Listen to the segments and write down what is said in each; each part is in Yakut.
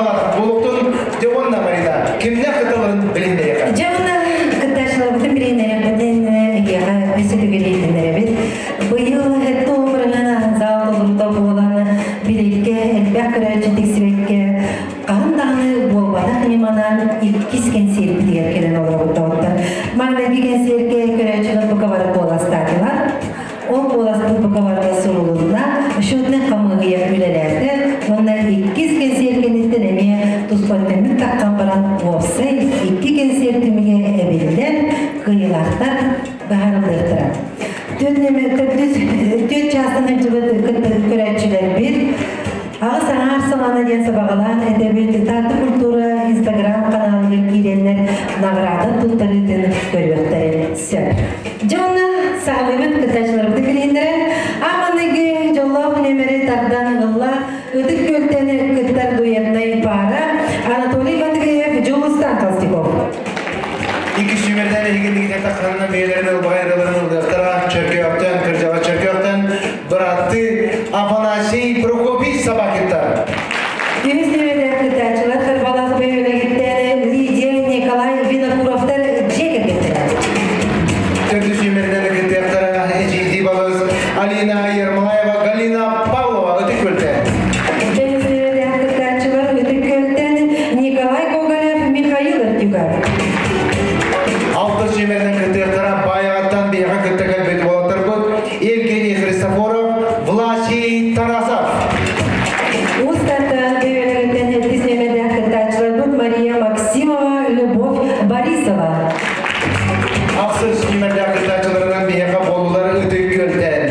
Саҕалаах буолуохтун дьэ уонна Марина кимнээх кытталларын билиһиннэриэххэ. Дьэ уонна кыттааччыларбытын билиһиннэриэхпитин эһиэхэ өссө төгүл иһитиннэрэбит. Быйыл тоомурунан зал толорута буолан биликкэ элбэх көрөөччү тиксибэккэ хаһан даҕаны буолбатах ньыманан иккис кэнсиэрбитигэр кэлэн олоробут доҕоттор. Маҥнайгы кэнсиэргэ көрөөччүлэр бука бары куоластаатылар. Ол куоласпыт бука барыта сурулунна, счетнай хамыыһыйа үлэлээтэ уонна иккис кэнсиэр кэнниттэн эмиэ туспа түмүк таххан баран уопсай икки кэнсиэр түмүгэ эбиллэн, кыайыылаахтар быһаарыллыахтара. Төрдүс чаастан сылдьыбыт көрөөччүлэрбит аҕыс аҥаар саҕана диэн сабаҕалаан этэбит Таатта культура инстаграм ханаалыгар киирэннэр наҕараада туттарыытын көрүөхтэрин сөп. Дьэ уонна саҕалыыбыт кыттааччыларбытын билиһиннэрэн ааманыгы дьоллоох нүөмэри тардан ылла Ытык Күөлтэн кыттар дуэтнай паара Анатолий Матвеев, Дьулустан Толстяков. Икки сүүмэрдэн эһигиннигитэ тахханна бэйэлэрин ылбаҕай ыраларын ылыахтара Чөркөөхтөн, кырдьаҕас Чөркөөхтөн бырааттыы Афанасий Прокопий Собакиттар. Үһүс нүөмэрдээх кыттааччылар Харбалаах бөһүөлэгиттэн Лидия Николай Винокуровтар дьиэ кэргэттэрэ. Төрдүс нүөмэринэн кыттыахтара эдьиийдии балыс Алина Ермолаева, Галина Павлова Ытык Күөлтэн. Бэһис нүөмэрдээх кыттааччылар Ытык Күөлтэн Николай Гоголев, Михаил Артюгов. Алтыс нүөмэринэн кыттыахтара Баайаҕаттан биһиэхэ кытта кэлбит уолаттарбыт Евгений Христофоров, Власий Тарасов. Уус Тартаан бөһүөлэгиттэн сэттис нүөмэрдээх кыттааччыларбыт Мария Максимова, Любовь Борисова. Ахсыс нүөмэрдээх кыттааччыларынан биһиэхэ буоллулар Ытык Күөлтэн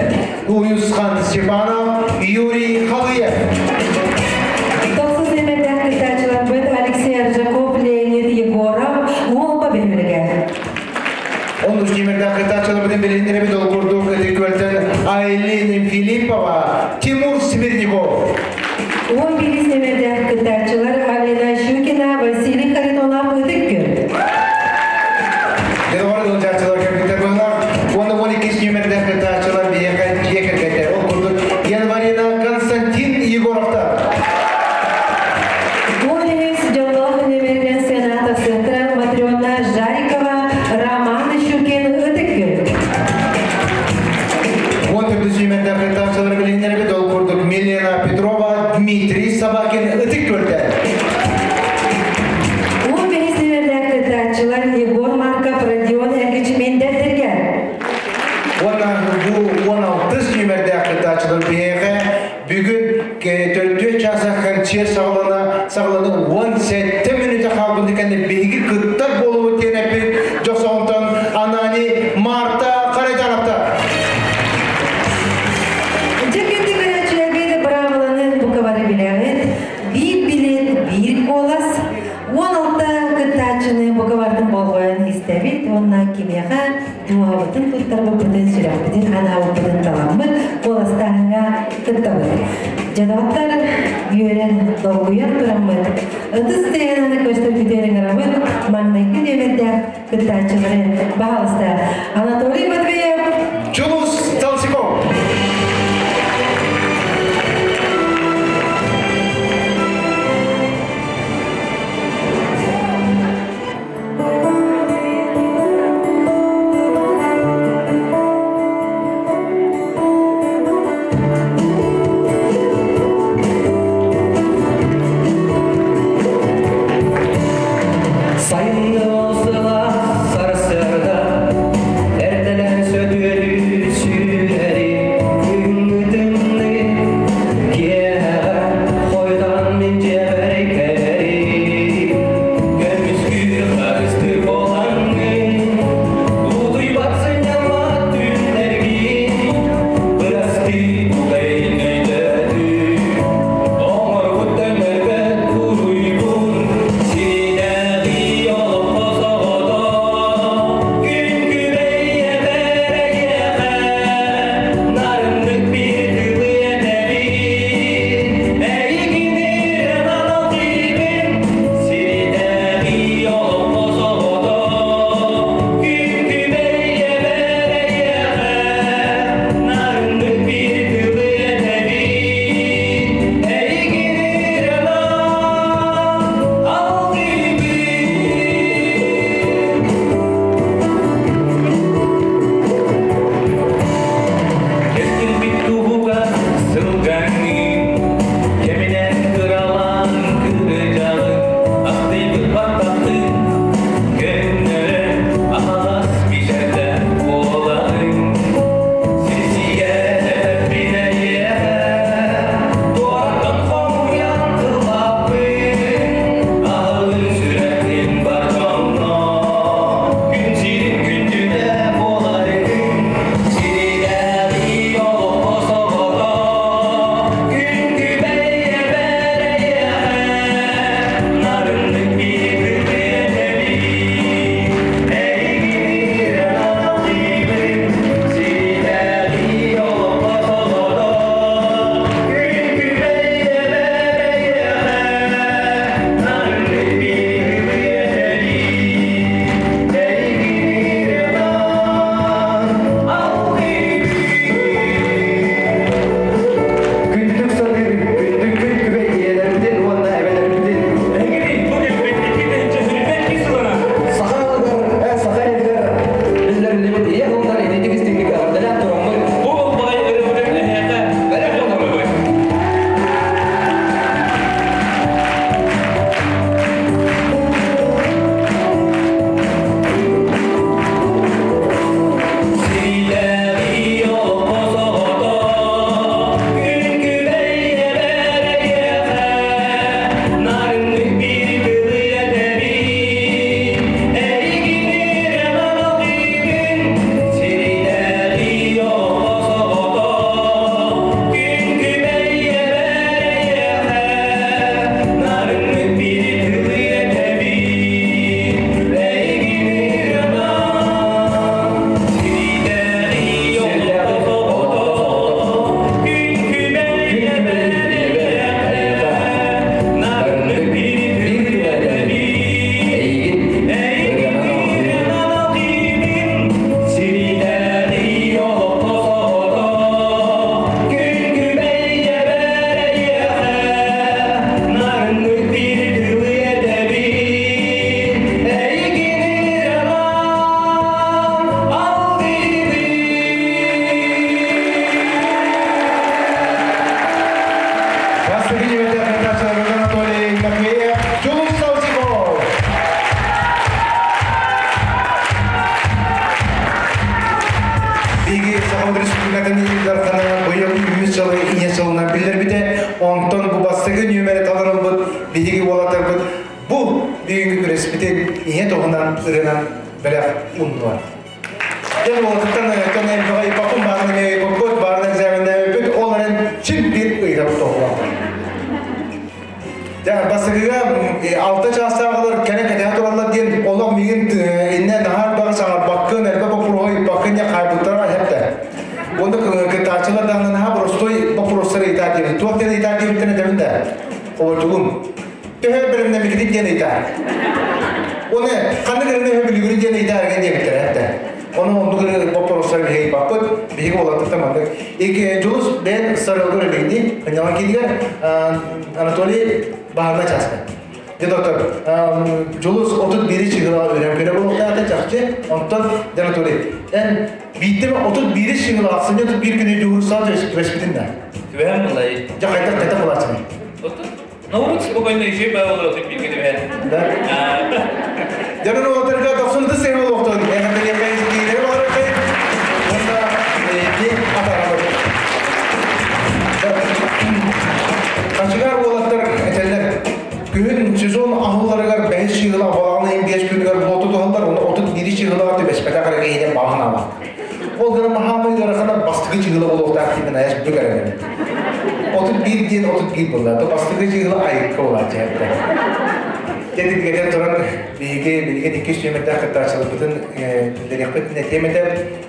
Уйусхан Степанов, Юрий Халыев. Тохсус нүөмэрдээх кыттааччыларбыт Алексей Аржаков, Леонид Егоров, Уолба бөһүөлэгэ. Онус нүөмэрдээх кыттааччыларбытын билиһиннэрэбит ол курдук Ытык Күөлтэн Айлин Филиппова, Тимур Смирников. 11 нүөмэрдээх кыттааччылар Алина Щукина, Василий Харитонов, Ытык Күөл. Дедовар ылдьааччылар кэлбиттэр быһылаах. Уонна 12 нүөмэрдээх кыттааччылар биһиэхэ дьиэ кэргэттэр. Ол курдук Январина Константин Егоровтар. 13 дьоллоох нүөмэринэн сцена тахсыахтара Матрена Жарикова, Роман Щукин, Ытык Күөл. 14 нүөмэрдээх кыттааччылар билиһиннэрбит ол курдук Милена Петрова, Дмитрий Собакин, Ытык Күөлтэн. 15 нүөмэрдээх кыттааччылар Егор Марков, Родион Эргичмендердерге. Уонна бу 16 нүөмэрдээх кыттааччылар биһиэхэ бүгүн төрдүө чааса концерт саҕалана саҕаланы 17 мүнүүтэ хаалбыт кэннэ биһиги кыттар буолубут диэн эппит Дьохсоҕонтон Анани Марта Харайтановтар. Дьэ күндү көрөөччүлэрбит быраабыланы бука бары билэҕит. Биир билет, биир куолас. 16 кыттааччыны бука бардын болҕойон истэбит уонна кимиэхэ дууһабытын туттарбыппытын, сүрэхпитин, анаабыппытын таламмыт куоластааһыҥҥа кыттабыт. Дьадоттар үөрэн, долгуйан тураммыт, ытыс тыаһынан көстөрбүтүгэр ыҥырабыт маҥнайгы нүөмэрдээх кыттааччылары баһаалыста Анатолий Матвеев, Дьулус Толстяков. Сайыҥҥы сыла сарсыарда эрдэлээн сөтү Биһиги уолаттарбыт бу бүгүҥҥү күрэспитин ийэ туһунан ырыанан бэлэх ууннулар. Дьэ уолаттан кэн элбэҕи ыйыппаппын, баарын эмиэ ыйыппаппыт, баарын экзаменнээбиппит, ол эрэн син биир ыйытабыт тоһулаахтар. Дьэ бастакыга 6 чаастааҕылар кэлэн кэтэһэ тураллар диэн олох миигин иннэ наһаа элбэҕи саҥарбаккын, элбэх боппуруоһу ыйыппаккын диэн хаайбыттара эһэптэ. Уонна кыттааччылар даҕаны наһаа боростуой боппуруостары ыйытаар диэбит. Туох диэн ыйытаар диэбиттэрин этэбин да. Холодьугум. Төһө бэлэмнэммикитин диэн ыйытаар. Уонна ханнык эрэ төһө бүлүгүрүн диэн ыйытаар диэбиттэрэ эһэптэ. Ону оннук боппуруостары биһиги ыйыппаппыт. Биһиги уолаттартан маннык. Дьулус бэйэн сарыалгар үлэлиир Хынньалаҥ киинигэр Анатолий баһаарынай чааска. Дьэ доктор, Дьулус 31 чыгылаҕа үрэн көрө буолуохтаата чахчы. Онтон дьэ Анатолий, эн биирдэ 31 чыгылаҕа ахсынньы 31 күнү дьуһурсаҕа түбэспитин да? Түбэһэн булай. Дьэ хайдах хайдах булааччыный? Ну вот спокойно еще было 31 түбэһэн. Да? Дьонун уолаттарга дохсун ытыс сыһы буолуохтун. Эҕэрдэлиэххэйин ситиилэри баҕарыаххайын. Уонна атаарабыт. Хачыгаар уолаттар этэллэр. Күһүн сезон аһылларыгар бэһис чыыһыла балаҕан ыйын 5 күнүгэр буоту туһаллар, уонна 31 чыыһылаҕа түбэспэтэх эрэ киһинэн баҕа санаалаах. Ол гынан маһаамай ыарахана бастакы чыыһыла буолуохтаах диэн айас бүк эрэнэбин. 31 диэн 31 буолла. Бастакы чыыһыла айыкка буолааччы эбитэ. Дьэ туран биһиги билигин иккис нүөмэрдээх кыттааччыларбытын биллэриэхпит этиэм этэ.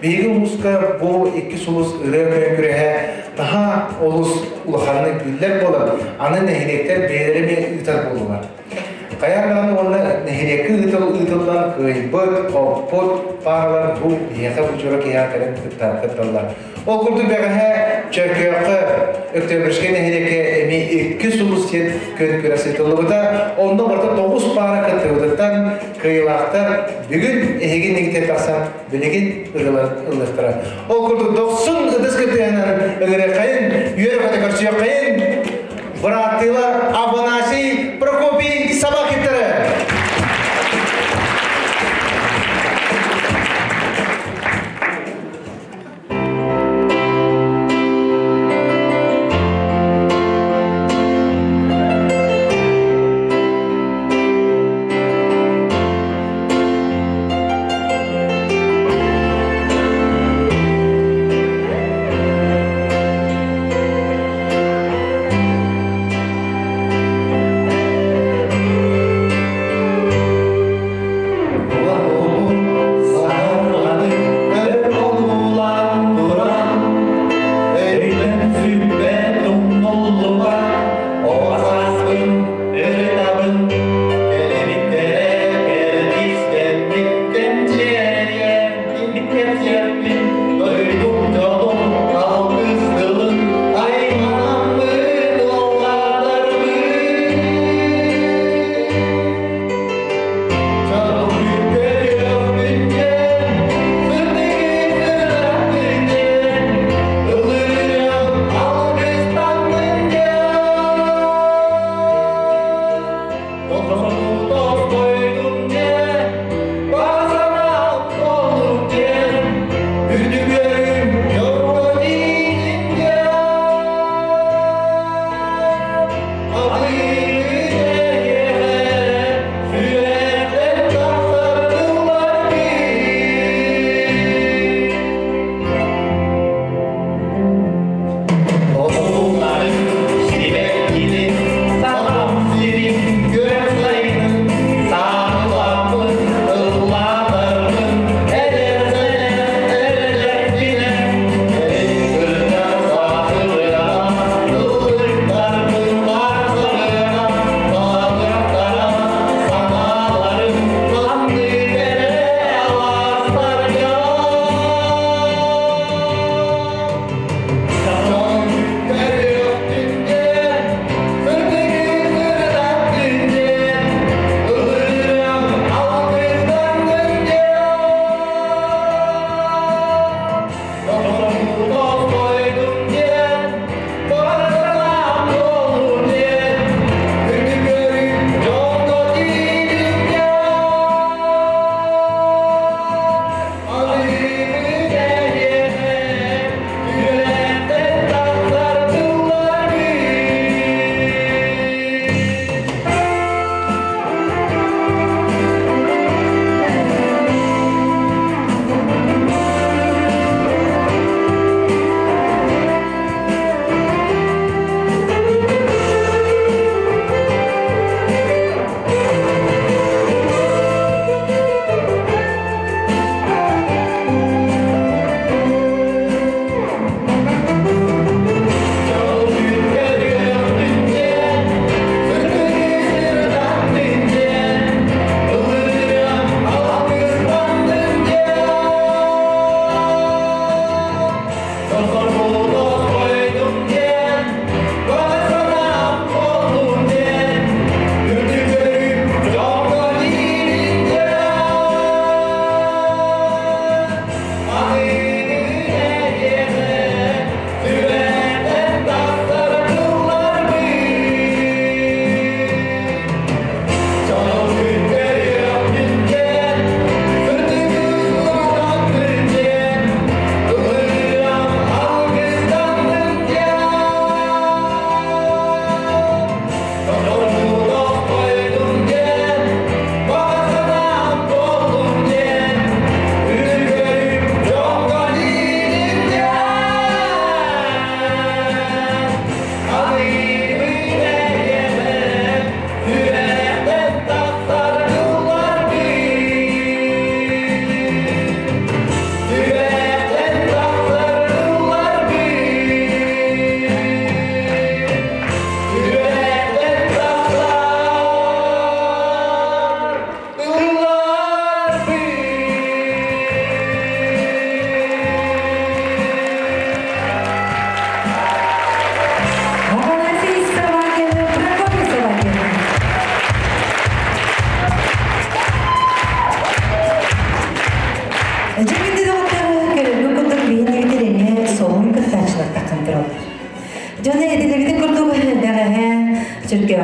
Биһиги улууска бу икки сулус ырыа күөн күрэһэ наһаа олус улаханнык биллэр буолан, аны нэһилиэктэр бэйэлэрэ эмиэ ыытар буоллулар. Хайаан даҕаны уонна нэһилиэккэ ыытыллан кыайбыт, хоппут пааралар бу биһиэхэ бу дьоро киһиэхэ кэлэн кытталлар. Ол курдук бэҕэһээ Чөркөөххө Өктөөбүрскэй нэһилиэккэ эмиэ икки сулус диэн күөн күрэс ыытыллыбыта. Онно барыта 9 паара кыттыбытыттан кыайыылаахтар бүгүн эһиги иннигитэ тахсан билигин ылыахтара. Ол курдук дохсун ытыс кытыанан ыҥырыаххайын, үөрэ-көтө көрсүөххэйин бырааттыылар Афанасий Прокопий Собакиттары.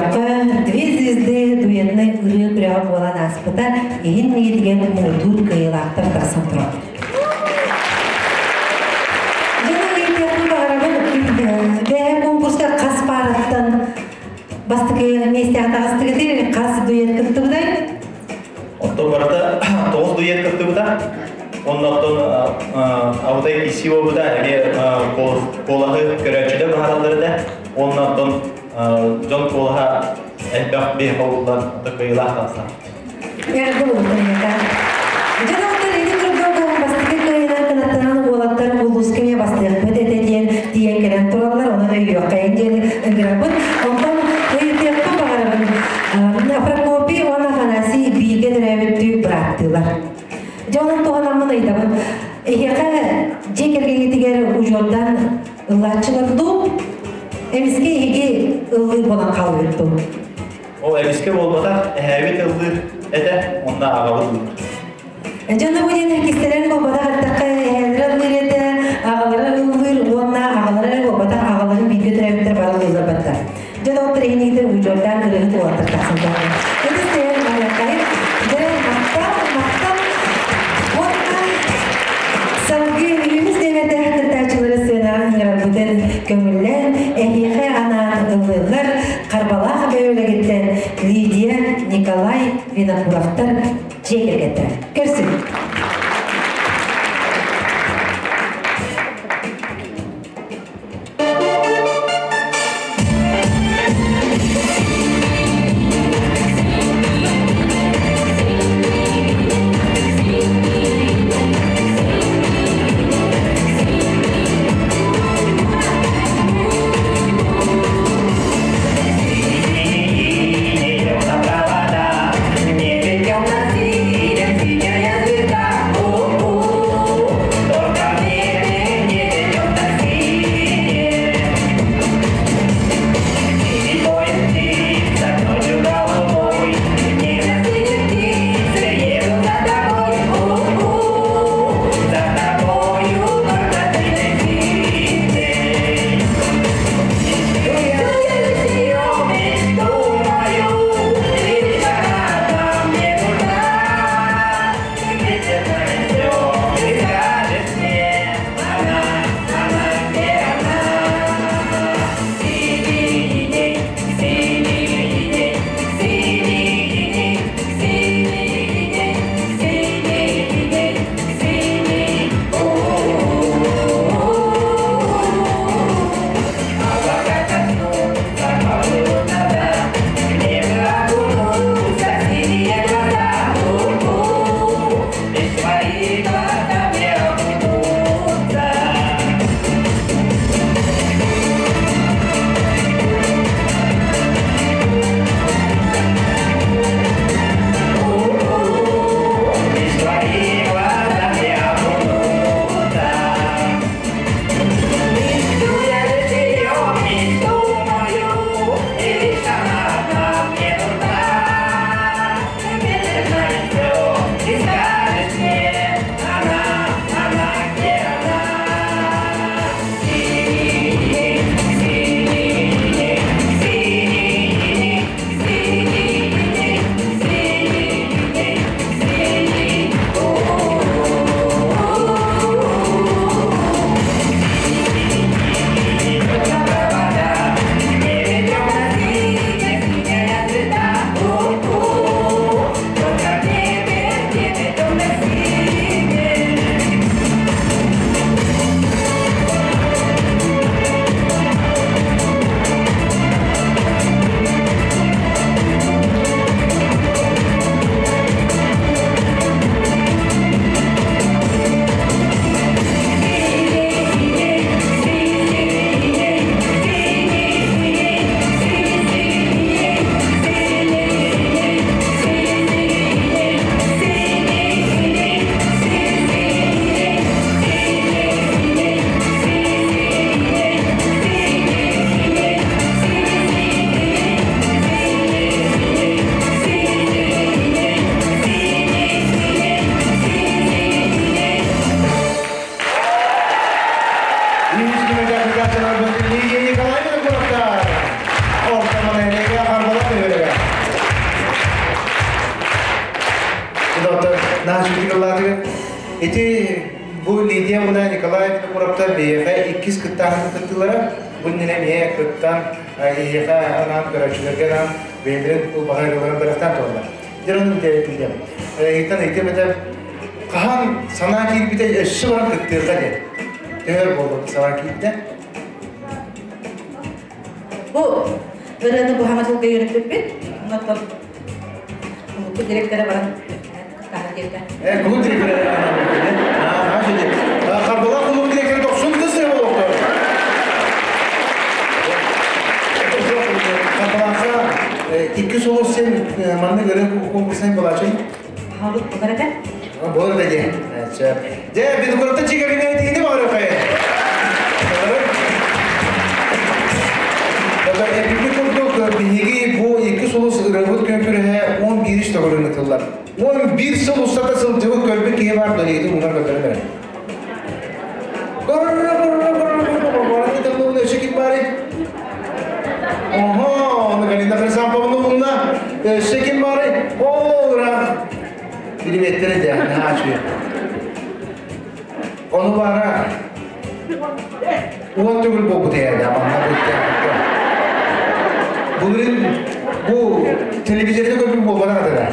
Көрдөххө, Две звезды дуэтнай ырыа күрэҕэ буолан ааспыта, иһин миитигэр муҥутуур кыайыылаахтар тахсан тураллар. Дьону ыйытыахпын баҕарабын, бэйэ конкурска хас паараттан бастакы миэстэҕэ таҕыстыгытый, хас дуэт кыттыбытай? Оттон барыта 9 дуэт кыттыбыта. Оннуттан Алтай киси буолбута, эмиэ куолаһы көрөөччүлэр баһараллар этэ. Оннуттан дьон куолаһа элбэх биһиэхэ угуллан кыайыылаах тахсан. Эҕэрдэ буолуохтун эһиэхэ. Дьон оттон ити курдук бастакы кыайыынан кынаттанан уолаттар улууска эмиэ бастыахпыт этэ диэн тиийэн кэлэн тураллар, онон өйүөххэйин диэн ыҥырабын. Онтон ыйытыахпын баҕарабын. Прокопий уонна Афанасий бииргэ төрөөбүттүү бырааттыылар. Дьэ онон туһанаммын ыйытабын. Эһиэхэ дьиэ кэргэҥҥитигэр удьуордан ыллааччылар дуу? Эмискэ эһиги ыллыыр буолан хаалбыт дуу? Ол эмискэ буолбатах, эһээбит ыллыыр этэ, онно аҕабыт ыллыыр. Дьоно бу диэн кистэлэҥ буолбатах эттэххэ, эһээлэрэ ыллыыр этэ, аҕалара ыллыыр уонна аҕалара буолбатах, аҕаларын бииргэ төрөөбүттэр бары ыллыыллар батта. Дьон ол тренингтэр удьуордаан ырыаһыт уолаттар тахсан тураллар. Ытыс тэйэн барыаххайын. Дьэ, махтал, махтал. Уонна салгыы үһүс нөмэрдээх кыттааччылары сыанаҕа ыҥырарбытын көҥүллээн, эһиэхэ анаан ыллыыллар Харбалаах бөһүөлэгиттэн Лидия, Николай Винокуровтар дьиэ кэргэттэрэ. Көрсүҥ! Синие провода, в небе темно-синем синяя звезда. Доктор наһаа ыллаатыгыт. Ити бу Лидия уонна Николай Винокуровтар биһиэхэ иккис кыттааһын кыттыылара. Бу иннинэ эмиэ кыттан эһиэхэ анаан көрөөччүлэргэ анаан бэйэлэрин ылбаҕай ырыаларын бэлэхтээн тураллар. Дьэ онон Лидия, эйигиттэн ыйытыам этэ, хаһан санаа киирбитэ өссө баран кыттыахха диэн. Төһөр буолла санаа киирдэ? Бу ырыаны бу хаҥа сылга үөрэппиппит. Онтон кулууппут директора баран кыттаһар диэтэ. Э, кулууп директора Харбалаах кулууп директора тохсун кыз болуохтар. Харбалаахха икки сулус сен маннык ырыа конкурсунан булаачын. Хаалык булар этэ. Болар да диэн. Дьэ, Винокуровта чигэрине тиини баҕарыхай. Эпиппит курдук, биһиги бу икки сулус ырыабыт көмпүрүһэ 11 төгүрүн ытыллар. 11 сыл устата сылдьыбыт көрбүт киһи бар дойду мунар көрдөрөн эрэ. Өссө ким баарый? Оһо, Галина Хрисамповна булна. Өссө ким баарый? О, ура! Билиметтер де, наһаа үчүгэй. Ону баара уон төгүл буолбут эйэрдэ, манна бүттэ. Былырыын бу телевизорда көрбүт буолбатах этэ.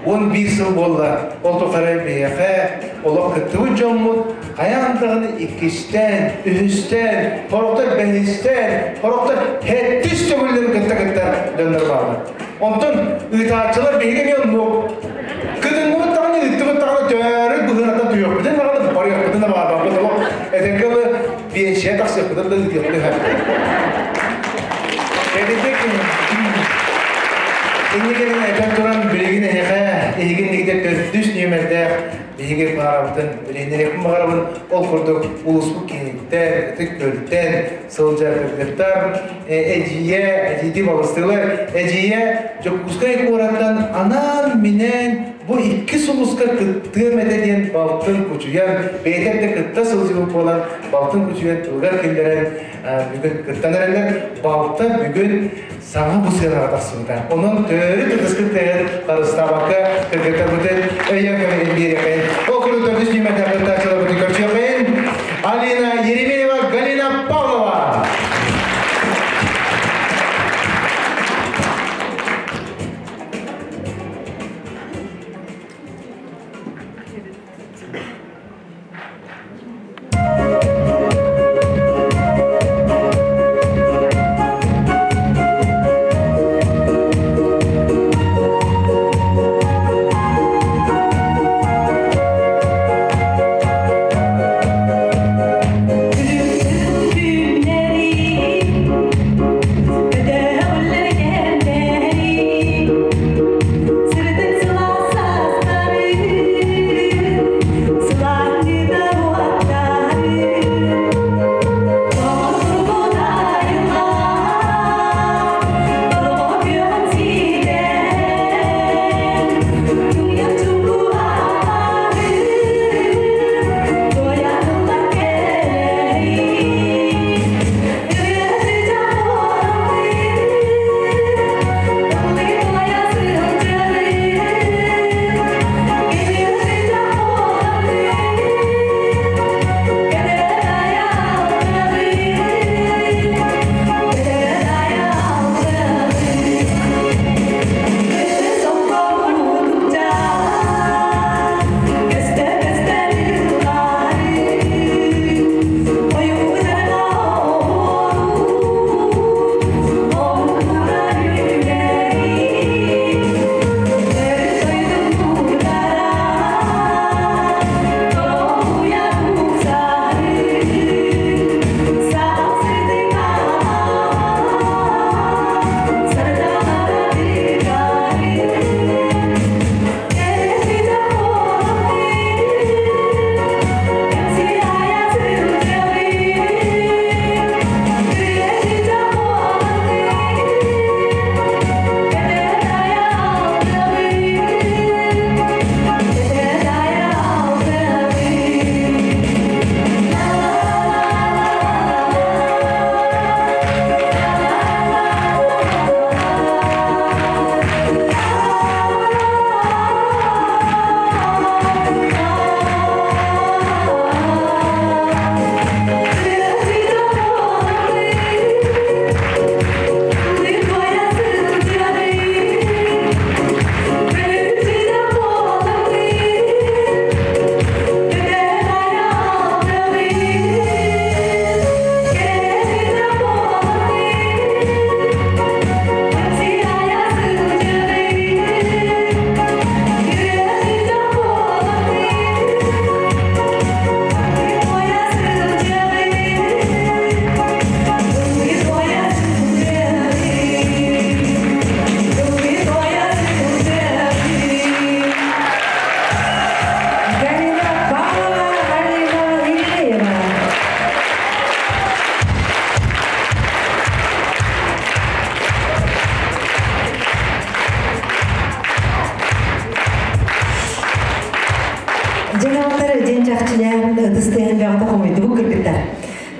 11 сыл буолла. Ол тухары биһиэхэ олох кыттыбыт дьоммут хайаан даҕаны иккистээн, үһүстээн, сорохтор бэһистээн, сорохтор сэттис төгүллэрин кытта кыттар дьоннор бааллар. Онтон ыытааччылар биһиги эмиэ оннук. Кытынныбыт даҕаны, ыыттыбыт даҕаны төөрүт быһыынаттан түһүөхпүтүн даҕаны, барыахпытын да баҕарбаппыт. Олох этэргэ дылы биэнсийэ тахсыахпытын да ыытыахпытын сөп. Эдитик инникинэн этэн туран билигин эһиэхэ эһигин инникитэ төрдүс нүөмэрдээх биһиги баҕарабытын билиһиннэриэхпин баҕарабын. Ол курдук улууспут киһиттэн, ытык көлтөн сылдьар кыргыттар эдьиийэ, эдьиийдии балыстыылар, эдьиийэ Дьокуускай куораттан анаан-минээн бу икки сулуска кыттыам этэ диэн балтын кучуйан, бэйэтэ да кытта сылдьыбыт буолан, балтын кучуйан тылыгар киллэрэн бүгүн кыттан эрэллэр. Балта бүгүн саҥа бу сыанаҕа тахсыбыта. Онон төрүт ытыскын тэйэн харыстаабакка кыргыттарбытын өйөөн көмөтүн биэриэххэйин. Ол курдук төрдүс нүөмэрдээх кыттааччыларбытын көрсүөххэйин. Алина Еремеева, Галина Павлова.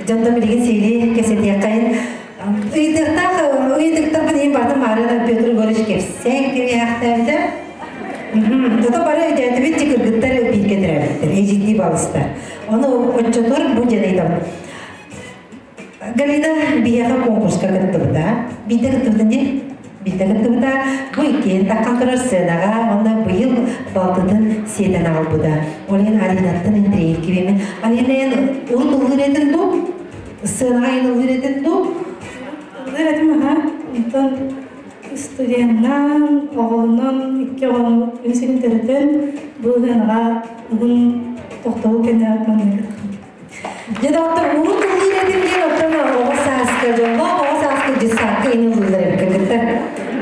Дьонтон билигин сиилии кэсэтиэххэйин. Ыйытыктаах ыйытыктарбын иһин бартым Марина Петр Егорович кэпсээн кириэхтээбитэ. Тото бары өйдөөтүбүт ти кыргыттар бииргэ төрөөбүттэр, эдьиийдии балыстар. Ону оччотугар бу диэн ыйытабын. Галина биһиэхэ конкурска кыттыбыта. Биирдэ кыттыбытын дии. Биирдэ кыттыбыта. Бу иккиэн таххан турар сценаҕа уонна быйыл балтытын сиэтэн аҕалбыта. Ол иһин Алинаттан интриэһиргиибин. Алина эн урут ыллыыр этин дуу? Сценаҕа эн ыллыыр этин дуу? Ыллыыр этим аха. Онтон студеннаан, оҕолонон, икки оҕону күн сирин төрөтөн, бу ыһыанаҕа уһун тохтобул кэннэ маннык Дьэ доҕоттор, урут ыллыыр этим диэн оттон оҕо сааска, дьоллоох оҕо сааска дьыссаакка ини ыллыыллар эбит кыргыттар.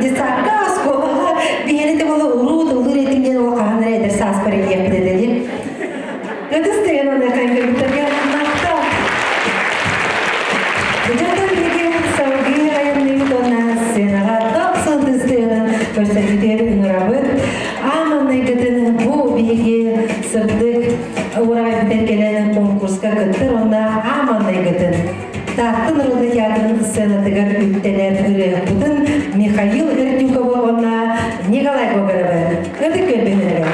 Дьыссаакка, оскуолаҕа биһиэнэ те буолла урут ыллыыр этим диэн ол хаһан эрэ эдэр сааспар иһиэхпит этэ диэн. Ытыс тыйан оныаха кыргыттарга махтал. Дьонтон биһиги салгыы айанныыбыт уонна сценаҕа дохсун ытыс тыаһынан көрсөргүтүгэр ыҥырабыт. Аан маҥнайгытын бу биһиги сырдык ураҕайбытын кэлэн конкурска кыттар уонна аан маҥнайгытын Таатта народнай театрын сценатыгар үктэнэр ырыаһыппытын Михаил Эртюковы уонна Николай Гоголевы ытык көрбүһүнэрэ.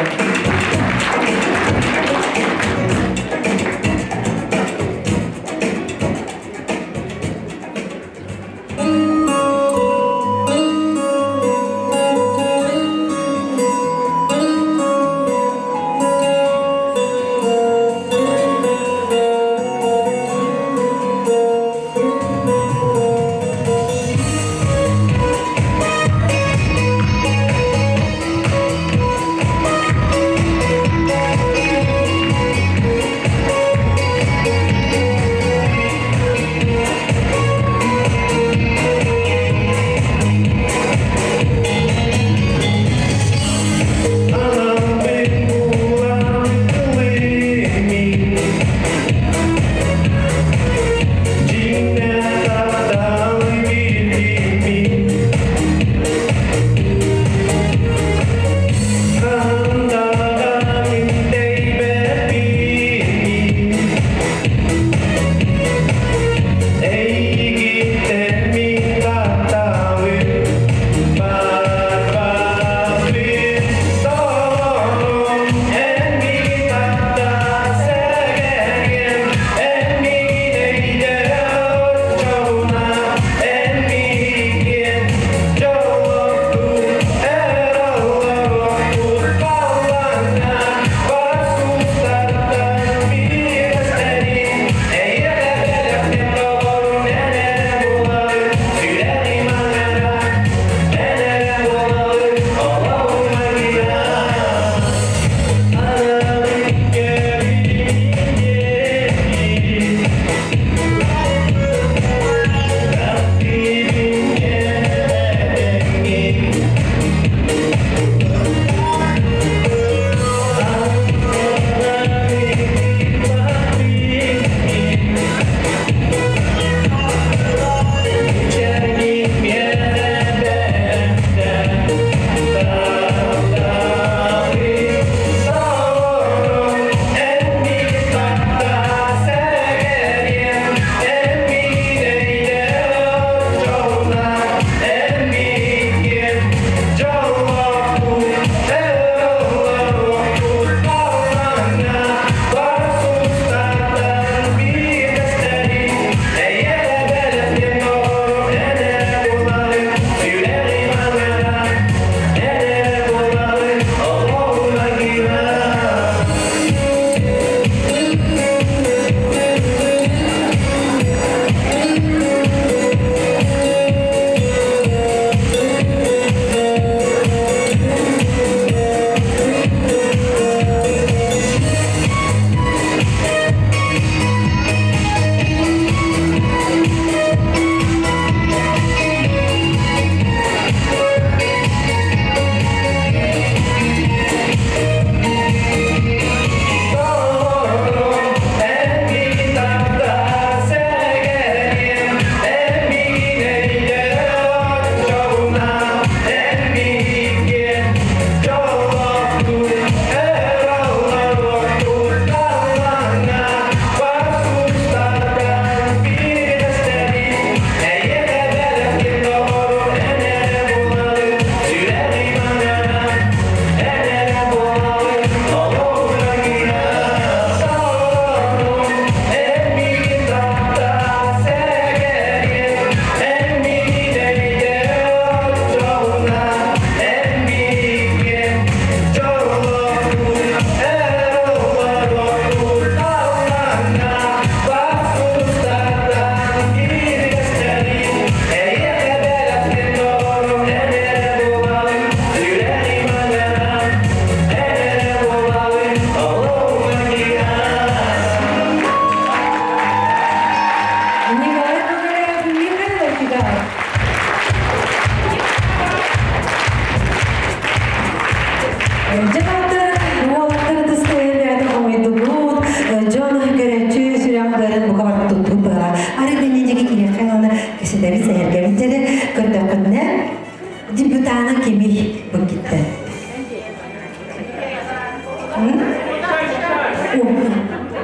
кырачаана кимий бу киттен?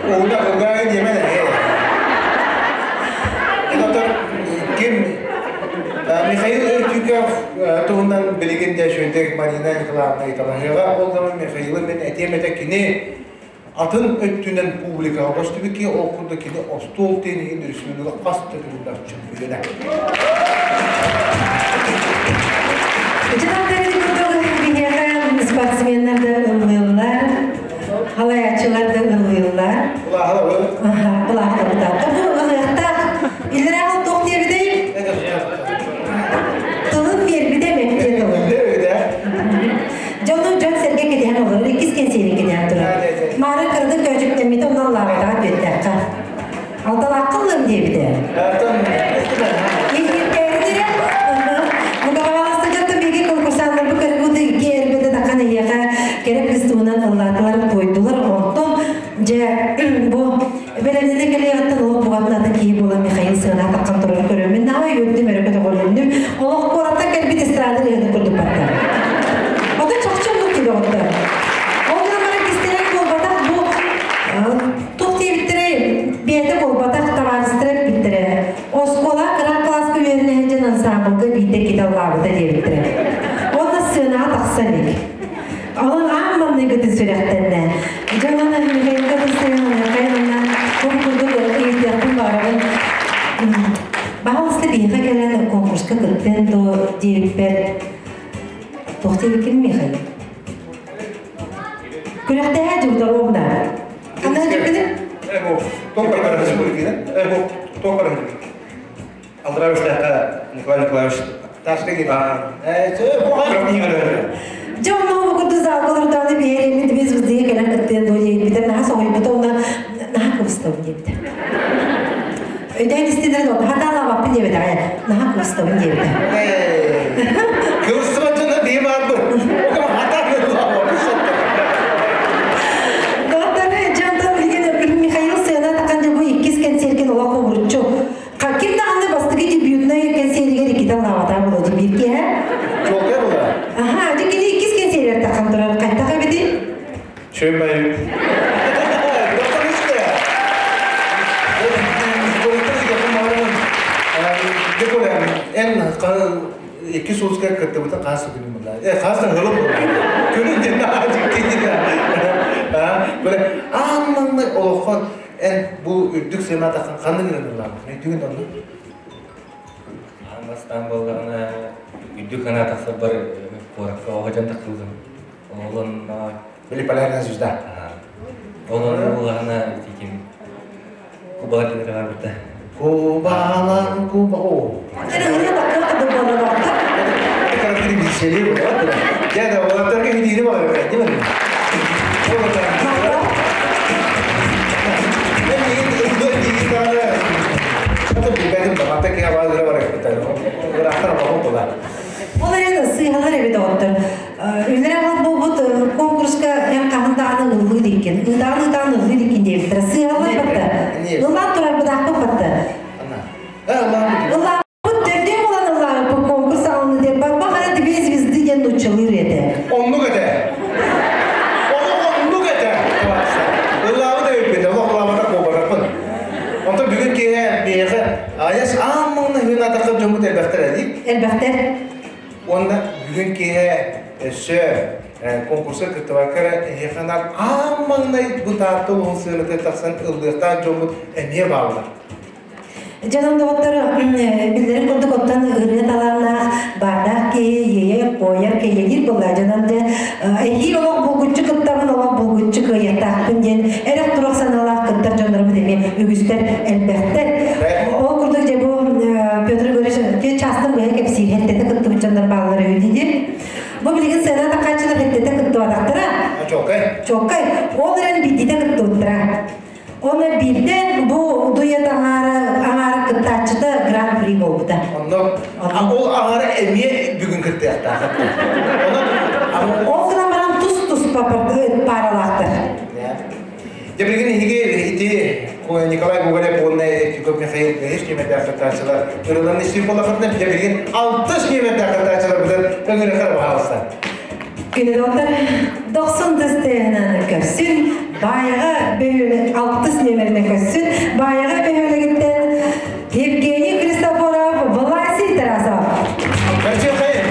Уна кылгааҕы диэмэн эһэ. Доктор ким Михаил Өртүков туһунан билигин да үчүгэйдик Марина Николаевна ыйыталаһыаҕа. Ол гынан Михаилы мин этиэм этэ кини атын өттүнэн публикаҕа көстүбүт киһи, ол курдук кини остуол тенниһин республика хас да төгүллээх чөмпүйүөнэ. Биһиэхэ спортсменнар да ыллыыллар, халаяччылар да ыллыыллар. Улаахала. Бу ылыахтаах. Иллэрээҕил туох диэбитэй? Тылын биэрбитэ мэктиэ тылын. Дьону дьон сэргэ кэтэһэн олорор, иккис кэнсиэрин кэтэһэн турар. Маара кыратык көөчүктэммитэ, онно аллаабатаҕа түөттэххэ. Алталаахха ыллым диэбитэ. Мугаваластыгаттан биги конкурсаннарбы көрбүт икки эрбете такан эйиэхэ кэрэ кыстуунан ыллаатылар, туойдулар. Онтон дьэ бу бэлэмнэнэ кэлиэҕиттэн олох бугатынатын киһи буола Михаил сыана таххан турар көрөммүн наһаа үөрдүм, өрө көтөҕүлүннүм. Олох куораттан кэлбит эстрада ырыаны курдук батта. Ото чахчы оннук киһи оҕоттор. Ол гынан баран кистэлэҥ буолбатах бу туох диэбиттэрэй, бэйэтэ буолбатах табаарыстара эппиттэрэ. Оскуола кыра класска үөрэнэ сылдьан ансамблга биирдэ киһи аллаабыта диэбиттэрэ. Уонна сыанаҕа тахса илик. Онон аан маҥнайгытын сүрэхтэннэ. Дьэ онон Михаилга тустайан Михаил бу курдук ыйытыахпын баҕарабын. Баҕалыста биһиэхэ кэлэн конкурска кыттыан дуо диэбиппэр туох диэбиккин Михаил? Күрэхтэһэ дьугдаровна. Ханна дьүккүнү? Алтара Николай Николаевич Дьэ онно курдук залгалардааны биэреммит без выздыга кэлэн кыттыан дуо диэбитэ наһаа соһуйбута уонна наһаа кыбыстабын диэбитэ. Өйдөөн истинэр да хатаалаабаппын диэбитэ наһаа кыбыстабын диэбитэ. Кыбыстыбат дьоно бии баарбыт. Доктор Жантан билигин Михаил сыана такан бу иккис кэнсиэрген олох обуруччу. Ким даҕаны бастакы дебютнай кэнсиэригэр иккитэ лаабатаа боло бир киһэ. Чуолкай була. Аха, дьэ кини иккис кэнсиэригэр такан турар кайтак эбити. Чөмай. Доктор исте. Эн икки сууска кыттыбыта хаас күнү була. Хаастан хылып була. Күнү ден жикки Böyle аан олоххон эн бу үрдүк сыана таххан ханнык гынылар. Өйдүгүн онну? Бастан болларына үрдүк хана тахсар бар куоракка оҕожон тахсылдым. Олон Были полярная звезда. Олон улахана тиким Кубалар кенере бар битте. Кубалар Куба. О. Эн ырыа такка кыдыр болла доктор. Характери бисели bu. Ya da olantarga hediye var, değil mi? Ол эрэн сыыһалар эбит доктор. Үллere бу бу конкурска эм кахындааны ыллыы диккен. Ыдаан ыдаан ыллыы диккен диэбиттэр. Сыыһалар батта. Ыллаан турар быдаакпы батта. Ыллаабыт төрдүө болан ыллаабыт бу конкурс алыны деп бахара две звезды диэн нуччалыыр этэ. Оннук этэ. Оннук этэ. Ыллаабы да өппүтэ, олох ылаабата куобараппын. Онтон бүгүн киһи биэхэ аяс ааммаңна хүн атаққа жомут элбэхтер эди. Элбэхтер. Онда бүгүн киһи өссө конкурса кыттыбаккара эханар ааммаңнай бу таатты улун сыыныты тахсан ыллыахтаан жомут эмиэ баалар. Жаным доҕоттор, биллэрин курдук оттон ырыа талааннаах баардаах киһи иэйэ куойар кэйэлиир буолла. Дьонон дьэ эһиил олох булгуччу кыттабын, олох булгуччу кыайыахтаахпын диэн эрэх турук санаалаах кыттар дьоннорбут эмиэ үгүстэр элбэхтэр. Ол курдук дьэ бу Петр Григорьевич те частын быһа кэпсиир хэттэтэ кыттыбыт дьоннор бааллар үһү диир. Бу билигин сыана такааччылар хэттэтэ кыттыбатахтара. Чокай. Чокай. Ол эрэн биирдитэ кыттыбыттара. Оны бирден бу дует аңары аңары кыттааччыта гран-при болбута. Онно ол аңары эмиэ бүгүн кыттыахтаах. Ол гынан баран тус-тус паралаахтар. Дьэ билигин иһиги ити Николай Гоголев уонна Тюков Михаил бэһис нүөмэрдээх кыттааччылар ырыларын истиир буоллаххытына, дьэ билигин алтыс нүөмэрдээх кыттааччылар бытын Өңүрөхөр баһалыста. Күнү дохсун тыстыһынан көрсүн, баяға бөһүлек 6 нөмеріне көрсүн, баяға бөһүлегиттен Евгений Христофоров, Власий Тарасов. Көрсүн хайыр.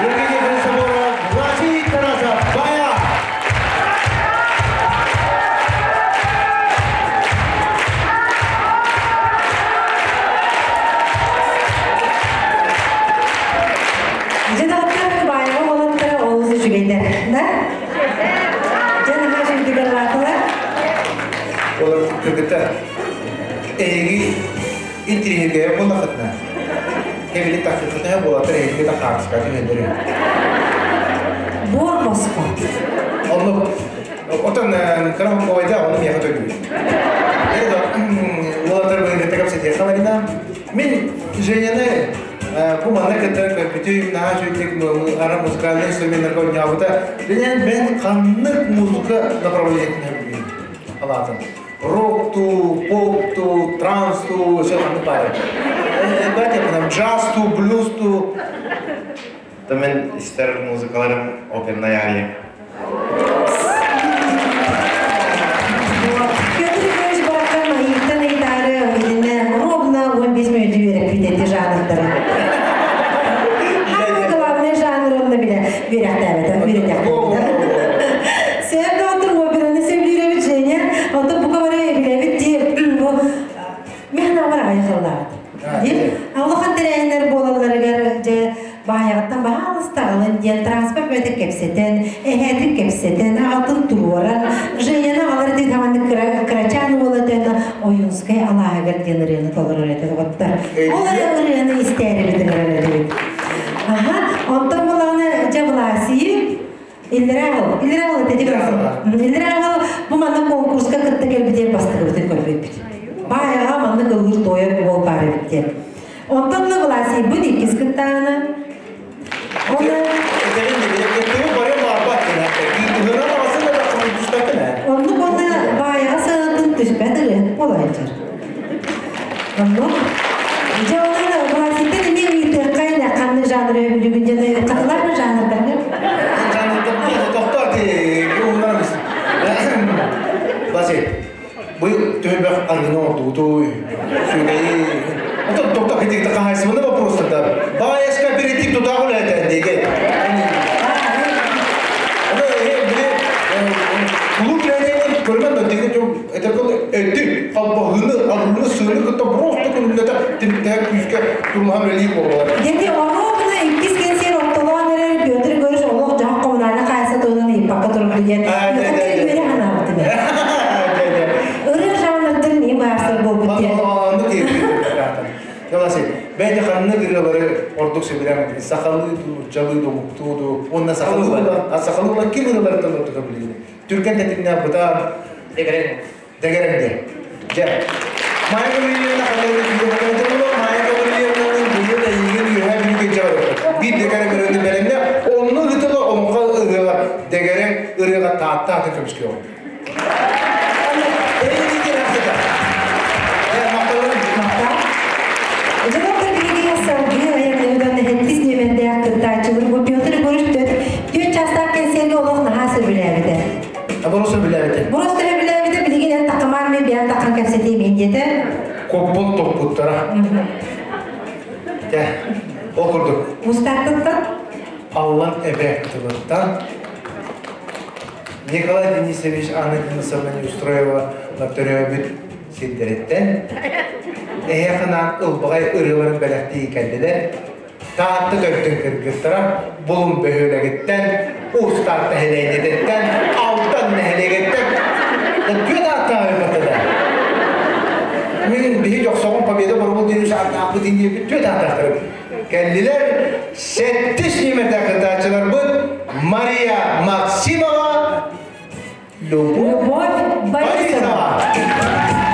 Евгений Христофоров, Власий Тарасов, Бая! Жедаттар байға олаттар олысы жүгейдер, да? Жана хашым латылар. Олар кыргыттар. Эги интриге боллахытна. Кемили тахыхыта болатар эги та хартыска түнендери. Бор босқо. Онну отон кырам койда оны меха төлү. Эдо олар быгы тегеп сете хамарина. Мен Женяны бу манна кытта көпүтү наха чүйтик ара музыкальный инструменттер коньябыта. Женян мен каннык музыка направлениетин билбейм. Алатын. Рок ту, поп ту, транс ту, все ханнык бары. Бәте там джаз ту, блюз ту. Мен истер музыкаларым оперная ария. Петр Иванович бараккан ыйыттан ыйтары итинне ровно 15 минут берип битети жанрдары. Самый главный жанр онда биле беряктабыт, беряктабыт. Сен доктор операны сөйлөйбүт Женя, онто бука бара билебит ди бу Мин аҕай хыллаабыт. Улахан тэрээһиннэр буолалларыгар дьэ баайаҕыттан баһаалыстаҕалын диэн транспорт бөтө кэпсэтэн, эһээтин кэпсэтэн, аҕатын туруоран, Женяны аҕалар диэн хаманнык кырачаан уола этэн Ойуунскай алааһыгар диэн ырыаны толорор этэ доҕоттор. Ол ырыаны истээрибит ыҥырар этибит. Аха, онтон булаҕына дьэ Власийы Иллэрээ иллэрээ этэ Иллэрээ бу манна конкурска кытта кэлбитигэр бастакыбытын көрбүппүт. Баайаҕа маннык ыллыыр туойар уол баар эбит диэн. Онтон да Власийбыт иккис кыттааҕына Оннук онно баайаҕа сыанатын түспэт ырыаһыт буолааччар. Оннук. Дьэ онон Власийтан эмиэ ыйытыахха илэ ханнык жанры өбүлүгүн дьэ хатылар жанрдаргы? Власий, бу төбөх аргыны ордугутуй, сүгэйи. Ото токто китик тахайсымны вопростар. Баайас кооператив тутаагыл этен деге. Ото били кулуп ләнен көрмөн да деге жо это кол эти халбаһыны аргыны сыны кытта просто күнүндә тимтә күскә турмаһам рели болар. Дети оруобуна иккис кэнсиэр ортолоон эрэр Петр Егорович олох дьаһах коммунальный хаайса туһунан ыйыппакка турар диэн. Үөрэ ханаабытым. Ырыа жанрдарын им баарсар буолбут диэн. Яласы, бәйде ханны ырыалары ордук сөбүлээн сахалыы дуу, нууччалыы дуу, муктуу дуу, уонна сахалыы а сахалыы ким ырыаларыттан ордук билигин. Түргэн тэтимнэ бытаан Дегерен. Дегеренде. Же. Майя Гаврильевна ханны Майя Гаврильевнаның быйыл эйигин үһэ бүлүгө жабыр. Бир дегерен ырыаны белемне, онну ытыла омука ырыага дегерен ырыага таатта аты көмүскө. Доктор биһиги салгыы айанныгынан хеттис нөмердээх кыттааччылар бу Петр Егорович төрт частаах кэнсиэргэ олох наһаа сөбүлээбитэ. Аборосы билээбите. Бурос сөбүлээбитэ билигин эн такымаар мен бэйэм такхан кэпсэтиим диэтэ. Коппун топпуттара. Те, ол курдук. Устаттыттан Аллан эбэ тылыттан Николай Денисович Анна Денисовна Неустроева төрөөбүт сирдэриттэн эһэхынан ылбаҕай ырыаларын бэлэхтии кэллилэр. Таатты төрдүн кыргыттара булун бөһүөлэгиттэн, Уустаат нэһилиэгиттэн, Алтан нэһилиэгиттэн түөт ааттаах. Мин биһи жоксоҕун Победа боробул диэн ааппыт диэн түөт ааттаахтар. Кэллилэр сэттис нөмердэ кыттааччыларбыт Мария Максимова, Любовь Борисова. Thank you.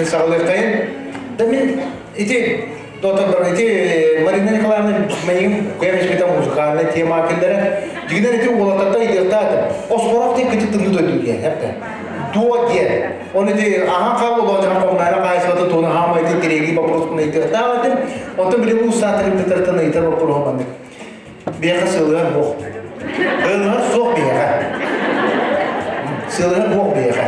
Бүтүн саҕалыаххайын. Да мин ити дотордор ити Марина Николаевна мейин куя музыкальная тема киллere. Дигинер ити уолаттарда ыйдыахтаатым. Оспорох диэн кытык тымны дойду диэн, хепте. Дуо диэн. Оны ити ахан хаал олоочахан коммунальна хаайысыбаты туона хаамайты тиреги вопрос ыйдыахтаатым. Онтон билим уустаатырым тытартан ыйтар вопрос маннык. Биэхэ сылыгар буох. Ылыгар суох биэхэ. Сылыгар буох биэхэ.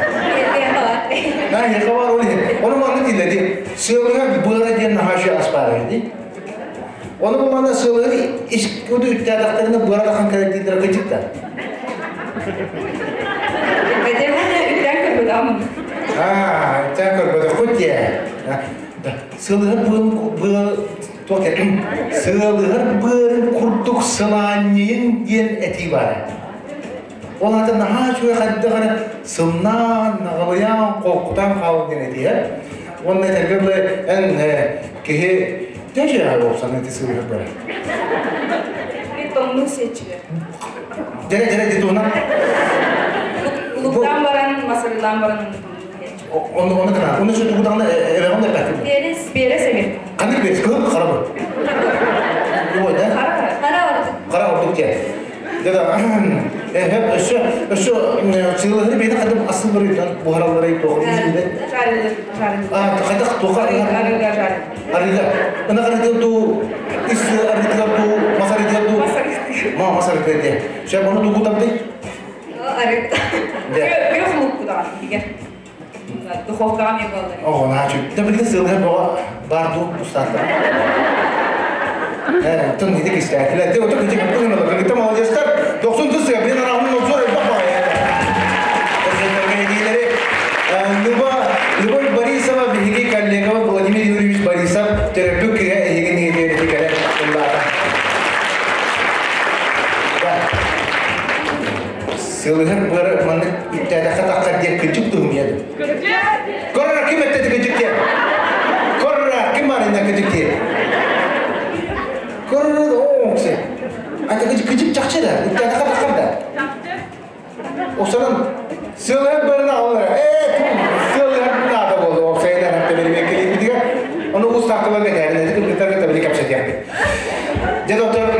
На яхавар ол Оны маннык диледи. Сылыгар быара диэн нахашы аспары ди. Оны булмана сылыгар ис куду үттәдәхтәренә быара тахан кәрәк диләр кычыкта. А, үттән көрбөдө кутя. Сылыгар быа токе. Сылыгар быарын курдук сылаанньыйын диэн эти бар. Ол аты наһаа чуя хаддагара сымнаан, нагалыян, қоққутан хаал диэн эти. Онна этэргэ бу эн киһи тэжэ болсан эти сылыгар бара. Тоңну сечилер. Дере дере дитуна. Улуктан баран, масырылан баран. Оны оны кана. Оны şu тугудагына эбегон деп бәтти. Берес, берес эмет. Кандай берес? Кыл карабы. Ой, да? Кара. Кара Кара ордук те. Деда, хеп өссө өссө сылыгы бени кадым асыл бір үйден бухаралары тоғы изинде. Жарылыр, жарылыр. А, кадак тока Арыга жарылыр. арыга. Ына карыга ту ис арыга ту масарыга ту. Ма масарыга те. Ше бону тугу табды. Арыга. Де. Бир хлук куда дигер. Духовкага мен болду. О, начу. Да билген сылыгы бага бар ду устаттар. Тын не дек истәтилер. Те отыр кичек күн алар. Кыта молодецтар. 90 тысяча мен арагын обзор этип бага. Люба Любовь Борисова биһиги коллега Владимир Юрьевич Борисов терапевт киһи эһигин ниһиги кэлэ ыллаата. Сылыгыр бары маннык үттәдә хатакка дип кычык туһум яды. Корра ким этте кычык те? Корра ким бар инде кычык те? Корра о ксе. Ата кычык кычык чакчы да, үттәдә хатакка да. Осанан сылыгыр барына алар. Э, сылыгыр нада болды. Осайдан хатта бери келип дигән. Оны устакылар гәдәрне кыргытар да бери капшат. Дедоктор,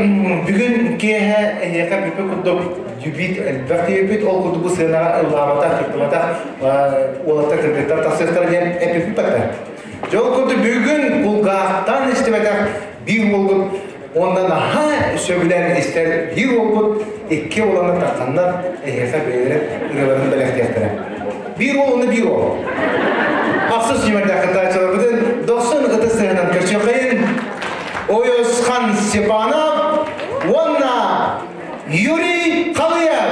бүгүн киэһэ эһиэхэ бүппэ курдук дюбит элбэх диэбит, ол курдук бу сыанаҕа ыллаабатах, кыртыбатах, уолаттар кыргыттар тахсыахтара диэн эпиппэттэр. Жол курдук бүгүн кулгаахтан истибэтэх биир уолгут, ондан аха сөбүлээн истэр биир уолгут, икки уоланы тахханнар эһиэхэ бэйэлэрин ырыаларын бэлэхтиэхтэрэ. Биир уол, оны биир уол. Ахсыс ньүмэрдээх кыттааччыларбытын дохсун ытыс тыһынан көрсүөххэйин. Ойосхан Степанов, уонна Юрий Халыев.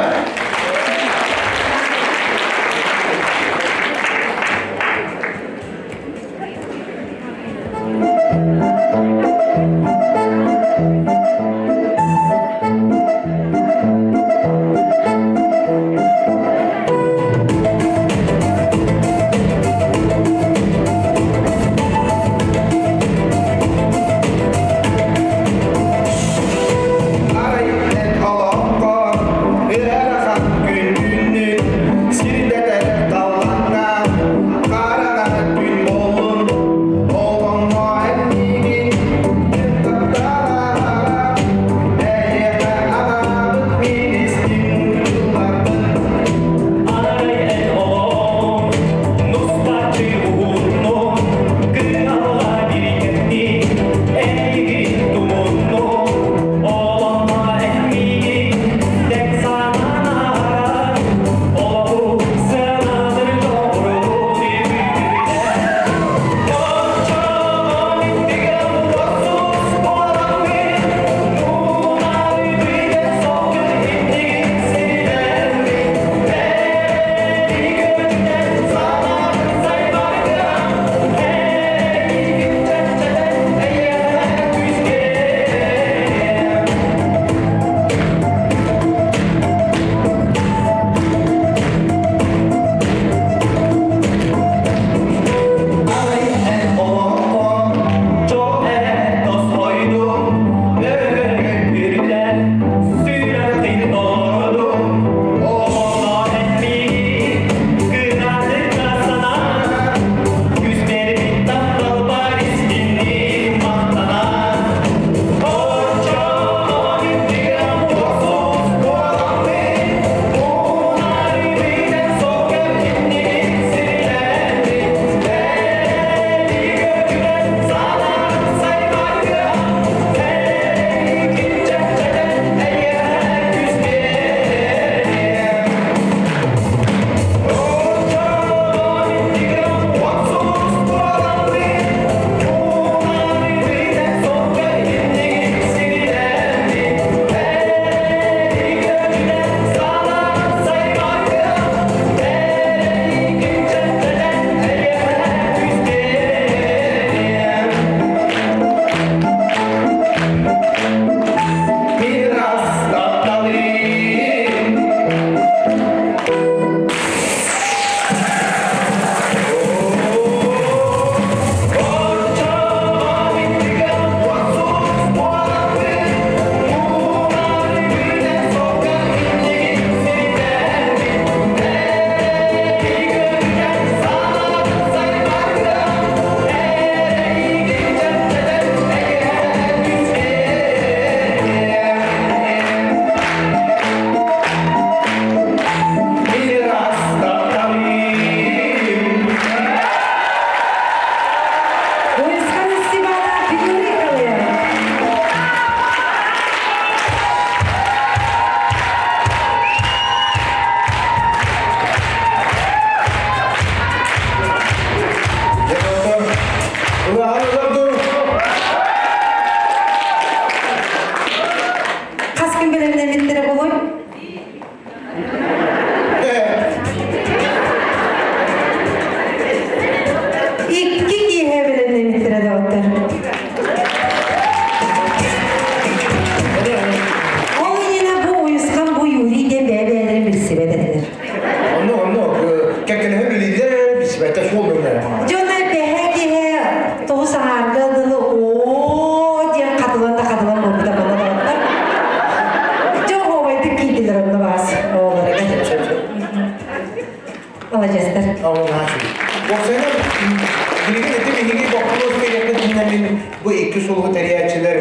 сэргээччилэр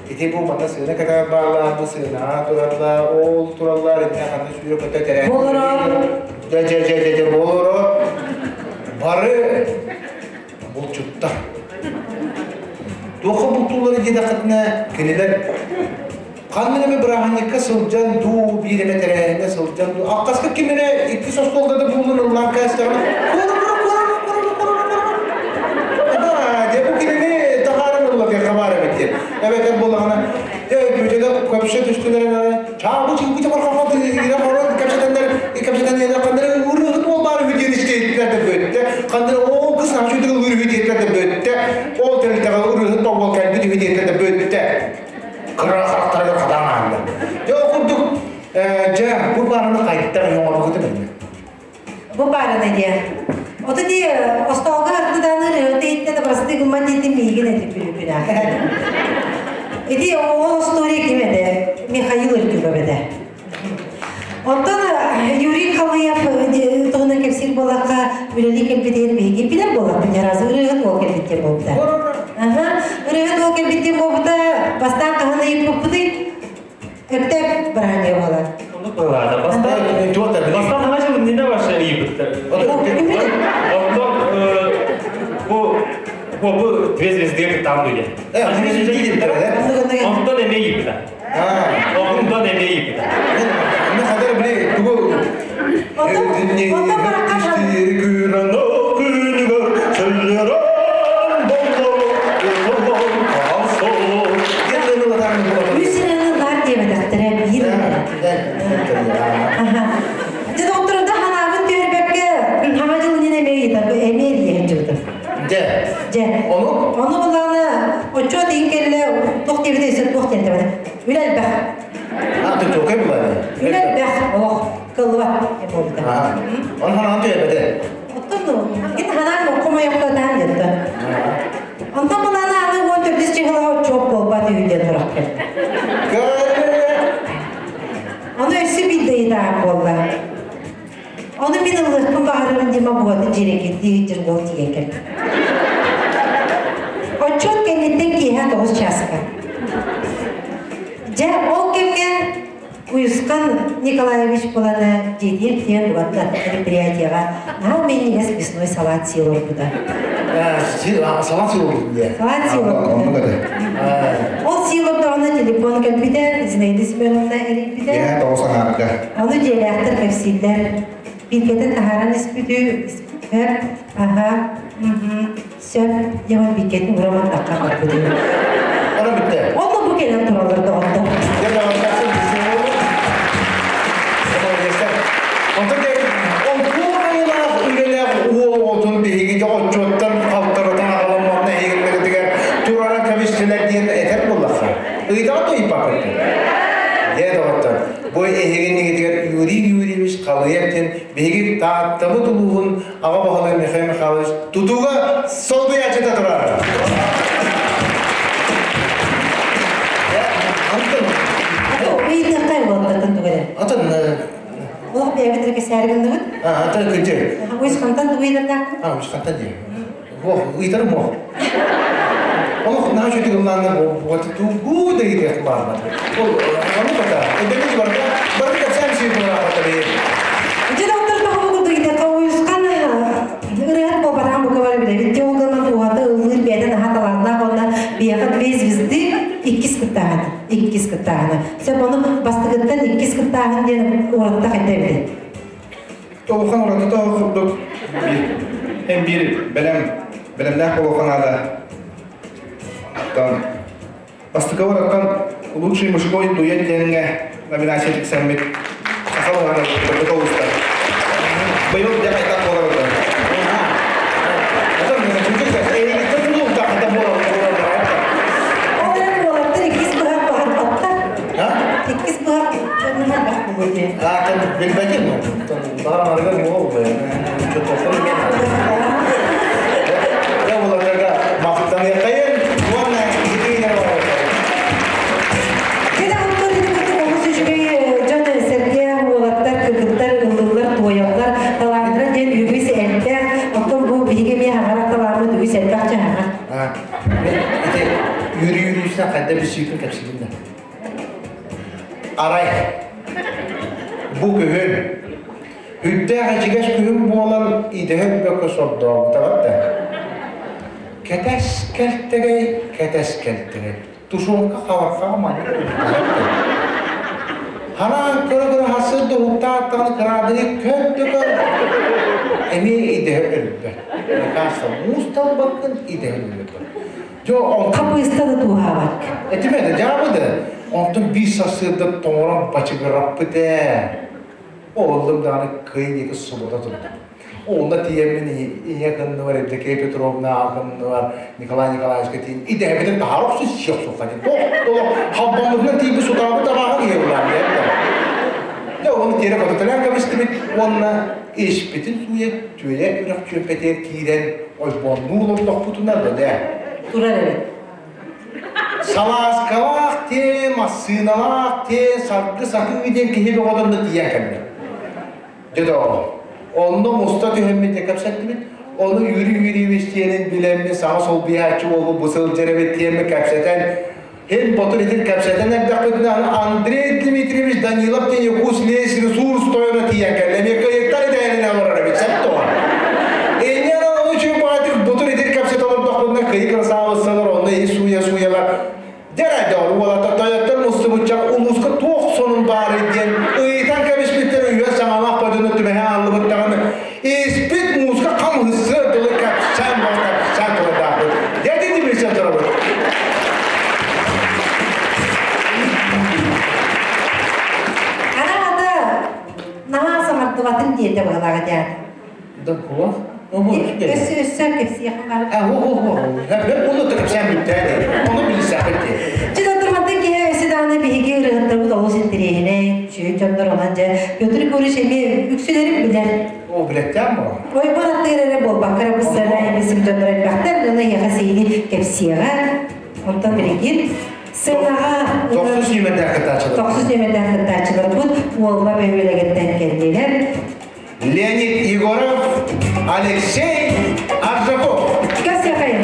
ити бу манна сыана кэтэр баалаах, бу сыанаҕа тураллар, ол тураллар, иннэ ханна сүүрэ көтө тэрээһин. Болоро. Дьэ, дьэ, дьэ, дьэ, дьэ, болоро. Бары булчуттар. Туохха бултууллары диэтэххитинэ, кинилэр ханнык эмэ бырааһынньыкка сылдьан дуу, биир эмэ тэрээһиҥҥэ сылдьан дуу, аккаска ким эрэ иккис остуолга да буоллун ыллаан кээстэҕинэ, дьэ бу кинини таһааран ылла диэххэ баар эбит диэн. Эбэтэр буоллаҕына, дьэ бүтэгэ көпсө түстүлэрин чаабы чыгбыта бархаха тыыра хорон кэпсэтэннэр кэпсэтэннэр ханнары ырыһыт уол баар үһү диэн истиэттилэр да бөттө, ханнары ол кыс наһаа ылыыр үһү диэтилэр да бөттө, ол тэрилтэҕэ ырыһыт уол кэлбит үһү диэтилэр да бөттө. Кыра харахтарыгар хатаан аанна. Дьэ ол курдук, дьэ бу баарыны хайдах оҥорбуккутун билбэт. Бу баарына диэн. Ото ди остолга артыдааны рыһыты иттен просты гыммат диэтин миигин этип бүлүкүнэ. Ити ол история ким эдэ? Михаил Артюгов эдэ. Онтон Юрий Халыев туһунан кэпсиир буоллахха, үлэлии кэлбитин биһиги билэр буоллахпыт, разы ырыаһыт уол кэлбиттэр буолбута. Аха, ырыаһыт уол кэлбиттэр буолбута, бастаан хаһан ыйыппыппытый? Өктөп бырааһынньыга буолар. Оннук быһыылаах. Бастаан Бастаан хаһан иннинэ вообще ыйыппыттар. Онтон бу бу две звезды там дуйа. Онтон эмиэ ыйыппыта. Онтон эмиэ ыйыппыта. Ну хадar били тугу Онтон баракка Үс ырыаны лаар диэбэтэхтэрэ биир ырыа. Аха. Дьэ доҕотторунда ханаабын түһэрбэккэ хаҥа дьылынын эмиэ ыйытар эмиэ эрийэ сылдьыбытым. Дьэ. Дьэ. Ону? Ону буллаҕына отчуот иһин кэллэ туох диэбитэ өссө туох диэн тэбэтэ. Үлэ элбэх. А, ты чокай была? Үлэ элбэх олох кыллыбат диэн буолбута. Оны ханаан түһэрбэтэ. Оттон кин ханаан хомойохтотаан диэтэ. Онтон булаана аны 14 чыһылаҕа отчуот буолбат үһү диэн сурах кэллэ. Ону өссө биирдэ ыйытаах буолла. Ону мин ыллыахпын баҕарарым Дима буолатын дьиэрэкэйдии сылдьар уол тиийэн кэллэ. Отчуот кэнниттэн киэһэ 9 чааска. Дьэ, ол кэмҥэ Уйусхан Николаевич булана дьиэтигэр тиийэн уонна предприятиеҕа наһаа минньигэс мясной салат сиэл олорбута. Салат сиэл олорбут. Салат сиэл олорбута. Ол сиэл олордоҕуна телефон кэлбитэ, Зинаида Семеновна эрийбитэ. Киэһэ тоҕус аҥаарга. Ону дьиэлээхтэр кэпсииллэр. Бииргэтин таһааран испитү, испэр, аһа, сөп, диэн бииргэтин ураман тахха барбыт. Ора бүттэ. Онно бу кэлэн тураллар доҕоттор. Дьэ доҕоттор Онтон онтуох айылаах үлэлээх уол оҕотун биһиги дьэ отчуоттан халтарытан аҕалан манна эһигиннэритигэр турара кэбистилэр диэн этэр буоллахха. Ыйдаҕа да ыйпаппыт. Дьэ доҕоттор, бу эһигиннигитигэр Юрий Юрьевич Халыев диэн биһиги Тааттабыт улууһун аҕа баһылыга Михаил Михайлович тутууга солбуйааччыта турар. Антон. Ыйытыахтай буолтатын тугу Атын Олох бэйэбит эрэ кэсээригинныбыт. А, атын кыдьы. Уйусхантан тугу ыйытардаахпын? А, уйусхантан дии. Буох, ыйтарым буох. Олох наһаа үчүгэй ыллаанна вот тугу да ыйытыах баарбат. Ол ону бата. Эдэрдик барда барда кэпсээн сиир буолаахата бэйэ. Дьэ доктор тоҕо курдук ыйытыахха Уйусхан ырыаһыт буолбатаҕын бука бары билэбит. Дьэ ол гынан туһата ыллыыр бэйэтэ наһаа талааннаах уонна биһиэхэ две звезды иккис кыттааһын. Иккис кыттааһына. Сөп ону бастакыттан иккис кыттааһын диэн уратта хайда эбитий? Улахан уратыта курдук эн биир бэлэм бэлэмнээх буолуохха наада. Оттон бастакы бараттан лучший мужской дуэт диэҥҥэ номинация тиксэммит саха уһана кырдык олустар. Быйыл дьэ хайдах буолар Ол эрэн уолаттар иккис быһах баһарбаттар. Иккис быһах баһарбах буолуо дии. Билбэтим. Баҕарарга буолуо. Дьэ буларга махтаныаххайын уонна итиинэр Кэлэ оттон ити олус үчүгэй дьон сэргэ уолаттар, кыргыттар ыллыллар, туойаллар, талааннара диэн үгүс элбэх. Оттон бу биһиги эмиэ хаҥара талааммыт үгүс элбэх чаһаҕа. Ити Юрий Юрьевичтан хайда билсиитин кэпсиибин да. Арай бу күһүн үрдээх ичигэс күһүн буолан идэһэ өлбөккө сордообута барда. Кэтэс кэлтэгэй, кэтэс кэлтэгэй. Тушуонка хабархаҕа маннык Хараан көрө-көрө хасыр да уһуктааттаҕына кыраадыйы көр да көр эмиэ идэһэ өлбөт. Накааса муус талбаккын идэһэ өлбөт. Дьо онтон Хапыыста да тууһаабат. Этимэ да дьаабы да онтон биир сарсыарда тоҥорон бачыгыраппыт ээ. Оллум даҕаны кый диэки субута турдум. Онно тиийэммин ийэ кынныбар Евдокия Петровна аҕа Николай Николаевичка тиийэн идэһэбитин таһаар охсу сиэх суохха диэн толох халбаммытынан тиийбит сутаабыт абааһы киһи булаан диэн дьэ ону тиэрэ көтөтөлөөн кэбистибит уонна испитин сууйа түөйэ үрэх чүөппэтигэр киирэн ойбоннуу олордохпутуна бэлэ Турар эбит. Салааскалаах тиэ, массыыналаах тиэ, саргы сатыы диэн киһи бөҕөтөн да тиийэн кэллэ. Дьэ доҕоор, онно муста түһэммит дьэ кэпсэттибит. Ону Юрий Юрьевич диэнин билэммин саҥа солбуйааччы уолу бу сылдьар эбит диэммин кэпсэтэн, һин ботур итин кэпсэтэн эрдэхпитинэ Андрей Дмитриевич Данилов диэн Якутс лес ресурс тойоно тиийэн кэллэ. Эмиэ кыйыттар идээлинэ олорор эбит, сөп дуо? Инньэ ону үчүгэй ботур итин кэпсэтэ олордохпутуна кыйы кырасаабыссалар онно ис сууйа-сууйалар Дьэ дьон уолаттар тойоттор мустубучча улууска туох сонун баарый диэн ыйытан кэбиспиттэр үһүө саҥалаах бодьуну түбэһэ ааллыбыт даҕаны испит мууска хам ыһыссыар дылы кэпсээн бөҕө кэпсээн турардаахпыт. Дьэ ити билсэн турабыт. Араата наһаа саҥардыбатын диэтэ быһалаҕа дьэ. Да куох. Өссө өссө кэпсиэххэ баар. Оны кэпсээн бүттээди. Оны билсэхпит дии. Чэ турмантан киһи өссө даҕаны биһиги ырыһыттарбыт олус интэриэһинэй, үчүгэй дьоннор онон дьэ Петр Егорович эмиэ үксүлэрин билэр. О, билэттээн бу. Ойбон аттыгар эрэ буолбакка эрэ бу сцена эмиэ дьоннор элбэхтэр, онон эһиэхэ сиһилии кэпсиэҕэ. Онтон билигин сценаҕа Тохсус нүөмэрдээх кыттааччылар. Тохсус нүөмэрдээх кыттааччыларбыт Уолба бөһүөлэгиттэн кэллилэр. Леонид Егоров, Алексей Аржаков. Көрсүөххэйин.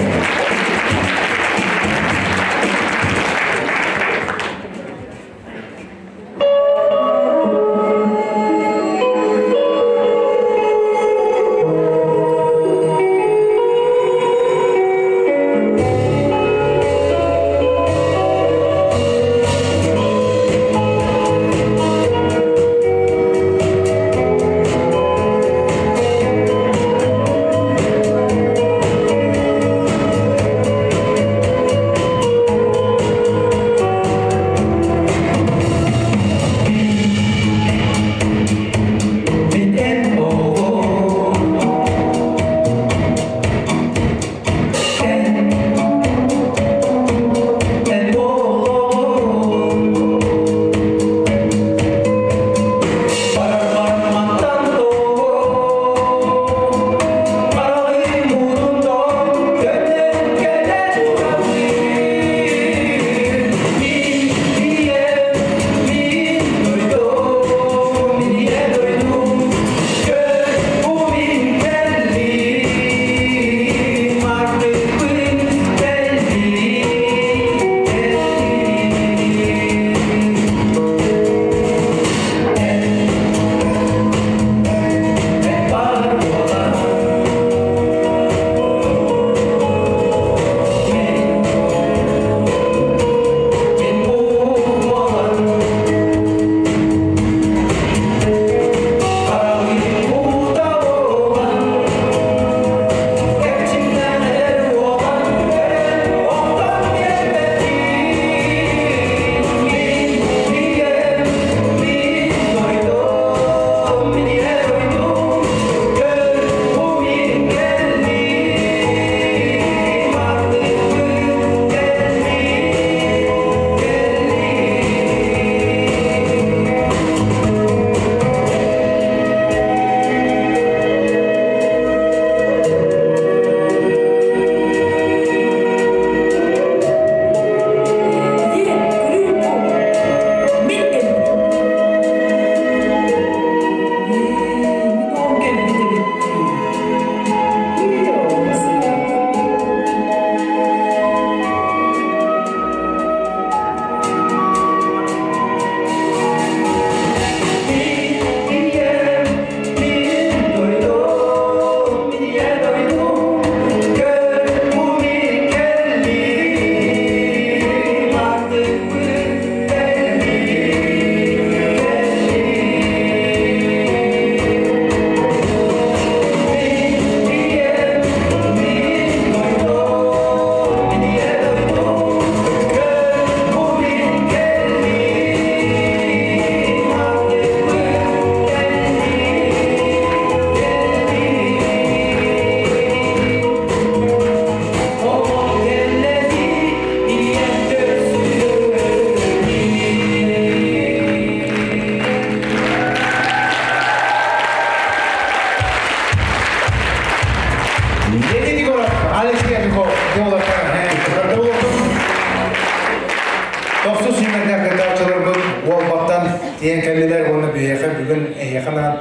Тохсус сүүмэрдээх кыттааччыларбыт Уолбаттан тиийэн кэллилэр уонна биһиэхэ бүгүн эһиэхэ анаан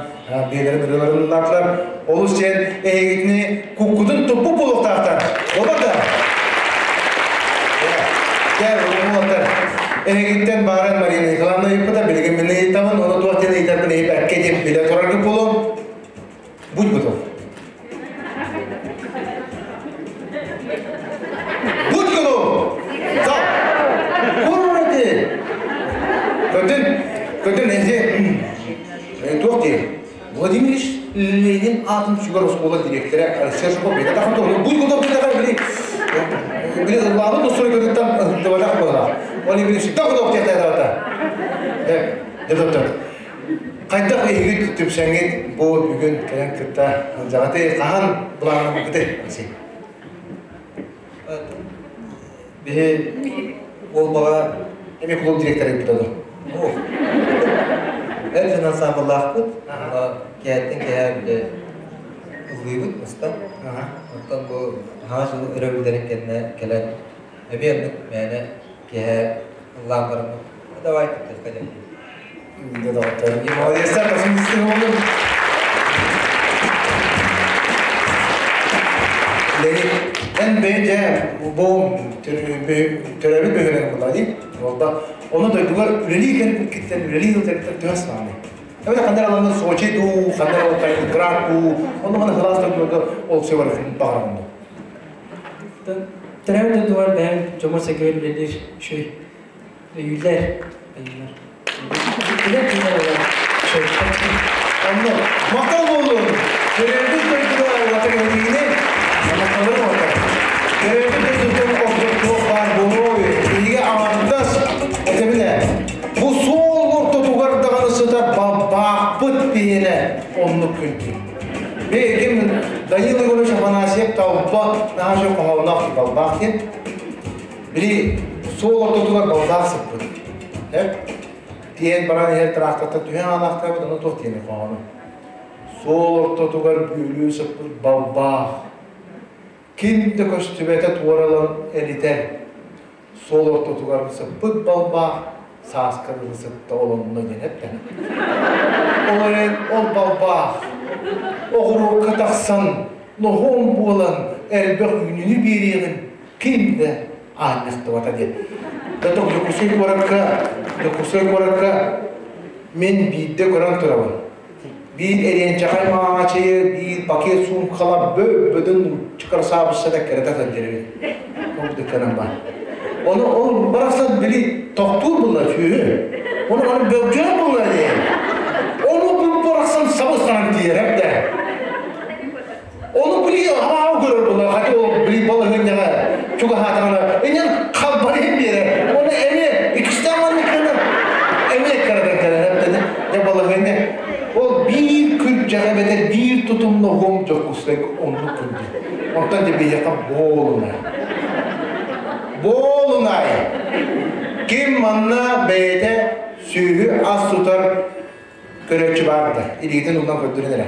биэлэрин ырыаларын ыллаатылар. Олус диэн эһигитини куккутун туппут буолуохтаахтар. Буолбат да? Дьэ, уолаттар, эһигиттэн бааран Марина Николаевна ыйыппыта, билигин мин ыйытабын, ону туох диэн ыйытарбын эһи бэркэ диэн билэ тураргыт буолуом. Будь готов. Будь готов! Зал! Куррати! Көтүн, көтүн эһи туох диир? Владимир Ленин аатын сүгэр оскуола дириэктэрэ Алексей Жуков бэйэтэ тахан туһунан будь готов диэтэҕэ били били ыллаабыт устуруйкатыттан ыһыктыбатах буоллаах. Ол били всегда готов диэхтээтэҕэ. Дэ, Хайдах эһиги түмсэҥҥит бу бүгүн кэлэн кытта сылдьаҕытый? Хаһан былааннаммыккытый, Алексей? Биһи Уолбаҕа Эмиэ клуб директора ыыппыта дуо? Эр дьон ансаамбыллаахпыт. Кээттэн кэһээ бile ыллыыбыт мустан. Оттон бу хаҥа жыл өрөбүллэрин кэннэ кэлэн эмиэ оннук мээнэ киэһэ ыллаан бараммыт давай кыттыахха диэн. Дьэ доҕоттор, молодецтар, тосун буоллун. Леонид, эн бэйэ дьэ бу төрөөбүт бөһүөлэгин булла дии. Буолба. Ону дойдугар үлэлии кэлбиккиттэн үлэлии сылдьаргыттан төһө санааны? Эбэтэр ханна эрэ аланна Сочи дуу, ханна эрэ Калининград дуу, онно маны сылаас дойдуларга ол все барытын баҕарабын дуу. Төрөөбүт дойдугар бэйэм дьомо-сэргэбэр үлэлиир үчүгэй өйүүллэр, өйүүллэр. Онно махтал буоллун! Төрөөбүт дойдуга уота кэһэтиини махталларын уота. Төрөөбүт дойдуттан ордук туох баар буолуой? Биһиги аҥардас этэбин ээ. Бу суол ортотугар даҕаны сытар балбаахпыт биһиэнэ оннук күндү. Бэйэким Данил Егорович Афанасьев талба наһаа үчүгэй хоһоонноох балбаах диэн. Били суол ортотугар балбаах сыппыт. Тиэйэн баран иһэр тыраахтартан түһэн аалаахтаабыт, ону туох диэни хоһоону. Суол ортотугар бүөлүү сыппыт балбаах. Ким да көстүбэтэ туоралан элитэр. Суол ортотугар сыппыт балбаах сааска дылы сытта олонно диэн эттэ. Ол эрэн ол балбаах оҕуруокка тахсан ноһуом буолан элбэх үүнүүнү биэриэҕин ким да аанньахтыбата диэн. Даток Дьокуускай куоракка Дьокуускай куоракка мин биирдэ көрөн турабын. Биир эриэнчэхэй маҥаачыйы, биир пакет суумкалар бөп-бөдөҥ чыкарсаабыссата кэрэтэ сылдьар эбит. Ол дыкканан бар. Ону ол барахсан били тохтуур буолла сүөһү. Ону аны бөлдьөөр буолла диэн. Ону бу барахсан сабыс-санан тиийэр эбдэ. Ону били аҕаа көрөр буолла, хати ол били балаһыанньаҕа чугаһаатаҕына, инэн халбарыһын биэрэр. Оны эмиэ иккистээн маннык гынар, эмиэ кыратан кэлэр эбтэнэ. Дьэ балаһыанньа ол биир күрдьэҕэ эбэтэр биир тутумна уһуом Дьокуускайга оннук күндү. Онтон дьэ биһиэхэ буолунай. Буолунай! Ким манна бэйэтэ сүөһү ас тутар Көрөөччү баар да, илиитин уунан көрдөрөн эрэ.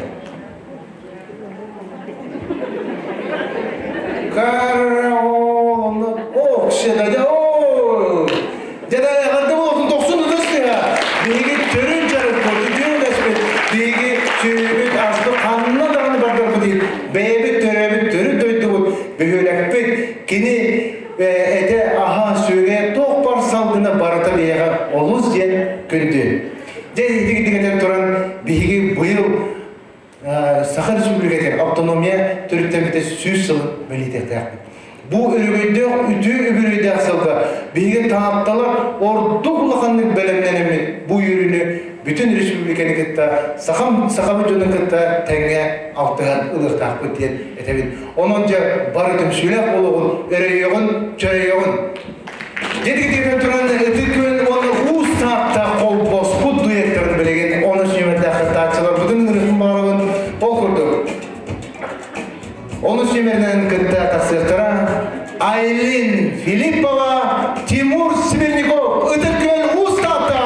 Караолонно, о, кшедадя, о! Дьэ, эҕэрдэ буолуохтун тохсун ытыс тыаһа. Биһиги төрүт дьарыкпыт, үтүө үгэспит, биһиги сүөһүбүт, аспыт ханна даҕаны бардарбыт иһин бэйэбит төрөөбүт төрүт дойдубут, бөһүөлэкпит, кини этэ, аһа, сүөгэ туох бар салгына барыта биһиэхэ олус диэн күндү. Дьэ, итигитик этэн туран, биһиги быйыл Саха Республикатыгар автономия төрүттэммитэ 100 сыл бэлиэтиэхтээхпит. Бу өрөгөйдөөх үтүө үбүлүөйдээх сылга биһиги таатталар ордук улаханнык бэлэмнэнэммит бу үөрүүнү бүтүн республиканы кытта сахам сахабыт дьонун кытта тэҥҥэ алтыһан ылыахтаахпыт диэн этэбин. Онон дьэ бары түмсүүлээх буолуоҕун, өрөйүөҕүн, чөрөйүөҕүн. Дьэ туран Ытык Күөл уонна Уус Таатта холбоспут дуэттарын билигин ону сүүмэрдээх кыттааччыларбытын ыҥырыахпын баҕарабын. Ол курдук, ону сүүмэринэн кытта тахсыахтара Айлин Филиппова, Тимур Смирников, Ытык Күөл Уус Таатта!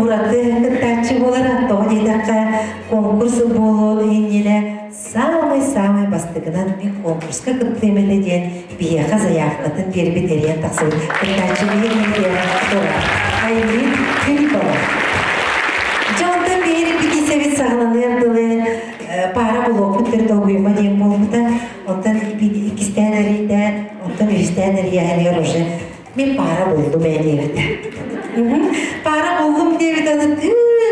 ураты кыттааччы буолар, тоҕо диэтэххэ, конкурс буолуон иннинэ самый-самый бастакынан мин конкурска кыттыам этэ диэн биһиэхэ заявкатын биэрбит эрийэн тахсыбыт кыттааччы биһиэхэ турар. Айлин Филиппова. Дьэ онтон биһиги репетициябит саҕаланыар дылы паара булуохпут төрүт долгуйума диэн буолбута. Онтон иккистээн эрийдэ, онтон үһүстээн эрийээһинигэр уже мин паара буллум ээ диэбитэ. Паара буллум диэбит аны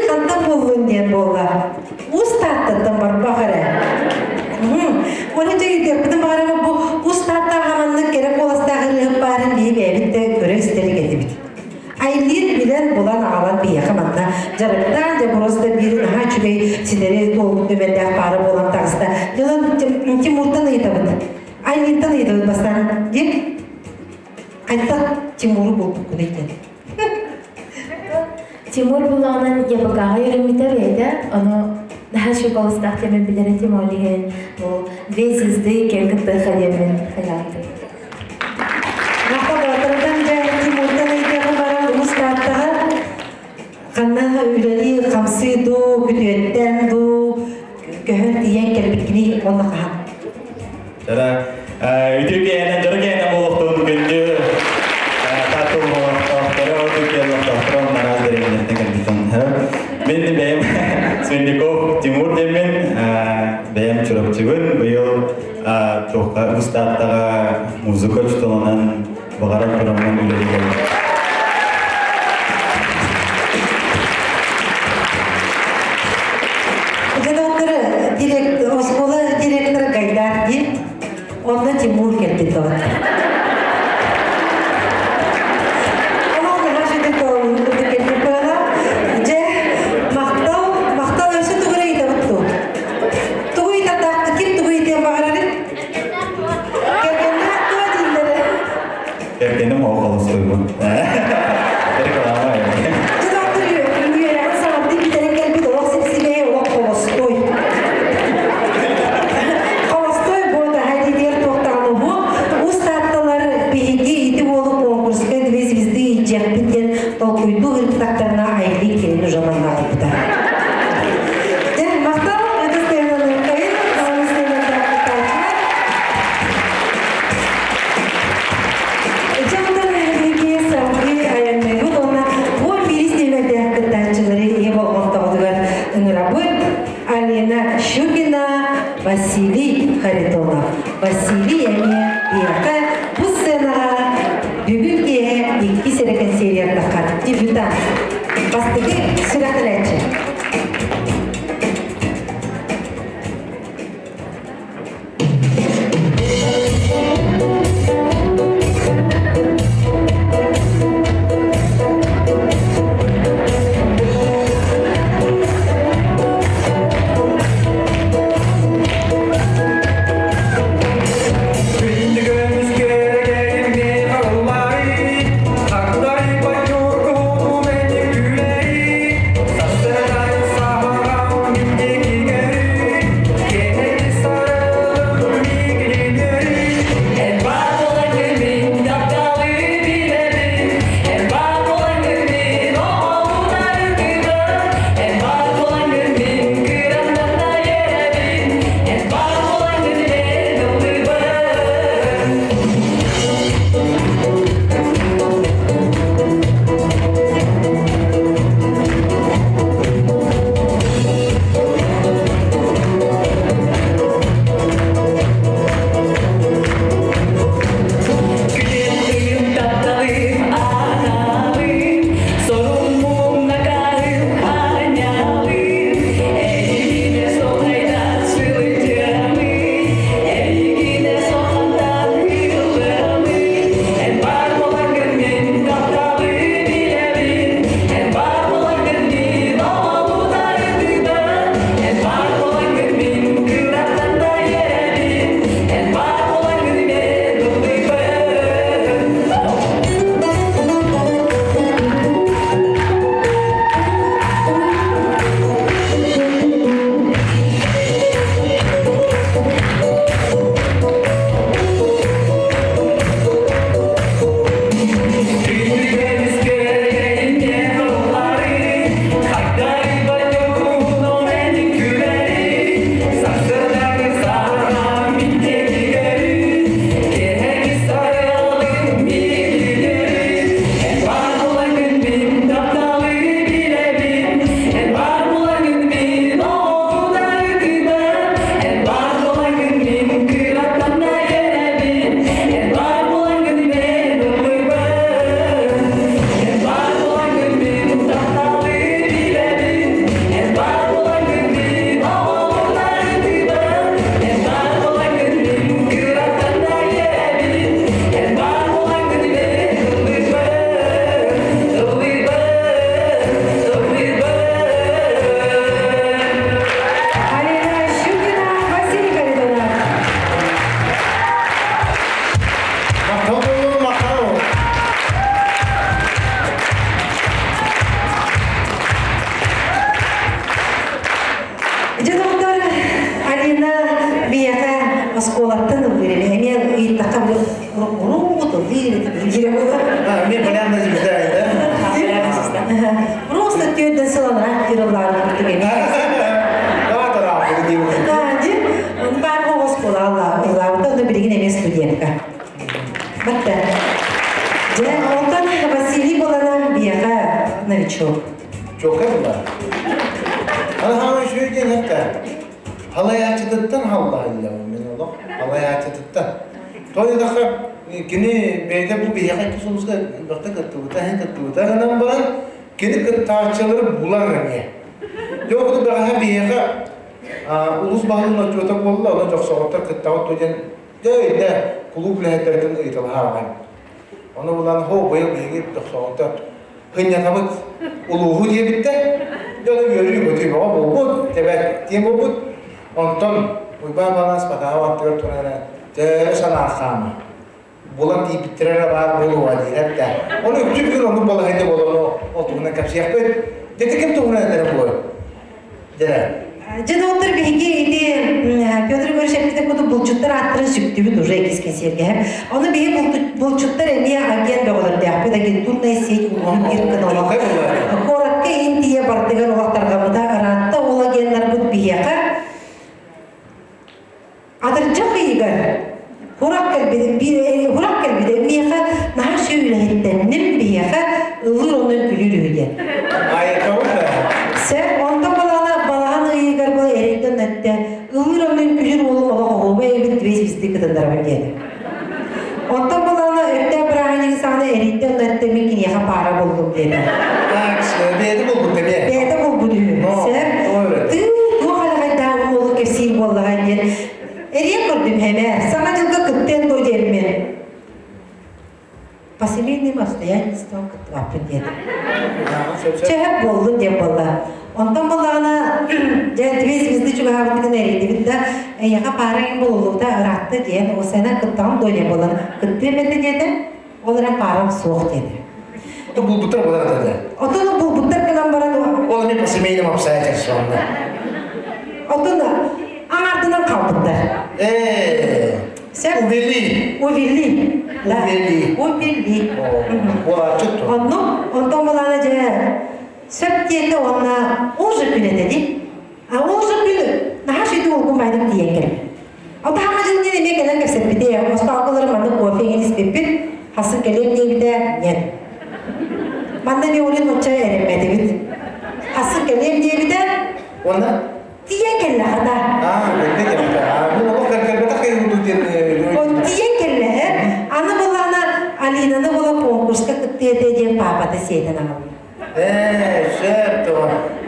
хантан буллун диэн буолла. Уус Тааттаттан барбах эрэ. Оны дьэ баҕарабын бу Уус Тааттаҕа маннык кэрэ куоластаах ырыаһыт баарын биһи бэйэбит да көрө истэрик этибит. Айлин билэн булан аҕалан биһиэхэ манна дьарыктаан дьэ просто биир наһаа үчүгэй ситэри туолбут нүмердээх паара буолан таҕыста. Дьонон Тимуртан ыйытабыт. Айлинтан ыйытабыт бастаан. Диэн хайдах Тимуру булбуккун диэн. Тимур булаҕынан ЯПК-ҕа үөрэммитэ бэйэтэ, ону наһаа үчүгэй куоластаах диэммин билэр этим, ол иһин бу две звезды киэн кыттыахха диэммин хайаабытым. Махтал Батырдан дьэ Тимуртан ыйытыаҕы баран Уус Тааттаҕа ханна үлэлии хамсыы дуу, күтүөттэн дуу көһөн тиийэн кэлбиккиний уонна хаһан? Жара үтүө киэһэнэн, дьоро киэһэнэн буолуохтун күндү Таатта олохтоохторо, Түркия олохтоохторо араас дэриэбинэлэртэн кэлбитин. Мин бэйэм Смельников Тимур диэммин, бэйэм Чурапчыбын, быйыл туохха Уус Тааттаҕа музыка учууталынан баҕаран тураммын үлэлиибин. Дьэ, директор, оскуола директора Гайдар диэн, онно Тимур кэлбит доҕоттор. Олох наһаа үчүгэй кэлбит буолла. Дьэ, махтал, махтал өссө тугу эрэ ыйытабыт дуу? Тугу ыйытардаахпыт, ким тугу ыйытыан баҕарарый? Кэргэннээх дуо дииллэрэ. Кэргэним оҕо холостуйбун. Реклама. Дьэ, доҕоттор, үөрэҕин саҥардыы бүтэрэн кэлбит олох сипсибэйэ, олох холостой. Холостой буотаһа диир туохтаҕына бу Уус Таатталар биһиги ити уолу конкурска две звезды илдьиэхпит диэн толкуйдуу ыыттахтарына Айлин кинини уже манна аҕалбыта. Дьэ, махтал ытыс тыаһынан Дьонтон биһиги салгыы айанныыбыт уонна 11 нүөмэрдээх кыттааччылары ийэ болҕомтоҕутугар ыҥырабыт. Алина Щукина, Василий Харитонов. Василий эмиэ биһиэхэ бу сценаҕа бүгүн киэһэ иккис эрэ кэнсиэригэр таххар дебютант. Бастакы сүрэхтэнээччи. Күндү көмүс кэрэгэрим харыллары, Хагдарый бачур куһуну мени күлэри. ыллаабыт курдук эмиэ. Ди, баар бу оскуола ыллаабыта, онно билигин эмиэ студентка. Батта. Дьэ, онтон Василий буолана биэхэ новичок. Чокка була. Ана үчүгэй диэн этэ. Халайааччытыттан халлаһылла мен олох халайааччытыттан. Той даха кини бэйдэ бу биһиэхэ икки сулуска бахта кыттыбыта, һэн кыттыбыта гынан баран кини кыттааччылары булар эмиэ. Дьэ, бэҕэһээ биһиэхэ улус баһылын отчуота буолла, онон дьохсоҕоттор кыттаҕыт диэн дьэ өйдө кулууп үлэһиттэрин ыйыталаһааҕын. Ону булан хоо быйыл биһиги дьохсоҕоттор хынньатабыт улууһу диэбиттэр. Дьэ, ону үөрүү көтүү бөҕө буолбут, тэбэт диэн буолбут. Онтон Уйбаан Балаас Батаһа аттыгар туран эрэ төһө санааххаама. Булан тиийбиттэрэ эрэ баар буолуоҕа диир да. Ону үкчү бүгүн оннук балаһыйда буолан ол туһунан кэпсиэхпит. Дьэ ким туһунан этэрэ буолуой? Дьэ. Дьэ, доҕоттор, биһиги ити Петр Егорович эппитин курдук булчуттар ааттарын сүктүбүт уже иккис кэнсиэргэ. Ону биһи булчуттар эмиэ агент бөҕөлөрдөөхпүт, агентурная сеть улуһун биир гына олох. Куоракка иин тиийэ бардыгар олохтаргаммыта ыраатта, ол агеннарбыт биһиэхэ атырдьах ыйыгар хурак кэлбит, хурак кэлбит миэхэ наһаа сүүлэһиттэнним, биһиэхэ ыллыр онон күлүр үһү диэн. Сэ, онтон балаана балахан ыйыгар бұл эрейтен өттө ыллыр онон күлүр уолум олох оҕуба эбит две звезды кытындарабын диэти. Онтон балаана өттө бырааһынньыгы саҕана эрейтен өттө мин киниэхэ паара боллум диэтэ. Бэйэтэ булбут эмиэ. Бэйэтэ булбут үһү. Сэ, тыы туох алаҕайдаах уолу кэпсиир буоллаҕа диэн. Эриэн көрдүм хэмэ, саҥа дьылга кыттыан дуо диэммин. По семейным обстоятельствам кыттыбаппын диэтим. Чэһэп буоллун диэн буолла. Онтон буоллаҕына, дьэ, две звезды чугаһаабытыгын эрийдибит да, эйиэхэ паара иҥ булуллубута ыраатта диэн, осена кыттаҕым дуо диэн буолан, кыттыам этэ диэтэ, ол эрэн паарам суох диэтэ. Ото булбуттар буолар этэ. Отон булбуттар гынан баран Ол эмиэ по семейным обстоятельствам. Отон аҥардынан хаалбыттар. Сеп? Увели. Увели. Да. Увели. Увели. Буолааччыт. Онну, онтон балаана дьэ сөп диэтэ уонна ол же күн этэ дии. А ол же күн наһаа шүйді улгум байдым тиийэн кэлбит. Ота хаҥа дьыл диэн эмиэ кэлэн кэпсэппитэ. Остооколору маннык кофе иҥин испиппит. Хасын кэлиэм диэбитэ, нет. Манна эмиэ улин оччо эрэммэтибит. Хасын кэлиэм диэбитэ, Уонна тиийэн кэллэ хата. Аа, бэрдэ кэлбитэ. Аа, бу олох кэлбэтэх кэлбит диэн. Тиийэн кэллэ, аны булана Алинаны була конкурска кыттыа диэн паапата сиэтэн аҕалла. Сөп то.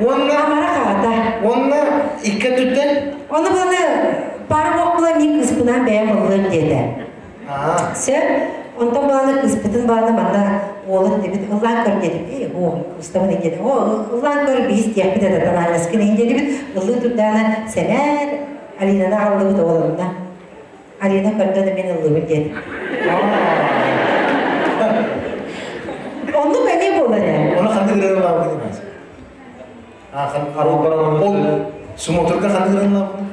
Уонна Амара хаата. Уонна икки түттен Оны буланы пара була мин кыспынан бэйэм ыллыам диэтэ. Сөп. Онтон буланы кыспытын баланы манна уолун дебит ыллаан көр диэтим. Э, о, устабын диэти. О, ыллаан көр биис диэхпит этэ танааласкын ин диэбит. Ыллыы турдаана сэмээр Алинаны аҕаллыбыт оҕолорунна. Алина көрдөн мен ыллыбыт диэти. Оннук эмиэ буолар ээ. Оны ханнык ырыалаабын димас. Аа, хан ол смотрга ханнык ырыалаабын?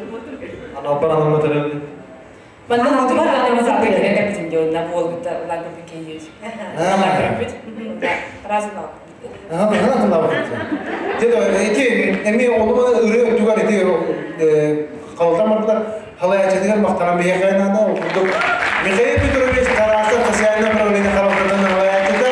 Аналбар анаммытырым. Манна мутугар анаммытырым кэпсин диэн буолбута лагерь кейеш. Лагерь. Разумал. Аха, ханна Деді, эти эми олума ыры өттүгөр эти калдан бардылар. Халаячытыгар мактанан бэйэхайнана окурдук. Михаил Петрович Тарасов хозяина правления харалтынан халаячыта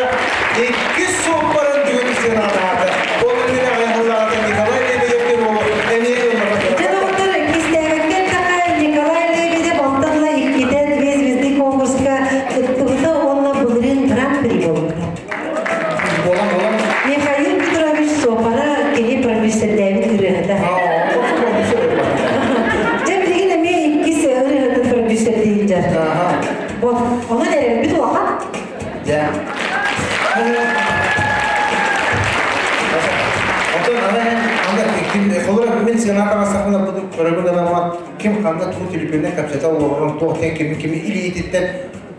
икки соппарын бүгүн сынаатаата. Ол эмине айхаллаата Николай Лебедев диэн уолу эмиэ ыллаҕа. Дьэ, доҕоттор, кистээбэккэ эттэххэ, Николай Лебедев онтон ыла иккитэ Две звезды конкурска кыттыбыта уонна былырыын гран-при буолбута. Болан болан. Михаил Петрович суопара кини продюсердээбит ырыаһыта. Дьэ, билигин эмиэ иккис ырыаһытын продюсердиир дьар. Вот, онон эрэлбит улахан. Дьэ. Онтон ана анда ким холора мен сената сахына буду көрөбүн анама ким ханна туу телефонна капсата олорон туох тен кими кими илиититтен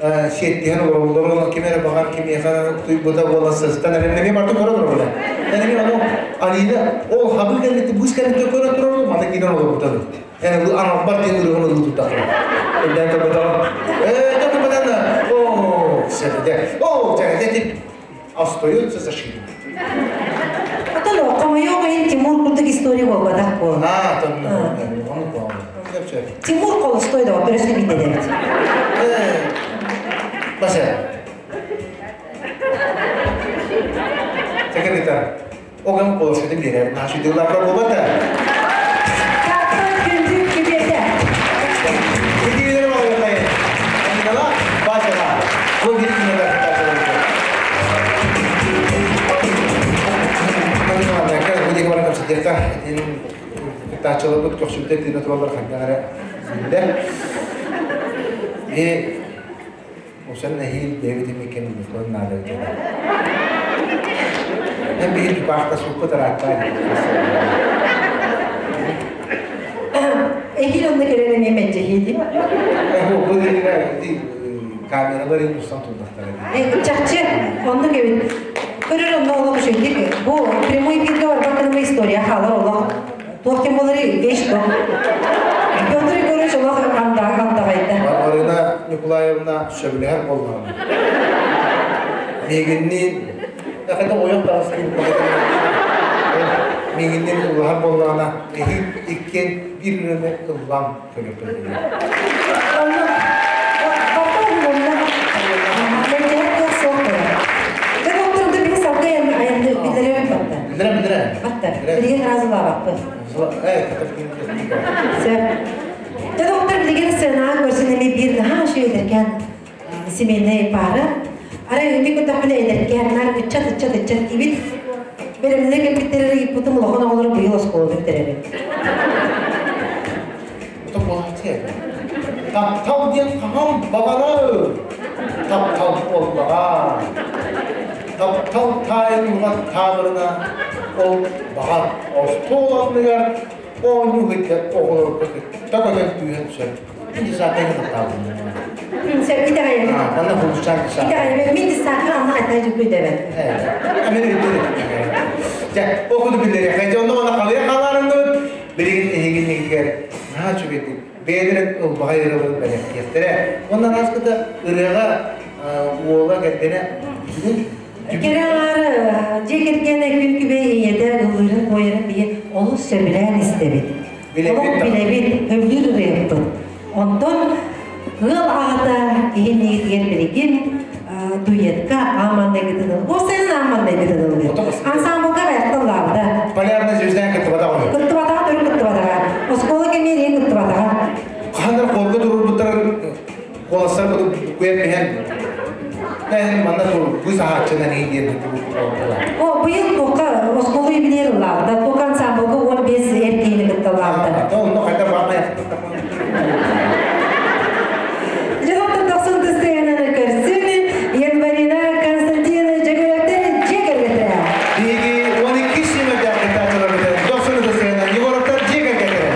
сиэттиһэн олороллорун ким эрэ баҕар кимиэхэ туйбута буола сыстан эрэннэми барты көрө турабына. Эми ону Алина ол хабы кэллити бус кэллити көрө турабы мана киден олорбутан. Эни аналбар тен ырыгын ылы туттахы. Эден көбөтө. Э, о, сәдә. О, сәдә остаются за ширмой. Отон хомойуох иһин Тимур курдук история буолбатах буол. А, тонна. Ону буол. Тимур холостой да өстө биттедебит. Баса. Секретарь. Огам холостой берер. Нашу дела пробовата. Күндүк күбете. Идилер бар. Аннала башала. Бу бир күнөдө Тачылыбыт көксүбүтэ тине туралар ханнагара билде. Э Осан нахил Дэвид мекен муслан нада. Мен бир бахта суппа таратта. Эхил онны керене мен жехиди. Э бу ди камералар устан турдактар. Э чакчы онны кебит. Көрөр онны олох шөйдик. Бу прямой эфирге бар бакыныма история халар олох. Туох болары беш то. Петр Егорович олох анда анда кайда. Марина Николаевна сөбүлэһэр боллаҕына. Миигинниин Әхәтә ойон тағысын Миигинниин улаһар боллаҕына эһи иккен бир үрөне ыллам төлөп. Билдерем, билдерем. Батта. Билген разылабаппы. Доктор билген сцена көрсүн эми бир наха шүйдеркен семейный пара. Ара үми көтөпүнө эдеркен нар ыччат ыччат ыччат тибит. Беремне кепиттерери путум лохон оголор быйыл осколу биттерери. Ото болати. Таптал диэн хаһан бағара. Таптал боллаға. Таптал тайын таабырына ол бағар остоланныгар оонню хыттар оҕолор такотон түйэн түсер. Инди саатайга таптаабын. Сен итагай. Манна хулучан са. Итагай мен саакыр анна айтай жүкүй дебет. Мен өйтүрү. Жа, окуду билдери. Хайжа онда она калыя каларынды. Билигин эхигин негигер. На чүгети. Бэдерин ылбагай ырылын белек. Ондан аскыта ырыга уола кеткене бүгүн Кералар жекергене күн күбей иеде ылырын койырын дие олус сөбүлээн истебит. Билебит. Билебит, хөблүр ырыйыппыт. Онтон ыл ағата киһин нигитигер билигин дуетка аманнегитин О сенин аманнегитин Ансамблга аякталлаабыда. Полярная звезда кыттыбата ғой. Кыттыбатага төрү кыттыбатага. Оскола кемерин кыттыбатага. Хандар колго турбуттар коласар бу куя пehen. Мен манна тур бу сахачынан индиен О, быйыл тока оскола юбилейр лаабыда. Тока ансамблга 15 эркейини кытталлаабыда. Онно кайта бакмай. Жоготтор токсон тыстыгынан көрсүн, Январина Константина Жөгөрөктөр жекергетре. Диги 12 симеде кытачылар 90 тыстыгынан Егоровтар жекергетре.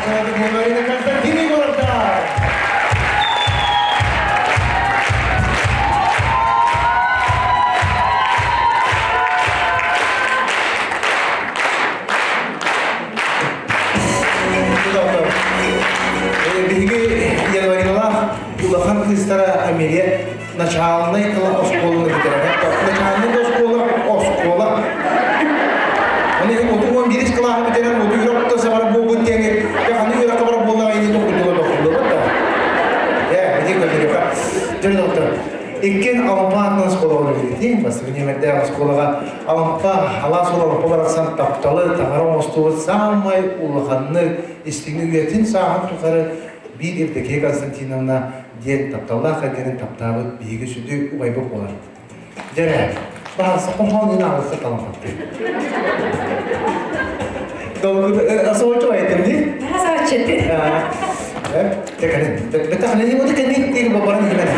кытааччыларбыт Марина Константин Егоровтар! Биһиги Январиналаах улахан кыыстара Амелия начаалынай тыла оскуоланы бүтэрэр. Начаалынай оскуола оскуола. Оны 31 кылааһы бүтэрэн, оту үөрэх сабар буолбут диэҥи, ханы үөрэххэ барар буоллаҕа ини тохтулла тохтулла да. Э, ити көрдөрүөххэ. Дьэ, доктор, иккин Алампа атынан оскуолаҕа үлэлиир. Бастакы нүөмэрдээх оскуолаҕа Алампа, алаас уол Алампа барахсан тапталы таҥара оҥостубут саамай улаханнык истиҥ үйэтин сааһын тухары биир Евдокия Константиновна диэн тапталлаах кэргэнин таптаабыт биһиги сүдү убайбыт буолар. Дьэрэ, баһарса хоһоон ин аҕыска талампаттыы. Асоочу айтым ди? Асоочу. Текалин. Бетахлини вот кени тир бабаран химен.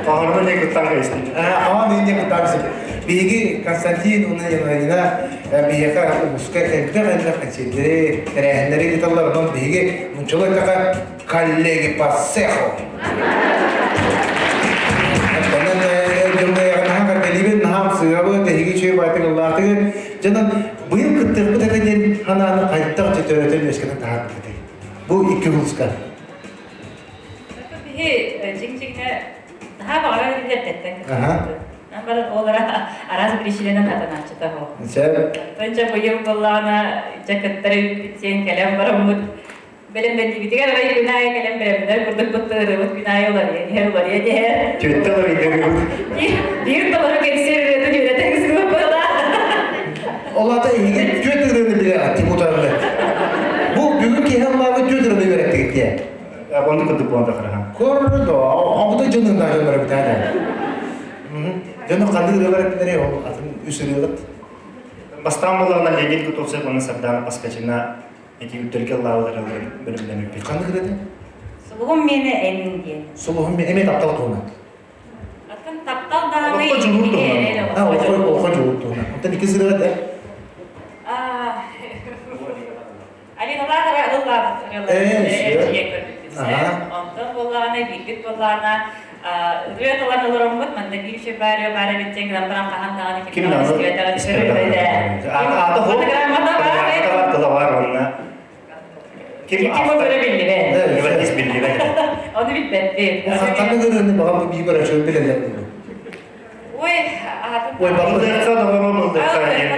Хоһоонун не куттан кэстин. Хоһоон не куттан кэстин. Биһиги Константин уонна Янарина биһиэхэ улууска элбэх-элбэх кэнсиэрдэри, тэрээһиннэри ыыталлар. Онон биһиги мунчалай така коллеги по цеху. Онон дьоҥҥо кэлибин наһаа сыабы, тэһиги үчүгэй баайтык ыллаатыгын. Дьонон быйыл кыттыахпыт этэ диэн ханааны хайдах төрөтөн үөскэтэн таһаарбыт Бу икки улууска. Биһи дьиҥ-дьиҥҥэ наһаа баҕарар биллэрдэттэн кыттыбыт. Баран олара араас биричиинэнэн хатанааччыта ол. Тонча быйыл буоллаҕына дьэ кыттар эбиппит диэн кэлэн бараммыт бэлэмнэннибитигэр арай күн аайы кэлэн бэлэмнэр курдук быттыырыбыт күн аайы уларыйан иһэр уларыйан иһэр. Түөттэ уларыйдырыбыт. Биир толору кэнсиэр ырыатын үөрэтэн кыстыбыт Ол аата эһиги түөрт ырыаны билэҕит тимутарны. Бу бүгүн киһи аллаабыт түөрт ырыаны үөрэттигит диye. Оннук курдук буолан тахараха. Көрдө, оҕото дьонун да дьоннор битаана. Дьону ханнык ырыалар эттилэр ол атын үс ырыаҕыт? Бастаан буоллаҕына Леонид Готовцев уонна Сардана Поскачина ити үрдэлгэ ыллаабыт ырыаларын бөлүмнэммиппит. Ханнык ырыата? Сулуһум миэнэ эн диэн. Сулуһум эмиэ таптал туһунан. Атын таптал даҕаны Олоххо дьулуур туһунан. А, олоххо олоххо дьулуур туһунан. Онтон икки ырыа да? Алиналаах эрэ ыллаабыт ырыаларын Онтон буоллаҕына биирбит буоллаҕына ырыа талан олороммут манна биир үчүгэй баар баар эбит диэн гынан баран хаһан даҕаны ким Аата бар тыла бар онна. Ким автор биллибэт. Биллибэт. Ону билбэппит. Ханнык ырыаны баҕам биир көрөөччү билэллэр Ой, аатын Ой, Ыллыахха доҕорум ыллыахха диэн.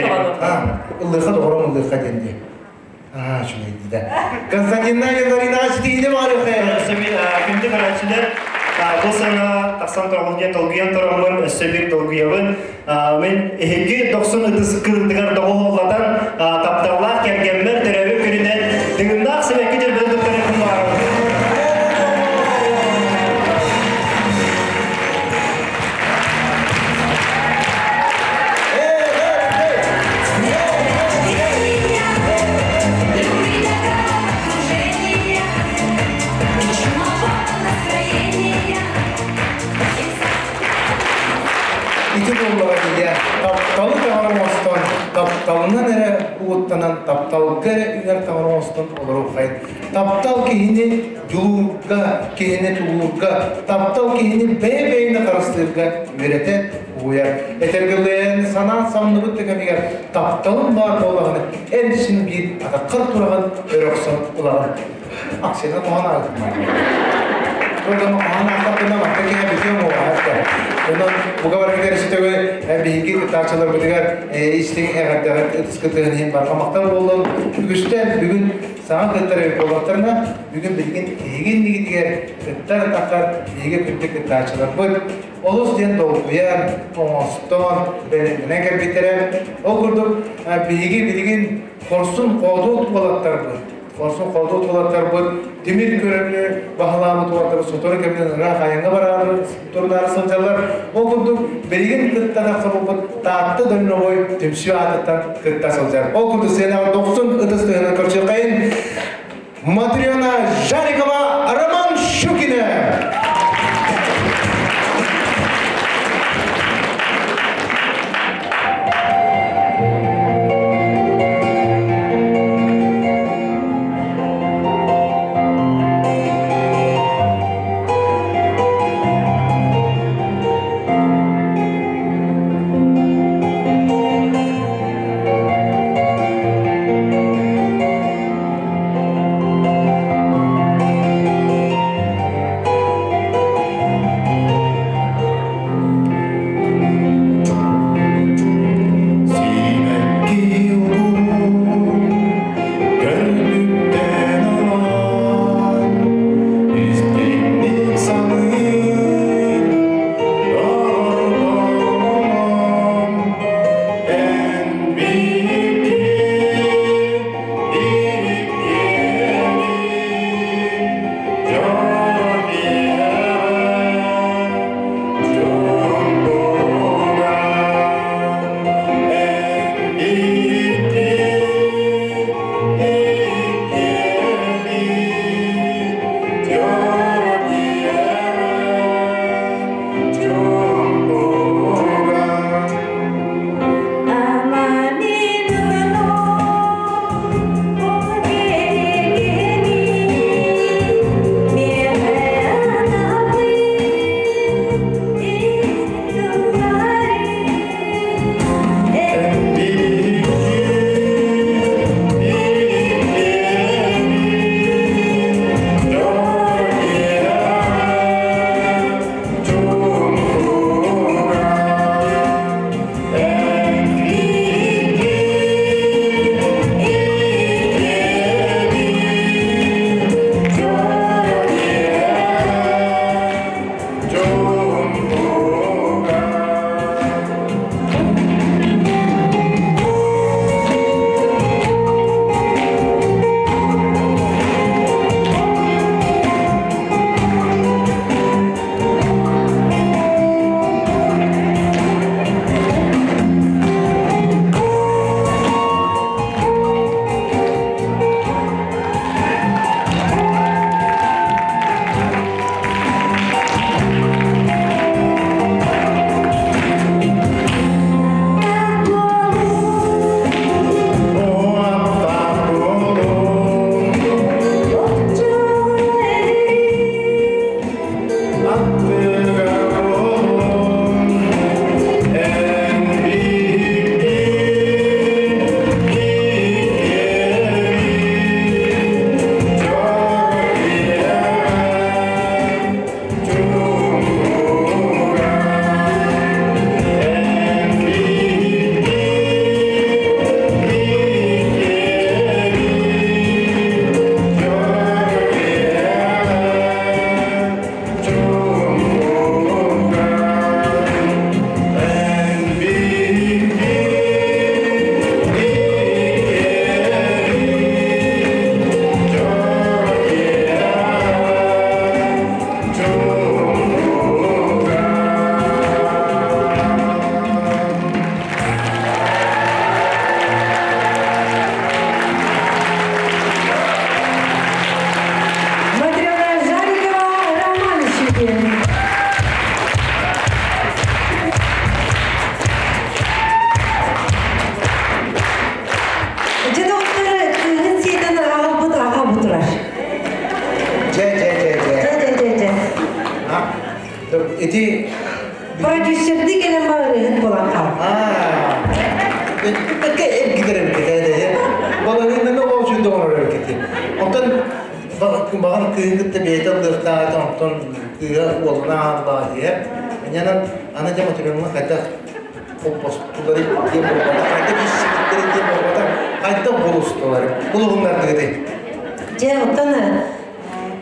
Ыллыахха доҕорум ыллыахха диэн дии. Аа, үчүгэй дии да. Константинна Январинаҕа ситиһиини баҕарыахха. Күндү көрөөччүлэр, бу саҥа тахсан турабын диэн долгуйан тураммын, өссө биир долгуйабын. Мин эһиги дохсун ытыс кырдыгар доҕуһуоллатан, тапталлаах кэргэммэр төрөөбүт күнүнэн дыгыннаах сибэкки дьөрбөн туттарыахпын баҕарабын. Ити буоллаҕа дии тапталы таҥара оҥостон, тапталынан эрэ угуттанан, тапталга эрэ үҥэр таҥара оҥостон олоруоххайын. Таптал киһини дьулуурга, киһини тулуурга, таптал киһини бэйэ-бэйэни харыстыырга үөрэтэр, угуйар. Этэргэлээн санаан самныбыт да кэмигэр тапталым баар буоллаҕына, эн син биир атаххар тураҕын, өрө охсон ылаҕын. Аксина тоһон аҕытмай. Онон оһон аахтахпына манта киһи бүтүөн буолаҕа. Онон буга барыгар истэгэ биһиги кыттааччыларбытыгар истиҥ эҕэрдэҕит ытыскытыгын иһин барҕа махтал буоллун. Үгүстэн бүгүн саҥа кыттар эбит буоллахтарына, бүгүн билигин эһиги иннигитигэр кыттар тахар биһиги күндү кыттааччыларбыт олус диэн долгуйан, оҥостон, бэлэмнэнэн кэлбиттэрэ. Ол курдук биһиги билигин хорсун хоодуот уолаттарбыт, хорсун хоодуот уолаттарбыт тимир көрөнү баһылаабыт уолаттар сотору кэминэн ыраах айаҥҥа бараары турунаары сылдьаллар. Ол курдук билигин кытта тахсыбыппыт Таатта Дальновой түмсүү аатыттан кытта сылдьар. Ол курдук сценаҕа дохсун ытыс тыаһынан көрсүөххэйин Матрена Жарикова, Роман Щукина! Продюсерди кэлэн барыһын болан хаал. Бэккэ эргитэр эбит этэ. Баларыынаны ол үчүн доҕорор эбит. Онтон баҕар кыыһын кытта бэйэтэ ыллыахтаах, онтон кыыһа уолуна ааллаах иһэ. Анянан аны дьэ материалына хайдах холбостулары диэн буолбата, хайдах иссибиттэрин диэн буолбата, хайдах булустулар, булуһуннардыгыты. Дьэ, оттон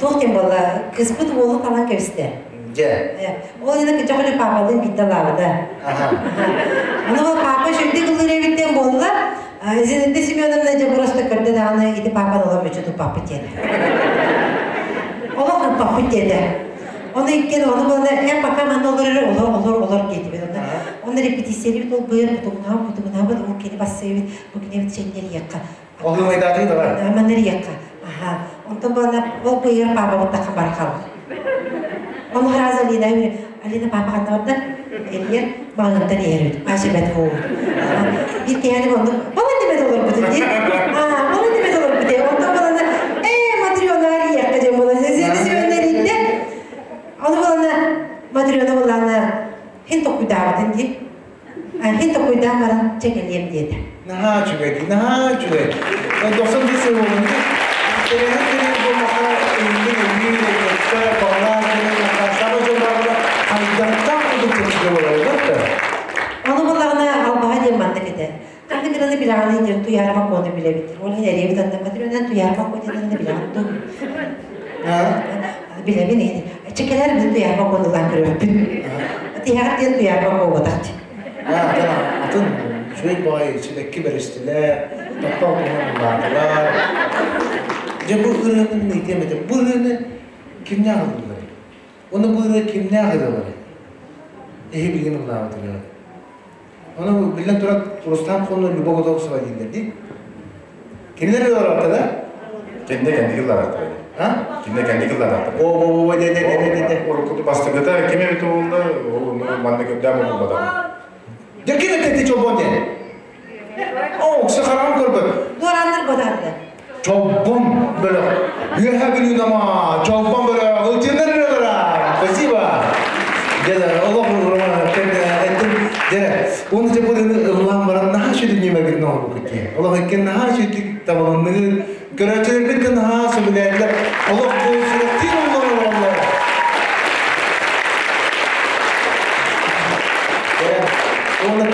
туох диэн буолла, кыыспыт уолу талан кэбистэ. Дьэ. Ол иһин кычча папалыын биирдэ лаабыта. Аны ол папа үчүгдик ыллыыр эбиттэн буолла, Зинаида Семеновна дьэ просто көрдө даҕаны ити папаны олох мүччү туппаппыт диэтэ. Олох ыппаппыт диэтэ. Ону иккиэн ону буолла, эн пока манна олор эрэ, олор, олор, олор диэтибит. Онно, онно репетициялыыбыт ол быар, бутугунаабыт, бутугунаабыт, ол кини бассыыбыт, бу кинибит чэннэриэххэ. Ол ымайдаатыы давай. Маннарыйахха. Аха. Онтон буолла, ол быйыр папа бутахха бар хаалар. Оны сразу Алина, Алина папа ханна барда? Элиер маҕынтан иһэр үт. Аша бэт хоут. Бир киһини оннук, ол неме олорбут ди. Аа, ол неме олорбут ди. Онтон буолана, ээ, Матрена арыйахха дьон буолан, Зина Оны буолана, Матрена буолана, хин токуйдаабытын ди. Хин токуйдаан баран чекелием диэтэ. Наһаа үчүгэй, наһаа үчүгэй. 91 сыл буолан, тэрээһин тэрийэр буоллахха, иннин өйүүр, өттө, баҕалаах, саҥа дьон баҕала хайдахтаах курдук чэпчэки буолар да. Ону буоллаҕына албаһа диэн маннык этэ. Ханнык гынаны билэҕиний диэн Туйаарма Куону билэбит. Ол иһин эриэбит анна Матрёнан Туйаарма Куо диэн анна билэҕин дуу? Билэбин иһин. Чекелер бин Туйаарма Куону ылан көрөбүн. Тиһэҕэр диэн Туйаарма Куо буолбатах дии. Атын үчүгэй баҕайы сибэкки бэристилэр, таптал туһунан ыллаатылар. Дьэ бу ырыаны мин ыйытыам этэ. Бу ырыаны кимнээх ыллыылларый? Уонна бу ырыа кимнээх ырыаларый? Эһи билигин ыллаабыт ырыалар. Ону биллэн турар Рустам Хонно Люба Готовцева дииллэр дии. Кинилэр ырыалар да? Кинне кэнники ылларатта. А? Кинне кэнники ылларатта. О, о, о, де, де, де, де, де. Уруккуту бастыгыта ким эбит уолла, ол манна көрдөм болбатам. Дьэ ким этэ чолбон диэн? О, ксы харам көрбөт. Дуораннар бодарды. Чолбон бөлөх. Үөһэ Бүлүү нама, чолбон бөлөх. Ылтыыннар ырыалара. Спасибо. Дьэ, олох эттим. Дьэ, уонна дьэ бу ыллаан баран наһаа сүдү ньүмэгит ноһобукут дии. Олох иккин наһаа сүдү табылынныгын. Көрөөччүлэрбит да наһаа сөбүлээтилэр. Олох бу сүрэхтиин олороллор. Уонна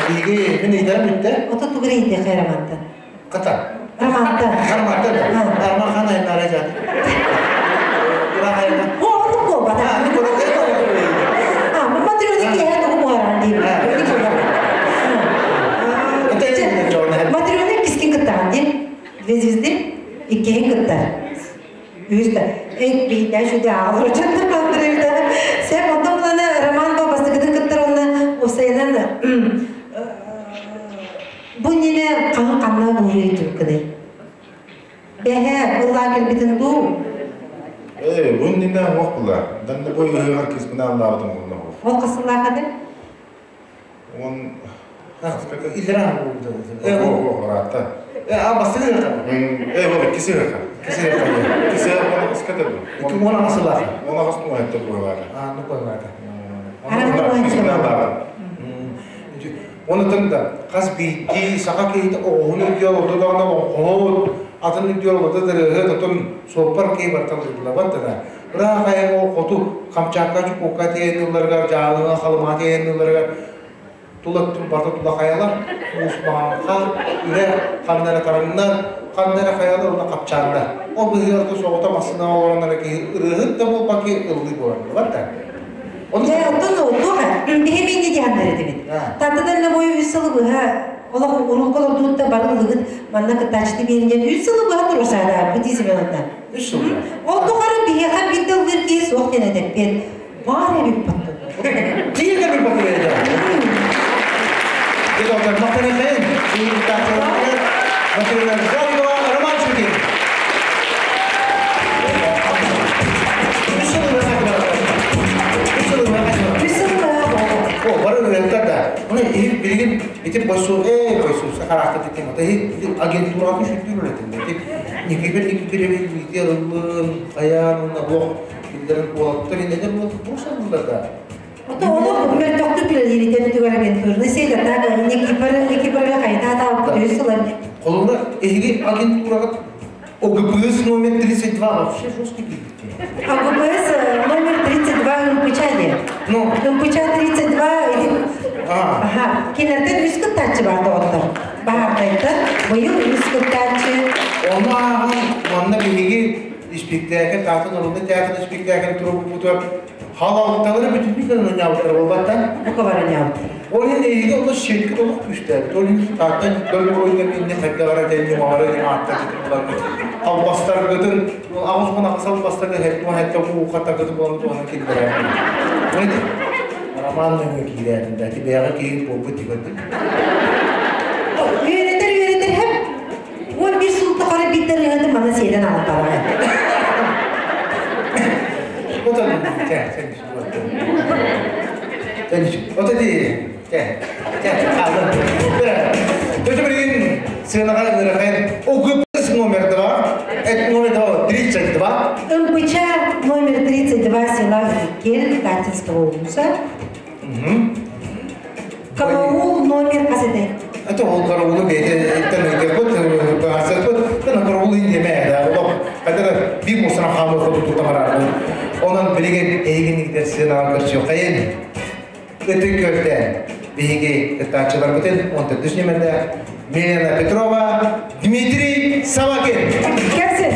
биһиги мин ыйдарым бүттэ. Ото тугур ийтиэхэ Романтан. Ката. Романтан. Романтан да. Арман хан айнара жат. О, оннук буолбата. А, Матрёна киэһэ тугу буһаран диир. Матрёна иккискин кыттаҕын дии. Две звезды иккиһин кыттар. Үс да. Эй, биһиттэн шүдэ аҕалар учуттар бааттар. Сен онтон булана Роман ба бастакытын кыттар онна уопсайынан бу нине хаһан ханна булуй түккүнүй? Бэһэ ыллаа кэлбитин дуу? Э, бу иннинэ оҥох була. Данна бу ыһыгар кыыспын аллаабытым онно. Ол хасыллаахады? Он Илера О, баратта. Э, а бастыгы Э, вот киси ыһыга. Киси ыһыга. Киси ыһыга кыската бу. Ики уон асыллаах. Он ағас ну айтты буолар. А, ну коймата. Оны Онутун да хас биирдии саха киһитэ оҕуһун үрдүөр орто даҕаны олоҥхоһут, атын үрдүөр орто дырыһыт, отон суоппар киһи бартан ыллабат да. Ыраах айан ол хоту Камчатка Чукотка тиэйэн ылларыгар, Дьааҥыга, Халымаҕа тиэйэн ылларыгар тула өттүн барыта тула хайалар, муус маҥха, үрэх, ханна эрэ тарыҥнар, ханна эрэ хайалар уонна хапчааннар. Ол быһыгар соҕото массыына олорон эрэ киһи ырыаһыт да буолбат киһи ыллыы буолар буолар да. Дьэ, оттон туох биһи миинни диһаннар этибит. Таттадан бою үс сылы быһа олох урулка олордуутта бары ылыгыт манна кыттааччыты биэринэн үс сылы быһа турусаада бити Семеновна. Үс сыл. Ол тухары биһиэхэ биир да ыллыыр киһи суох диэн этэппиэн баар эбит баттын. Тиийэ bir bakıyor. Доктор Махтанахен, Матрена Жарикова, Роман Чукин. О, бары ырыаттар да. Оны иһит билигин ити бойсу, э, бойсу, сахараахта титим. Ата иһит агентураны сүттүүр үлэтин. Ити Никифор Никифорович Митя ыллын, Хаян, уонна Бог биллерин уолаттар инедер буол бурсаллар да. Ото олох мөлтөхтүк үлэлиир түгэр агентурны сейда так Никифор Никифорович хайта тааппыт үс сыл. Холобура, эһиги агентураҕыт ОГПС номер 32 вообще жесткий киирбит. ОГПС номер 32 МПЧ диэн. Ну. МПЧ 32 или Аха, кинилэртэн үс кыттааччы бар доҕоттор. Баһаартайтан быйыл үс кыттааччы. Ону ааһан манна биһиги испиктээкил Таатта народнай театрын испиктээкилин туруорбуппутугар халалталары бүтүннүү кэлэн оонньообуттара буолбаттан. Бука бар оонньообуттар. Ол иһин эһиги онно шетки олох күүстээбит. Ол иһин Тааттан дойду инне хайдагара тэнни мамара диэн ааттаргытын буларгыт. Албастаргытын, 88 албастаргы хэттума хэтте куукаттаргытын булан туһана киллэрээбит. Роман нөҥүө киирээбин да, бэйэҕэ киһи буолбут тигэрдик. Үөрэтэр үөрэтэр хэп 11 сыл тухары биир ырыаны мана сиэлэн аҕалтаҕа. Ото чэ, чэ, Ото ди, чэ, чэ, хаалын. Төтө билигин сыанаҕа ыарахайын ОГПС номер 2, это номер 2, 32. МПЧ номер 32 села Кель Таттинского улуса. Караул номер касеты. Это ол караулу бэйэтэ ыйдырбыт, быһаарсарбыт, тэн караул индиэмэ да, олох хотя биир мусана хаамы хоту тутамарар. Онон билигин эйигин сыанаҕа көрсүөххэйин. Ытык Көлтөн биһиги кыттааччыларбытын 14 нүөмэрдээх Милена Петрова, Дмитрий Савакин. Кэлсин!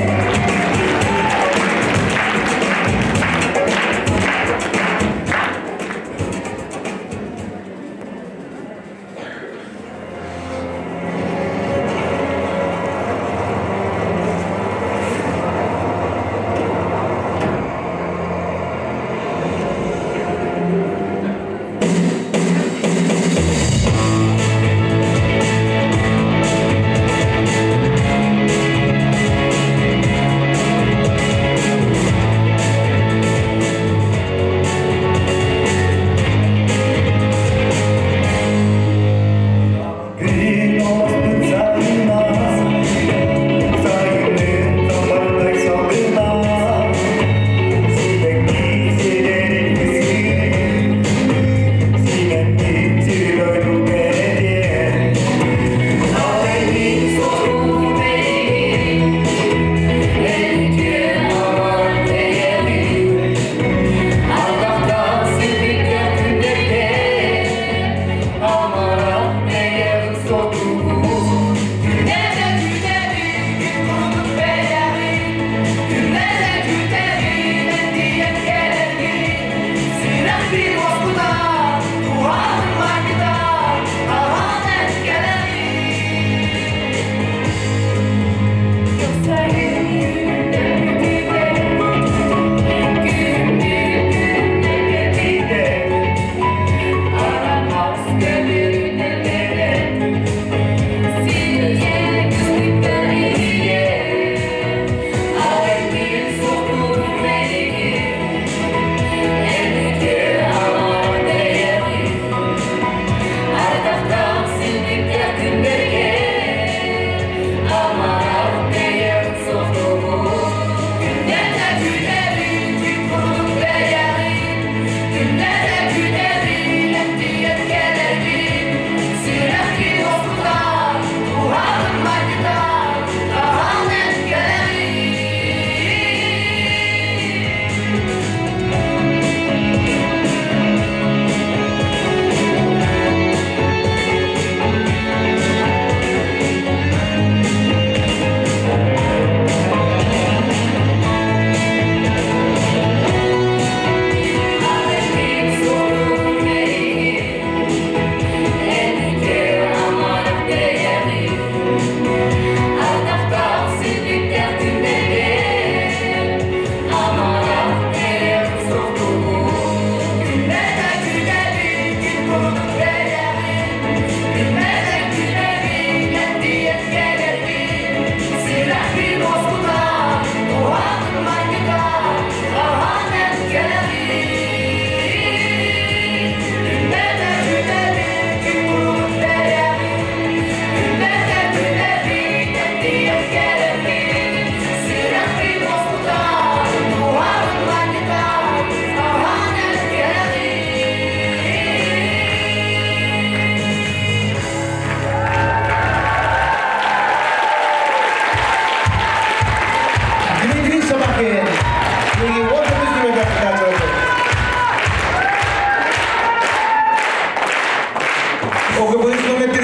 ОГБС номер 3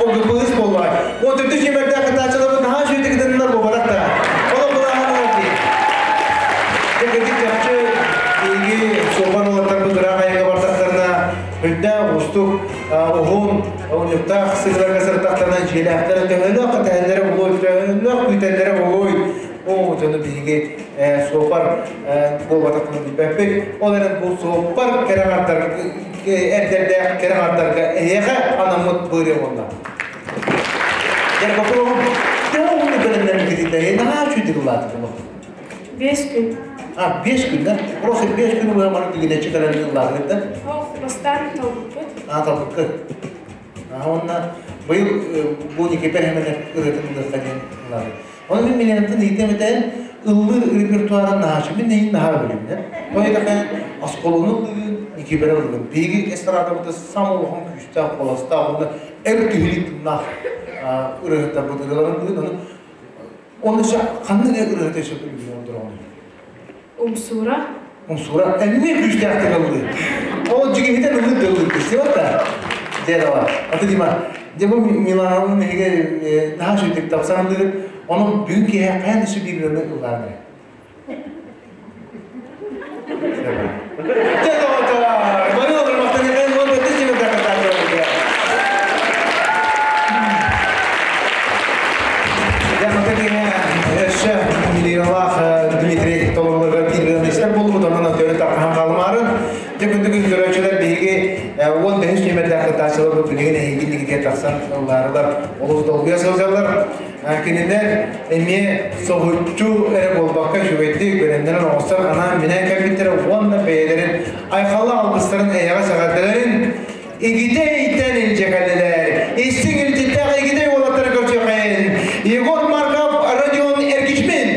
ОГБС боллай. 14 нөмірді кытаачылары наһаа сүйдігідінлер болбарақта. Ола бұлахан оларды. Декедик чапчы биги суопар олаттар бу дыраах айга бардактарына хүндә устук уһун унюктах сыгыларга сыртактарына жилээхтер төһөлөк кытаэллere булуй, төһөлөк күтэллere булуй. О, жону биги суопар болбатактын билбеппик. Ол эрен бу суопар кераңаттар эрдерде кераңаттарга эйеге анамыт быыры болла. Яр бакылым, тәуны белемнәрне китә, наһаа чүйдүк булы. 5 күн. А, 5 күн, да? Просто 5 күн бу маны дигене чыгаран ыллады, да? Ол бастан толбуппут. А, табыккы. А, онна быйыл бу никепер хемене ырытын ыллады. Оны мен миллионтын итеметен ыллы репертуарын нахашы, мен нейин наха билем, да? Той да асколону никепер ыллы. Биги эстрада бу самолохон күстә, коласта, оны эр киһилик нах ырыгыттар бу ырыларын бүгүн оны оны ша кандай ырыгыт эшеп билген оны. Умсура. Умсура эмне күстә актыгылды. Ол жигитен ыллы дылды, себата. Дедала. Аты дима. Де бу Миланның неге наха шүйтек тапсанды. Onun бүгүн киһэ каян иши бирбирine ылларды. Дмитрий толоруларга бирбирine истер болду, онан төрө тапкан калмарын. Де күндүк көрөчүлөр биги 15 нөмердәге ташылып билеген эйгилиге тақсан ылларылар олуз долгуя сылжалар. Кинилер эми соһуччу эре болбакка жүбетти көрендерин оңостар анан менен кәбиттер онна бәйлерин айхалла алгыстарын эяга сагаттыларын игите иттен илжекалелер. Истин илжеттак игите болаттар көрчөкайын. Егор Марков, Родион Эргичмен.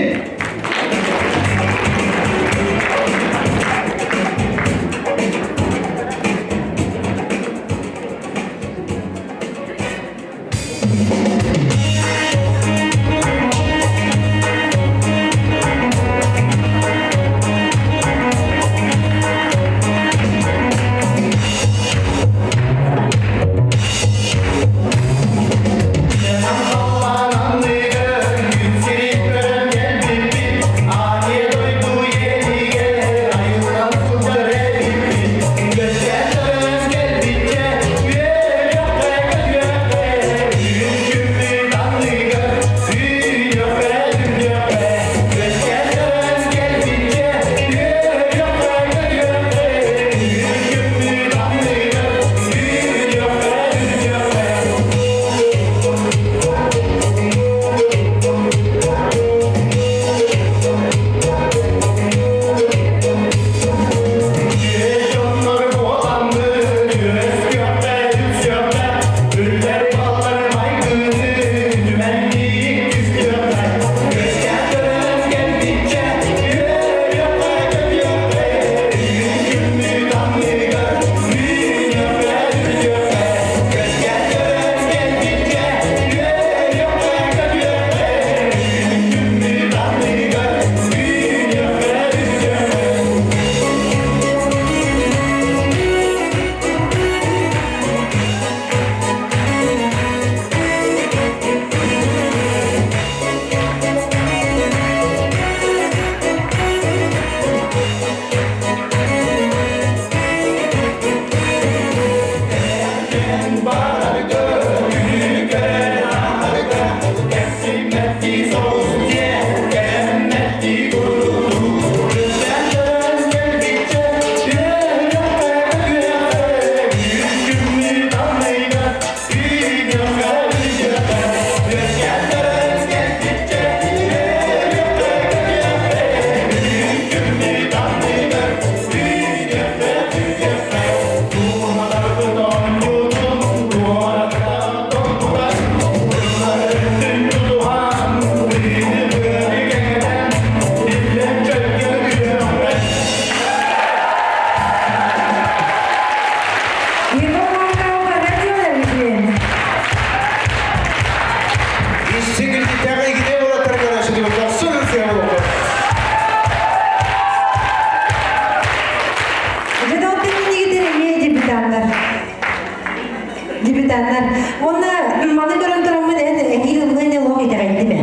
Дебютаннар. Онна маны көрөн тураммын эн эһиил ыллыан олох итэҕэйдим.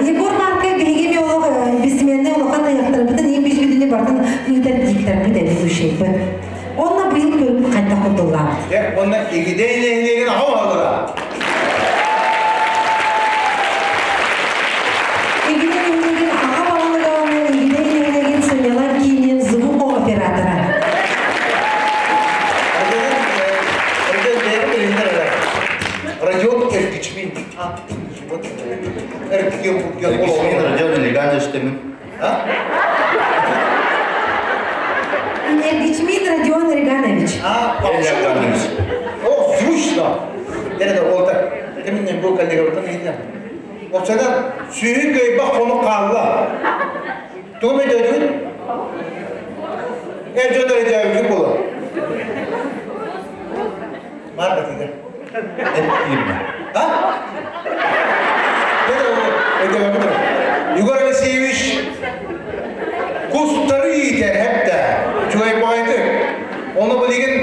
Егор Марка биһиги ми олох бисменный улахан ыһыахтарбытын иин бүсбүтүнү бартын ыытар диктарбыт ведущийбыт. Онна быйыл көрүп хайдах курдуллаабыт. Онна Игидэй нэһилиэгин аҕа баһылыга. Игидэй нэһилиэгин аҕа баһылыга уонна Игидэй нэһилиэгин сынньалаҥ киинин звукооператора. Родион Эргичмин. Эргичмин Родион Ильганович демин. Эргичмин Родион Реганович. Реганович. О, звучно. Дәрі ол да. Кеминен бұл коллегалардан eyni. Опсадан сүйі көйбақ қону қалла. Туğ өйдөдүн? Эр жонор өйдөбү болу. Бар батыга. А? Өйдөбү. Егор Алексеевич кустары иитэр хепте. Чугай баайты. Оны билигин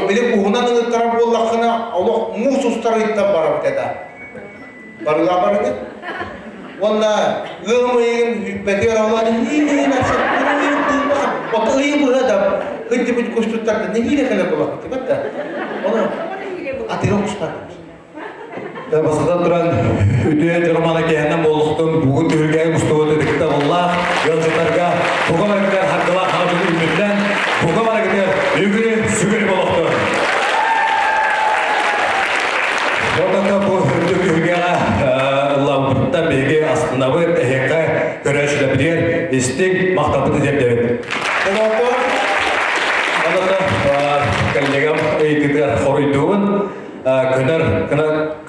билип уһунан ылыттаран буоллаххына олох муус устары ыттан барабыт этэ. Барыла барыны. Онна ыам ыйын үппэтигэр олан От ыйы быһа да хыттыбыт кустуттарда нэһиилэ кэлэ буолахпыт батта. Оны атыра куспат. Бастатан туран үтүө дьоромана киһинэн буоллуктун бугун түһүлгэҕэ мустубут ытыкта буллаах ыалдьыттарга буга барыгытыгар харгылаах хаҕа үүммүтүнэн буга барыгытыгар үгүрү сүгүрү болохтун. Оннука бу үрдүк түһүлгэҕэ ыллабыттан биһиги астынабыт, эһиэхэ көрөөччүлэрбитигэр истиҥ махталбытын тиэрдэбит. Оннука коллегам ыйытыытыгар хоруйдуубун. Көнөр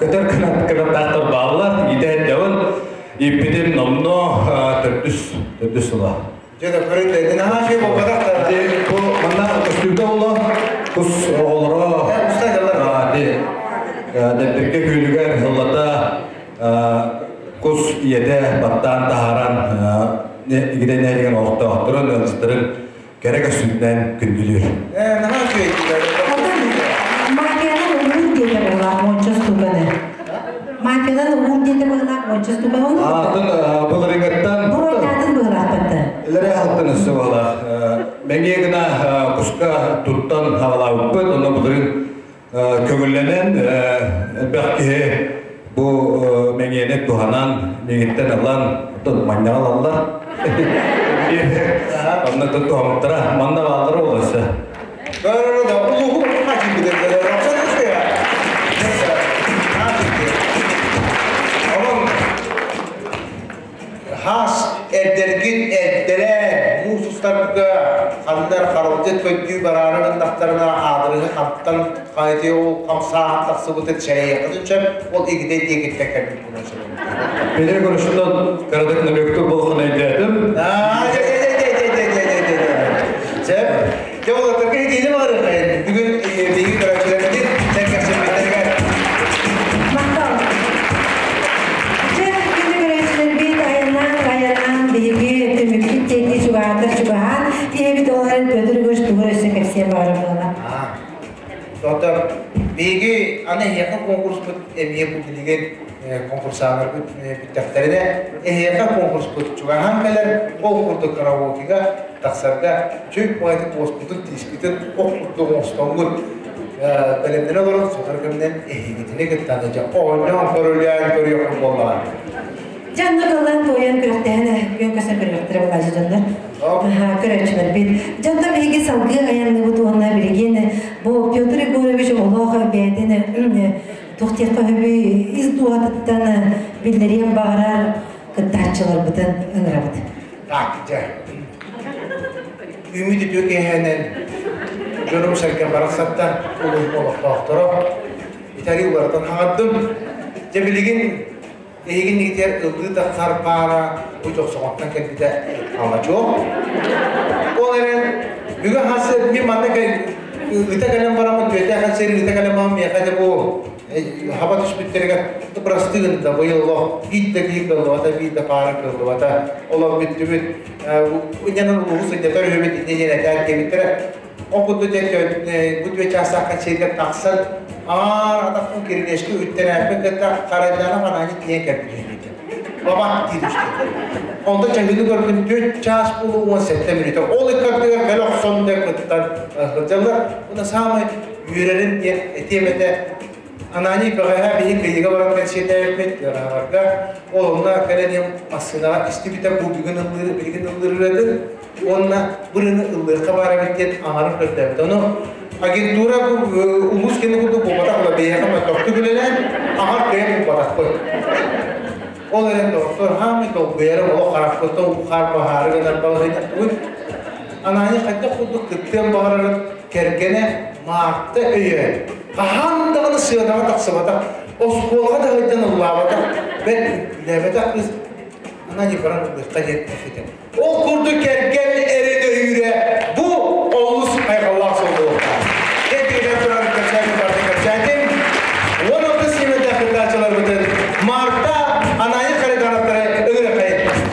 көтөр кынаттаахтар бааллар, иитэ иппитим номно төрдүс сыла. Жада көрүндө наха şey болбадак. Бу манна көстүүтэ боло кус оҕолоро Дэбдирге күүлүгэр хыллата кус иэдэ баттаан таһааран игиден нээлеген олохтоохторун ыалдьыттарын кэрэ көстүүтүнэн күндүлүүр. Наха Мафиянан уур диэтэ буолаах монча стуканы. Мафиянан уур диэтэ буолаах монча стуканы. Атын былырыҥыттан Буруйдаатын быһылаахпатта. Илэре халтан өссө буолаах. Мэҥиэ гына куска туттан хаҕалаабыппыт, онно былырын көҥүллэнэн элбэх киһи бу мэҥиэни туһанан миигиттэн ылан оттон манньаҕа ылаллар. Онно туһаммыттара манна бааллара буолуоса. Да улуһу хачы билер Онон хас эрдергин эрдерэн муус устарга ханнар харалдьыт көддүү бараарын ыннахтарына аадырыгы хамтан хайты ол хамсаахан тахсыбыты чэйэкытын чөп ол игидей диэгиттен кэлбит буна. Петр Горошунан карадык намекту болхан айдатым. Сеп, жолотор кейдини бар. Бүгүн биги көрөчүлөрбүт сэркэсиммиттерге. Мактал. Жа күнү көрөөчүлөрбүт аяннан аяннан биһиги түмүкпүт теки чугаатыр чугаан биһибит оларын Петр Гош тугур өссө кэпсиэн баҕарар буола. Доктор, биги аны хеха конкурс бут эмие бу билеген конкурсаанар бут бүттәхтерине эхеха конкурс бут чугахан кэлэр ол курдук караокега тахсарга чөй пуайты поспутун тиспитин ок курдук остонгут бэлэмнен олорон сотор кэмнен эхигитине кыттаны жа оонньоон көрүлээн көрүөхүн боллаан. Жанны кыллан тоян күрәхтәһәнә күн көсө көрөктөр булажы жаннар. Көрөчүлөр бит. Жанна биһиги салгы аянны бу туһунна билигин бу Петр Егорович олох бэйэтин тухтиякка хөбү из дуатыттан биллериэн баҕарар кыттааччылар бытын ыҥырабыт. Так, жа. Үмүт үтүө киэһэнэн дьонум сэргэ барахсаттан улуус олохтоохторо итари уларытан хаҥардым. Дьэ билигин эһигин нигитер ыллыы тахсар паара бу дьохсоҕоттон кэлбитэ хаалачуох. Ол эрэн бүгүн хасы мин манна ыта кэлэн бараммын түөтэ хасыр ыта кэлэн барам миэхэ дьэ бу хаба түспүттеригэр бырастыгын да быйыл олох биир да киһи кыллыбата, биир да паара кыллыбата. Олох бүттүбүт. Унянан улуус сынньатар үһүбүт инне диэн этээр диэбиттэрэ. Ол курдук бу түө чаастаах концертка тахсан аар атахпын кирилиэскэ үттэрээппин кытта Харайдаана Ханаани тиийэн кэлбит Баба дии түстэ. Онто чаһыыны көрбүтүм 4 чаас буолу 17 мүнүүтэ. Ол ыккардыгар кэлэ охсон да кыттан сылдьаллар. Уна саамай үөрэрин диэн этиэм этэ. Ананий бэҕэһээ биһи Кыйыга баран кэнсиэрдээбиппит Ыараһаларга. Ол онно кэлэн иһэн массыынаҕа истибитэ бу бүгүн ыллыыр, билигин ыллыыр ырыатын уонна бу ырыаны ыллыахха баар эбит диэн аҥарын көрдөөбүт. Ону агентура бу улуус кини курдук буолбатах була биһиэхэ мөлтөхтүк үлэлээн аҥар кыайан булбатахпыт. Ол эрэн доҕоттор хаамай долгуйарым олох харахпыттан уу-хаар баһаары гынар балаһыанньаттыбыт. Ананий хайдах курдук кыттыан баҕарарын кэргэнэ Маарта өйөөн, хаһан даҕаны сыанаҕа тахсыбатах, оскуолаҕа да сылдьан ыллаабатах, бэрт үҥкүүлээбэтэх кыыс Ананий баран ыллыахха диэн эппитэ. Ол курдук кэргэн эрин өйүүрэ бу олус хайҕаллаах суол буолуохтаах. Кэнтигинэн туран кэпсээтим барытын кэпсээтим. 16 сиэмэндээх кыттааччыларбытын Марта Ананий Харитоновтары ыҥырыаххайын.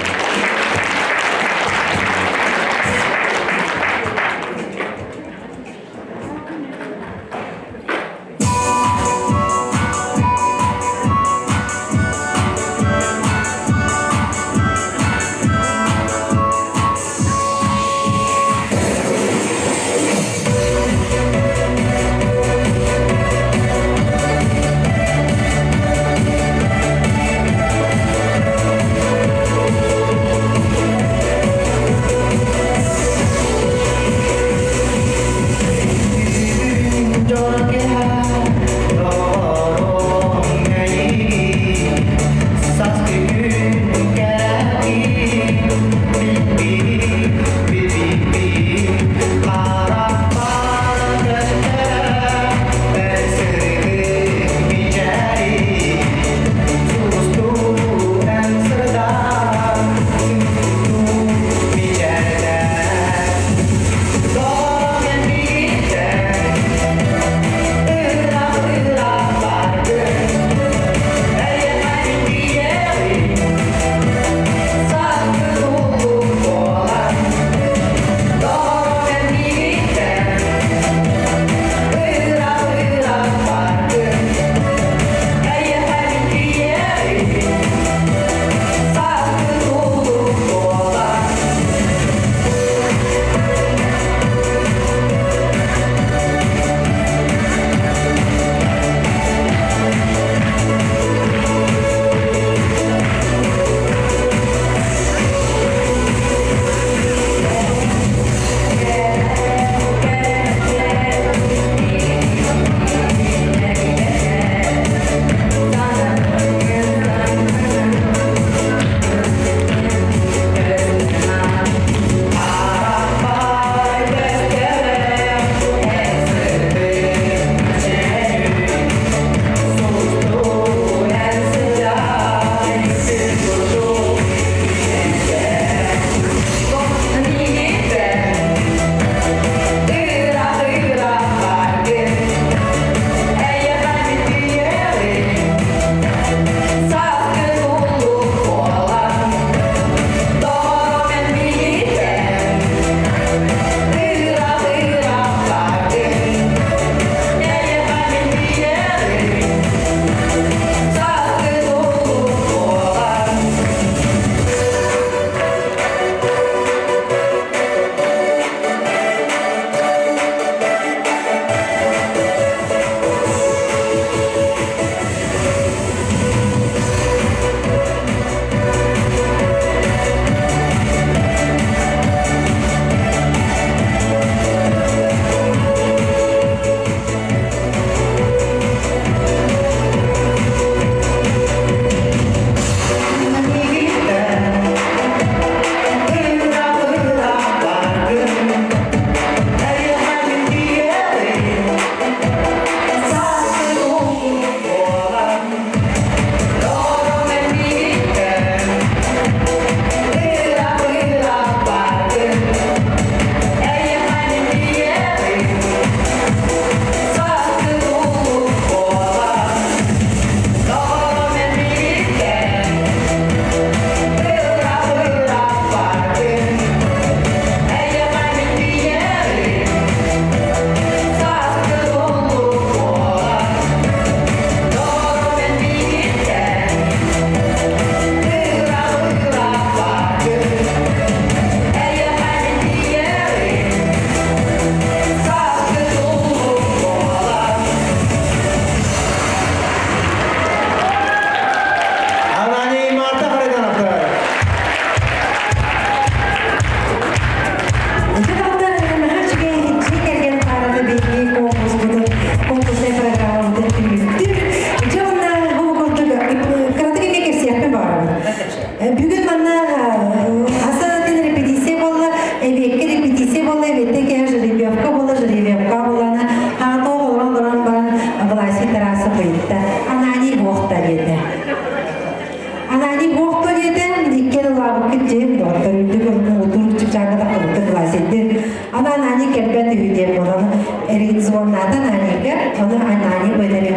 Эрин звонната Ананига, оны Анани бөдөрү.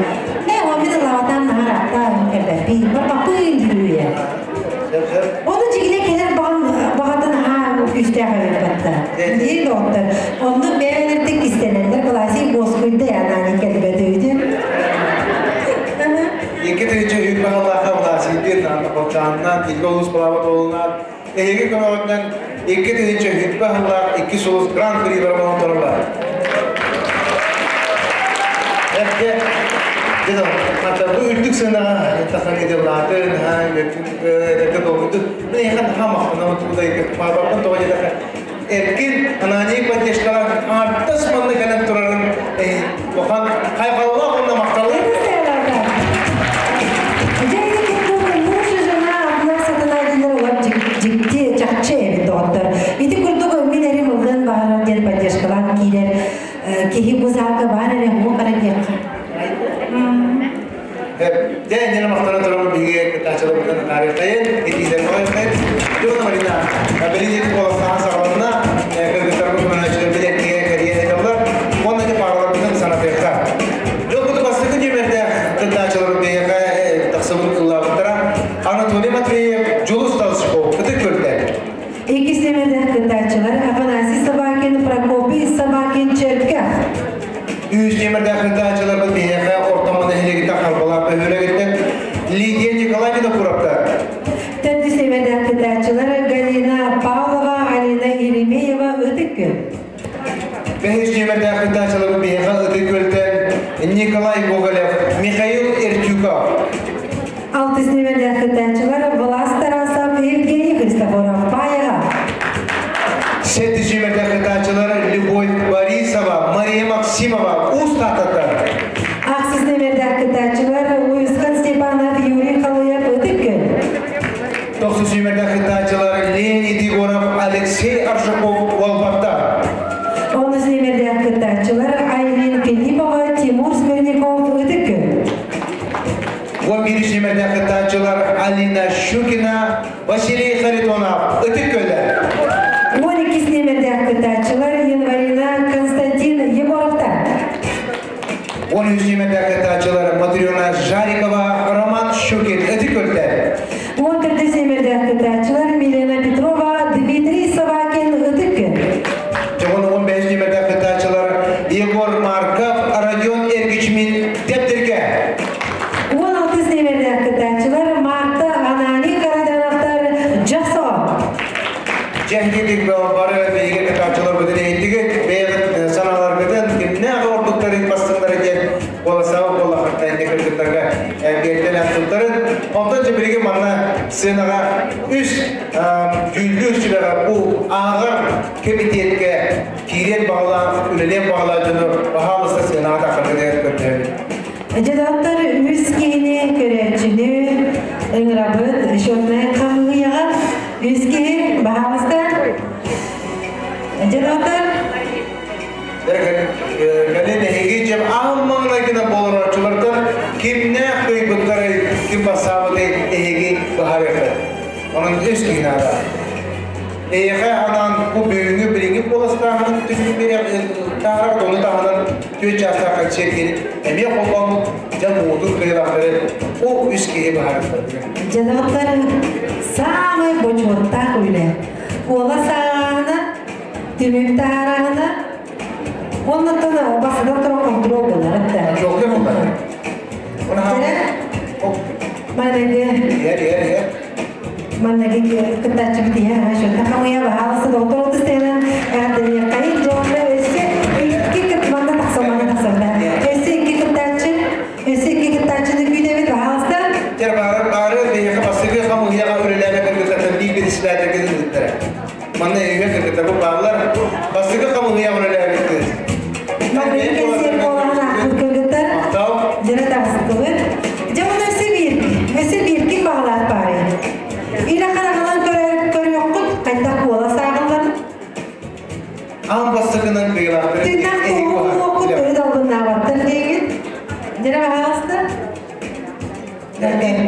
Э, ол мин лаватан нахар атта кэлбэппи, барбаппын дирүүе. Оны жигиле келер баган багатын ха күстәк эбит батта. Дии доктор. Онну бэйэлэртик кистенеллер Власий госкуйда Анани кэлбэт үйдү. Екі түйінші үйт бағалақа Власийден, аны Болчаннан, Илге улус балабат олунан, эһиги көмөгүнөн 2 түйінші үйт бағалақ, 2 сулус гран-при бар болон торолар. Эпке, дедо, хата бу үрдүк сынаға тахан иделлатын, ха, өттүк долгуду. Мен ехан хамақ, ана туда икки папапын тоға жедаха. Эркин Анани поддержкалар артас манны кэлэн турарын, охан хайгалла онна макталы. Муж и жена одна сатана дилер олар жикти чакчы эбит доктор. Ити курдук мин эрим ылгын баарар диэн поддержкалан киирер киһи бу саакка бар эре хуу кара диэкка. Дэ нена мактана турар биге кытаачылар бутан тарихтайын, итилер койгай. Жона Марина, белине колостан сагалына, кыргыздар бу көмөнөчүлөр билет ке карьера эталар. Онда де паралар бутан санатыка. Жол буту бастыкы жемерде кытаачылар биге тахсыбын кыллабыттара. Анатолий Матвеев, Жулус Талшиков, кытык көлтө. Иккис нөмердэх кытаачылар Афанасий Собакин, Прокопий Собакин, Черках. Үс нөмерде кытаачылар биге ортомон эхлегите харбалап өһүлегиттен Лидия Николаевна Кураптар. Төрдүс нөмердэх кытаачылар Галина Павлова, Алина Еремеева, Ытык-Күл. Бэһис нөмерде кытаачылар биге Ытык көлтөн Николай Гоголев, Михаил Эртюков. Алтыс нөмердэх кытаачылар Влас Тарасов, Евгений Христофоров, Паяга. Сэттис нөмерде кытаачылар Любовь Борисова, Мария Максимова, Устатата. Ахсыс нөмердэх кытаачылар Уйусхан Степанов, Юрий Халуев, Ытык-Күл. Тохсус нөмерде кытаачылар Леонид Егоров, Алексей Аржаков, Уолбарта. Онус нөмердэх кытаачылар Айлин Филиппова, Тимур Смирников, Ытык-Күл. 11 нөмерде кытаачылар Алина Щукина, Василий Харитонов, Ытык көлдө. 12 нөмердэх кытаачылар Январина Константин Егоровтар. 13 нөмерде кытаачылар Матрена Жарикова, Роман Щукин, Ытык көлдө. 14 нөмердэх кытаачылар Милена Петрова, Дмитрий Собакин, Ытык-Күл. Жогон 15 нөмерде кытаачылар Егор Марков, Родион Эргичмин, Дептерге. 16 нөмердэх кытаачылар Марта Анани Карадановтар, Жаксоо. Жэхтик бары бейге кытаачылар бүтүн эйттиги, бейге саналар бүтүн кимне ордуктарын бастыңдары диэн боласабы бола хаттайын кыргыттарга бертен аттыктарын. Онтон жебириги манна сценага үс жүлдүү сүбэҕэ бу ааҕар комитетке киирен бағалаан, үлелен бағалаан дьону баһаалыста сценага тахаргы көрдөбүт. Жадаттар үс киһини көрөөчүнү ыҥырабыт счетная хамыйаҕа үс киһи баһаалыста. Жадаттар Кэлин эһиги жем ааммаңна гына болорочулартан кимне кыйбыттары ким басаабыты эһиги баһарыхы. Онун үс киһини ада. Эйхэ анан бу бүгүнгү билиңи боластааһынын түнүн бере таарак дону таһынан түө часта концерт келип эмиэ холбоомут жан муутун кыйлахтары о үс киһи баһарыхтар. Жадаттар самый бочуоттаах үлэ. Куола сааҕаһына, түмүк таарағына, оннотон басыдан туран контрол булар этте. Жок болар. Манаги Ер, ер, ер. Манаги кытаачы бития, шо тахамыя баалысы доктор отустена, эден кайын жонда өсө икки кыт манна тахса манна тахса да. Өсө икки кытаачы, өсө икки кытаачыны күйдөбүт баалыста. Тер бары бары бейхе басыгы хамыяга үлеләбе кыргызтан бий бирисиләдер кызыттыр. Манна үйгө кыргызтар бу баалар басыгы хамыяга үлеләбе кыз. Манаги кесер колана кыргызтар. Жана тахсытыбыт. Жаман өсө бир, өсө бир ким багалаат бары. Иле карагалан көрөккут кайта куола саагылар. Ам басыгынан кыйлактыр. Тыйнак куокут өй албыннаабаттар деген. Жана баалыста.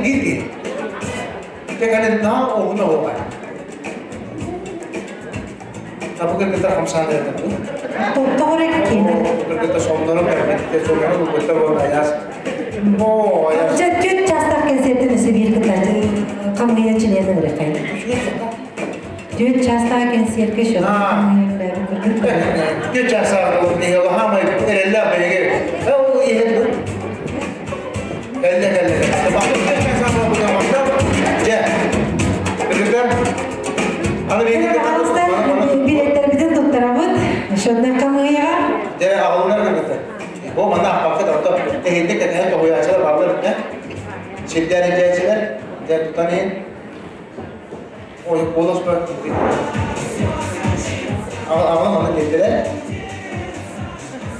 Бир. Текален на оғына оғай. Табы кыргыздар хамсааны это бу. Тоҕо киэнэр. Кыргыта соннору кэрбитте соннору булбutta буолла аяс. О, аяс. Чэ, түөрт чаастаах кэнсиэртэн өссө биир кыттааччы хамыйа чилиэнин ырыхай. Түөрт чаастаах кэнсиэркэ шо. Түөрт чаастаах хамай эрэллээх бэйэгэ. Ол иһин кэллэ кэллэ. Түөрт чаастаах буолбута. Дьэ. Кыргыттар аны биһиги Билеттербитин туттарабыт. Шонна хамыйаҕа. Дьэ, аҕалынар кыргыттар. Бу манна аппакка тохто тэһинник кэтэһэн тоһуйааччылар бааллар да. Сирдään илдьээччилэр, дьэ тутан иһин. Ой, голос бар. Аҕалан аны кэллилэр.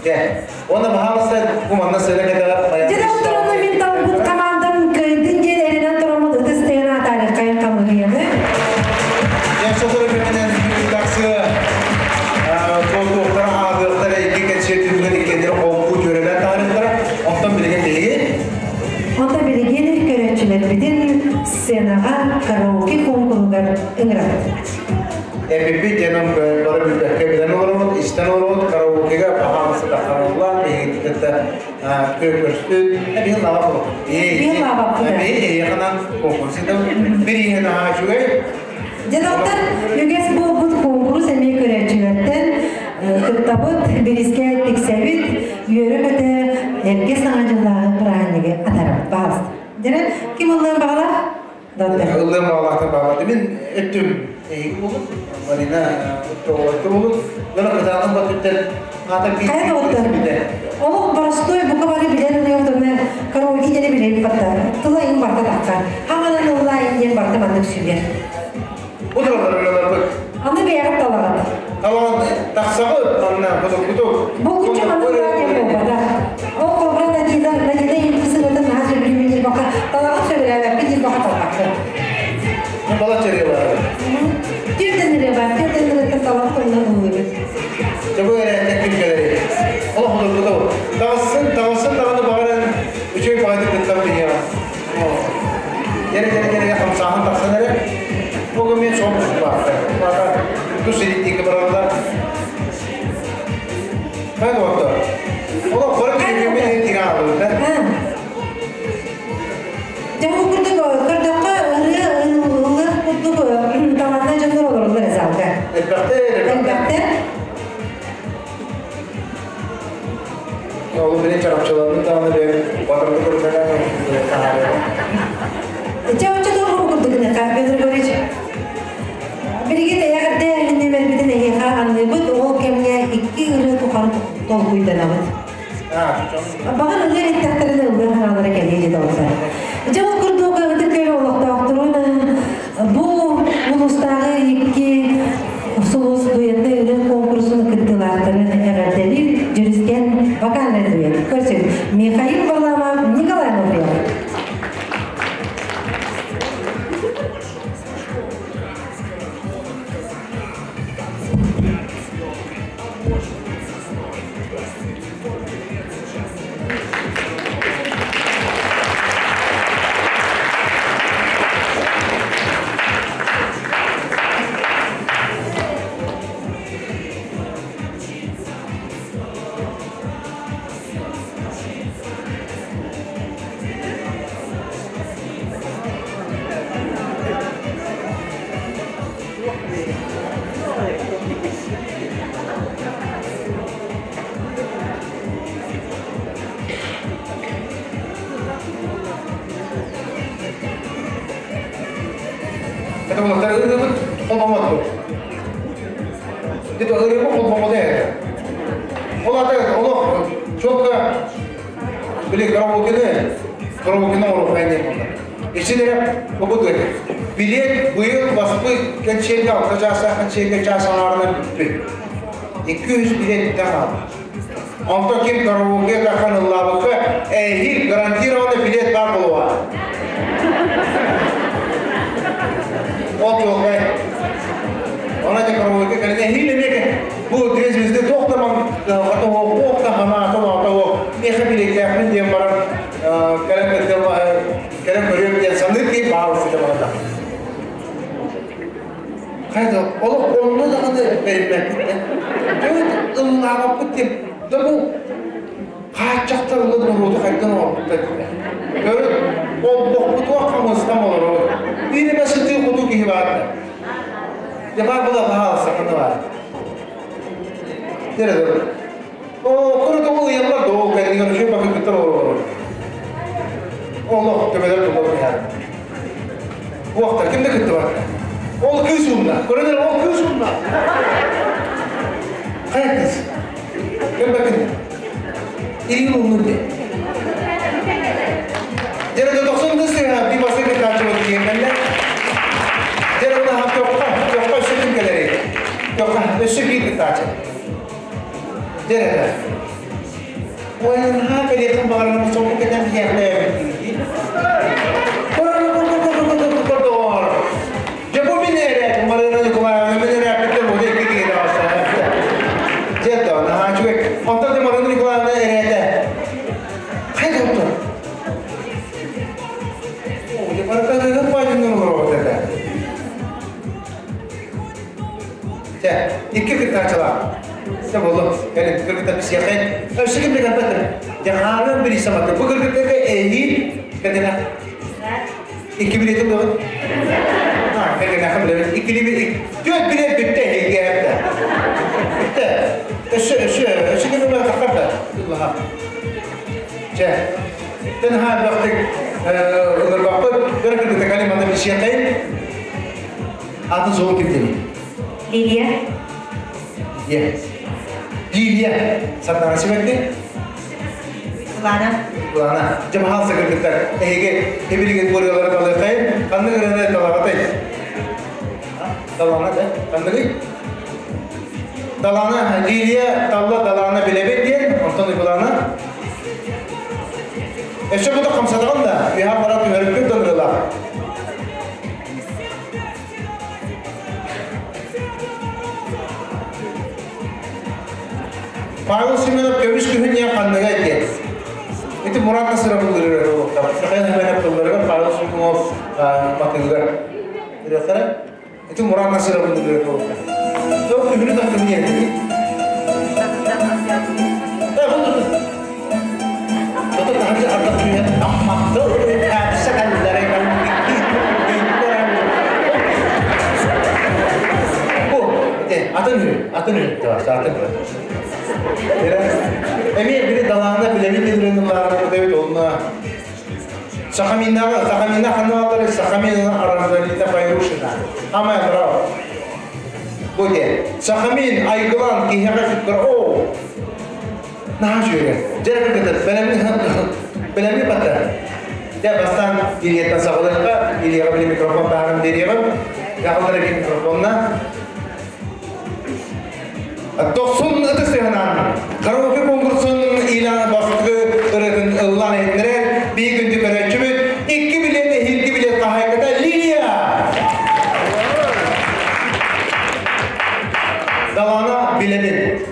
Дьэ, уонна баһаалыста бу манна сыана кэтэҕэ Дьэ, доҕотторуна мин талбыт командам кыайдын диэн эрэнэн тураммыт ытыс тыйан атаарыххайын хамыһыйаны. Дьэ, сотору кэминэн тахсыа туохтара ааҕыахтара икки кэнсиэр түмүгэр иккиэннэри холбуу дьүөрэлээн таһаарыахтара. Онтон билигин биһиги Онтон билигин көрөөччүлэрбитин сценаҕа караоке куонкуругар ыҥырабыт. Эпиппит диэн бары билбэккэ билэн олоробут, истэн олоробут, караокега баһаалыста таххарыллан, биһиги кытта көрсүт, биһин лава болот. Биһин лава болот. Биһин конкурс бириһин аһаа үчүгэй. Дьэ, доктор, үгэс буолбут конкурс эмиэ көрөөччүлэртэн кыттабыт, бирискэ тиксэбит, үөрэ-көтө эргэ саҥа дьыллааҕы бырааһынньыгы атарабыт. Баҕаласта. Дьэ, ким ыллыан баҕалаах? Доктор. Ыллыан баҕалаахтар баҕалаах. Мин өттүм эһиги болут, Марина өттү болут. Дьоно кытаанах батыттан аата Хайа доҕоттор? Олох боростуой бука бары билэр ырыабытына караоке диэни билэбит батта. Тыла иҥ барта тахха. Хаманан ыллаайын диэн барта маннык сүгэр. Бу туралар ырыаларбыт. Аны бэйэҕит талаҕыт. Талаҕыт тахсаҕыт манна бутуккуту. Булгуччу маннык ыллаа диэн буолбатах. Ол холбура Надина, Надина Елисоватын наһаа сөбүлүүбүн диир баха талаҕын сөбүлээбэппин диир баха талбаккын. Балачча ырыа бар. Түөртэн ырыа бар, түөртэн ырыаттан талаҕыт онно ыллыыбыт. Дьэ бу эрээттэн ким кэлэрий? Олох утурбуту. Таҕыссын, таҕыссын даҕаны баҕаран үчүгэй баҕайытык кыттан биһиэхэ. Дьэрэ дьэрэ дьэрэ хамсааһын тахсан эрэ. Бу мен соҕус баахта. Баата тус илиттиикки бараллар. Хайа доҕоттор. Олох бары киһи тиҥэ аалыбыт. Дьэ бу курдук көрдөххө ырыа ыллыах курдук талааннаах дьоннор олороллор залга. Элбэхтэр, элбэхтэр. Ол били чарапчыларын даҕаны бэйэм батырды көрүнэн Чэ, оччо туох курдук гыныахха, Петр Григорьевич. Билигин эҕэрдэ нүмербитин эһиэхэ аныыбыт, ол кэмҥэ икки ырыа тухары толкуйданабыт. Баҕар ылыа эттэхтэринэ ыллыа хараалара кэлиэ дии доҕоттор. Дьэ ол курдук Ытык Күөл олохтоохторун бу улуустааҕы икки сулус дуэтный ырыа конкурсун кыттыылаахтарын эҕэрдэлиир Дьүрүскэн вокальный дуэт. Көрсүн Михаил Варламов, Николай Лавренов. Это было ырыабыт холбомот. Это ырыабы холбомот это. Ол ата олох четко били караокены, караокены олох хайне болду. Ичилere bu böyle. Билет быйыл баспы кэнсиэргэ алта чааса кэнсиэргэ чаас аҥаарынан бүттү. 200 билеттен алды. Онтон ким караоке тахан ыллаабыкка эһиил гарантированный билет бар буолуо. Ол чуолкай. Она те караоке кэлин эһиил эмиэ бу две звезды туохтаман туохта ханаата того миэхэ билеттээхпин диэн баран кэлэн кэлэн көрүөм диэн саныыр киһи баар сыта барда. Хайда олох онно даҕаны бэриммэппит. Дьэ ыллаабаппыт диэн. Да бу хааччахтар ылла норуоту хайдан оҥорбуттар диэн. Көрүн, олбохпутугар хамыстам олоробут. Биир эмэ сытыы хотуу киһи баар да. Дьэ баар була баһаалыста ханна баар. Дьэ О, көрө тоҕо ыйаллар да ол кэннигэр үчүгэй бакыттар олороллор. Олох төбөлөр тулар түһэр. Уохтар ким да кыттыбат. Ол кыыс уунна. Көрөнөр ол кыыс уунна. Хайа кыыс? Ким бакын? Илин ууннун де. Дьэ, 90 кыыс би басы кыттааччы диэн Дьэ, оны хап тохха, өссө ким кэлэрий? Тохха, өссө биир кыттааччы. Дьэ, Ой, наһаа кэлиэххин баҕарарым, соҕу кэтэн биһиэхлээбит Дьэ бу мин эрээт, Марина Николаевна, мин эрээппиттэн бу икки киһи таҕыста. Дьэ, то, наһаа үчүгэй. Онтон да Марина Николаевна эрээтэ. Хайда оттон? О, дьэ, барыта паадьыннан олоробут этэ. Чэ, икки кыттааччылаах. Сэ болу, кэлин кыргыттар бисиэхэй. Өссө ким да кэлбэтим. Дьэ, хаалыан били саматы. Бу кыргыттарга эһиил кэтэнэ. Икки билетим догын. Кэргэнэхэ билэбит. Иккили bir, түөрт билет бүттэ, эһиилгэ эптэ. Бүттэ. Өссө, өссө, өссө ким да таххар да. Ыллаха. Чэ, тэн ха бахтык ылырбаппыт, бер кыргыта калим анда бисиэхэй. Атын суолун ким дени? Лилия. Лилия. Лилия. Сардана сибэтти? Лана. Лана. Жамахал сакыргыттар. Эһиги эбилигин бургалары талыахайын. Ханнык ырыаны талаҕатай? Далана да? Ханныгый? Далана, Лилия, Талла, Далана билэбит диэн, онтон Уйгулана. Өссө бу да хамсатаҕын да, үһэ бара түһэриппит донырылаах. Павел Семенов көмүс күһүн диэн ханныга диэн. Ити Мурат Насырабыллырыгар олохтар. Михаил Хименов тылларыгар Павел Семенов матыгыгар. Ырыахтара. Ити Мурат Насырабыллырыгар олохтар. Ол күһүнү тахтым диэн. Toto таһырдьа ардах түһэн аммахты үһээпсэ кэллэрэ Бу атын үһү, атын үһү, атын үһү. Эмиэ бири далаана билэбин диэн ыллаарбыт эбит онно Сахаминнаҕа Сахаминна ханнаалары Сахаминна Аразалина Файрушина. Амай браво. Бу де Сахамин айгылан киһиэхэ кыттар о Наһаа үчүгэй. Дьэ кытыр бэлэмни бэлэмни бата. Дьэ бастаан Ильяттан саҕалыахха, Ильяҕа били микрофон таһарын биэриэҕим. Дьаһаллар эбии микрофонна. Дохсун ытыс тыаһынан караоке конкурсун Ильяна бастакы ырыатын ыллаан иһитиннэрэр биир күндү көрөөччүбүт икки билиэт эһиилги билиэт хаһаайката Лилия! Далаана билэбин.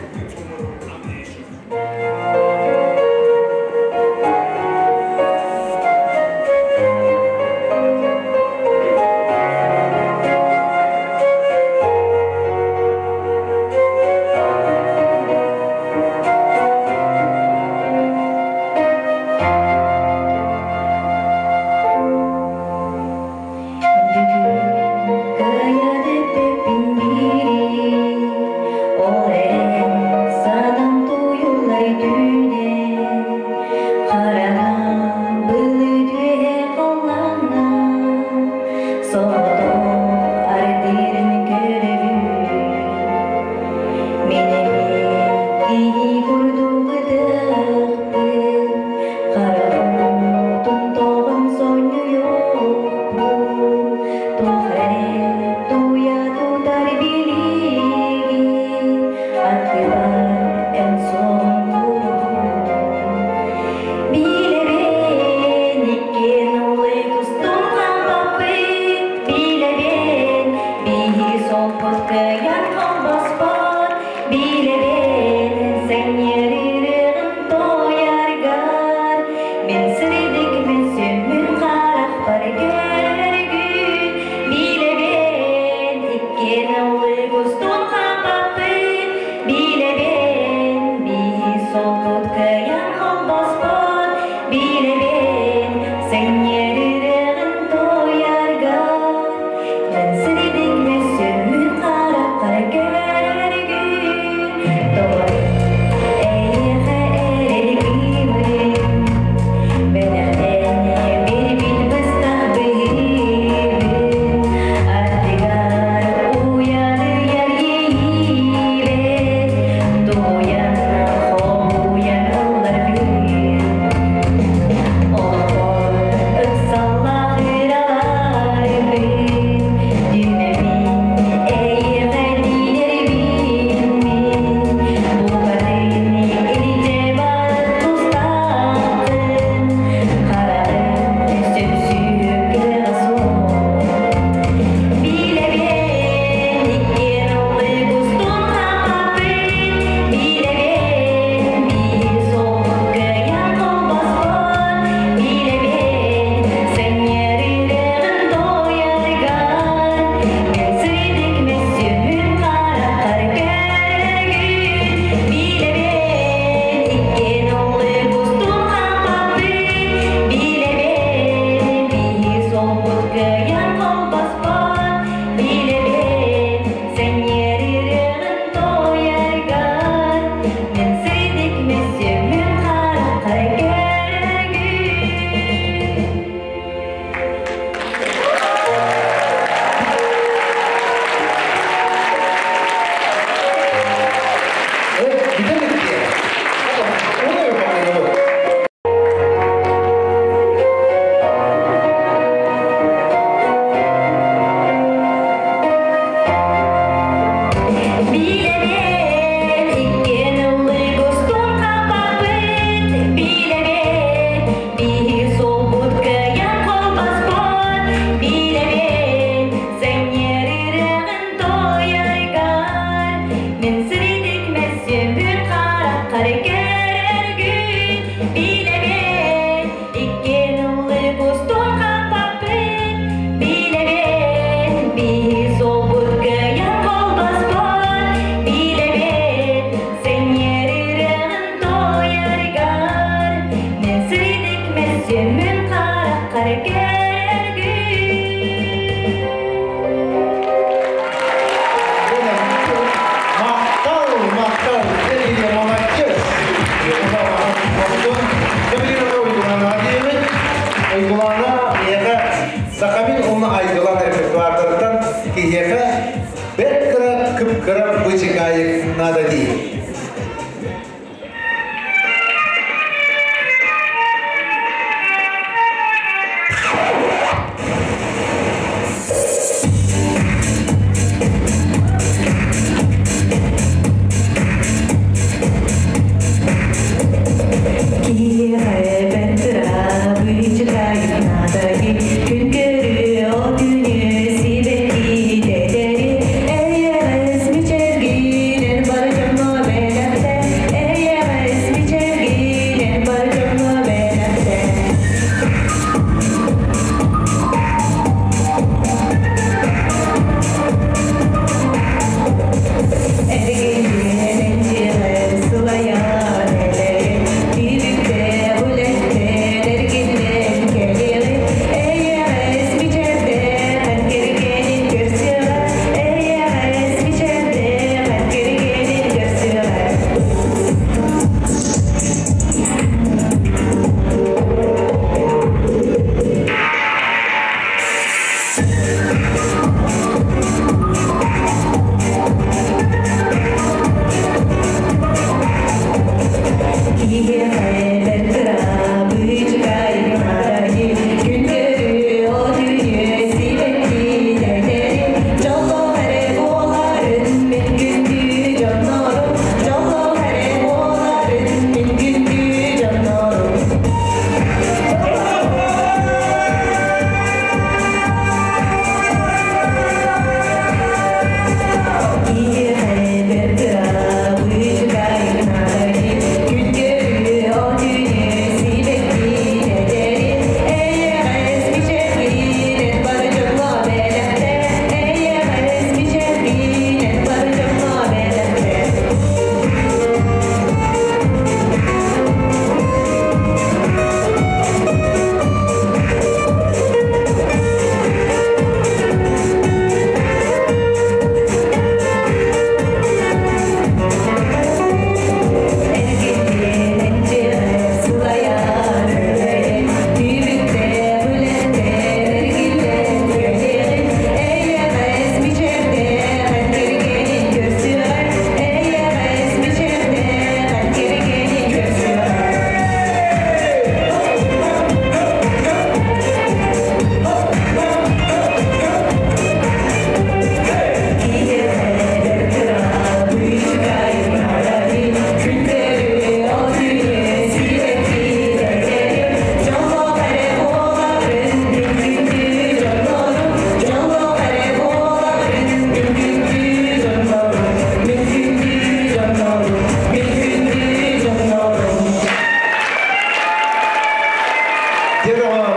Махтал, махтал, Лилия, молодец. Уйгулана миэхэ Сахамин уонна Айгылан репертуардарыттан киһиэхэ бэрт кыра кып-кыра бычыкаайык наада дии.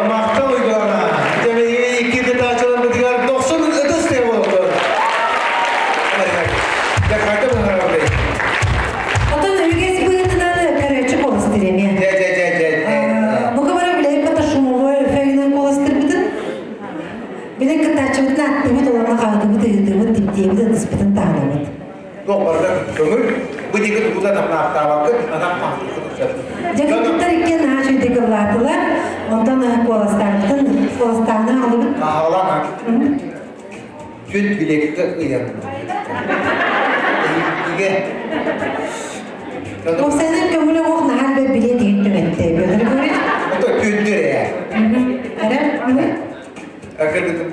Махтал Уйгулана. Икки кытаачыларбытыгар 90 ытыс тыа болуктун. Отон үгез быһыытынан көрөөччү куоластыр эмиэ. Бука бара билэйин кытта шумовой эффегинэн куоластырбытын. Билэн кыттааччыбытын аттыбыт, олорно хаатыбыт, ыйытыбыт, типтиэбит, ытыспытын таһынабыт. Туох барыта көҥүл. Бу диэки тугута тамнаахтаабаккыт, анах хаахтыккыт. Дьэ, иккиэн наһаа үчүгэйдик ыллаатылар. Онтон куоластаабытын, куоластааһыны аҕалыбыт. Аҕалан Түн билекке ыйан. Иге. Уопсайынан көҥүлэ оһох наһаа элбэх билиэ тигин түмэтте. Петр Егорович? Ото түндүр ээ. Эрэ?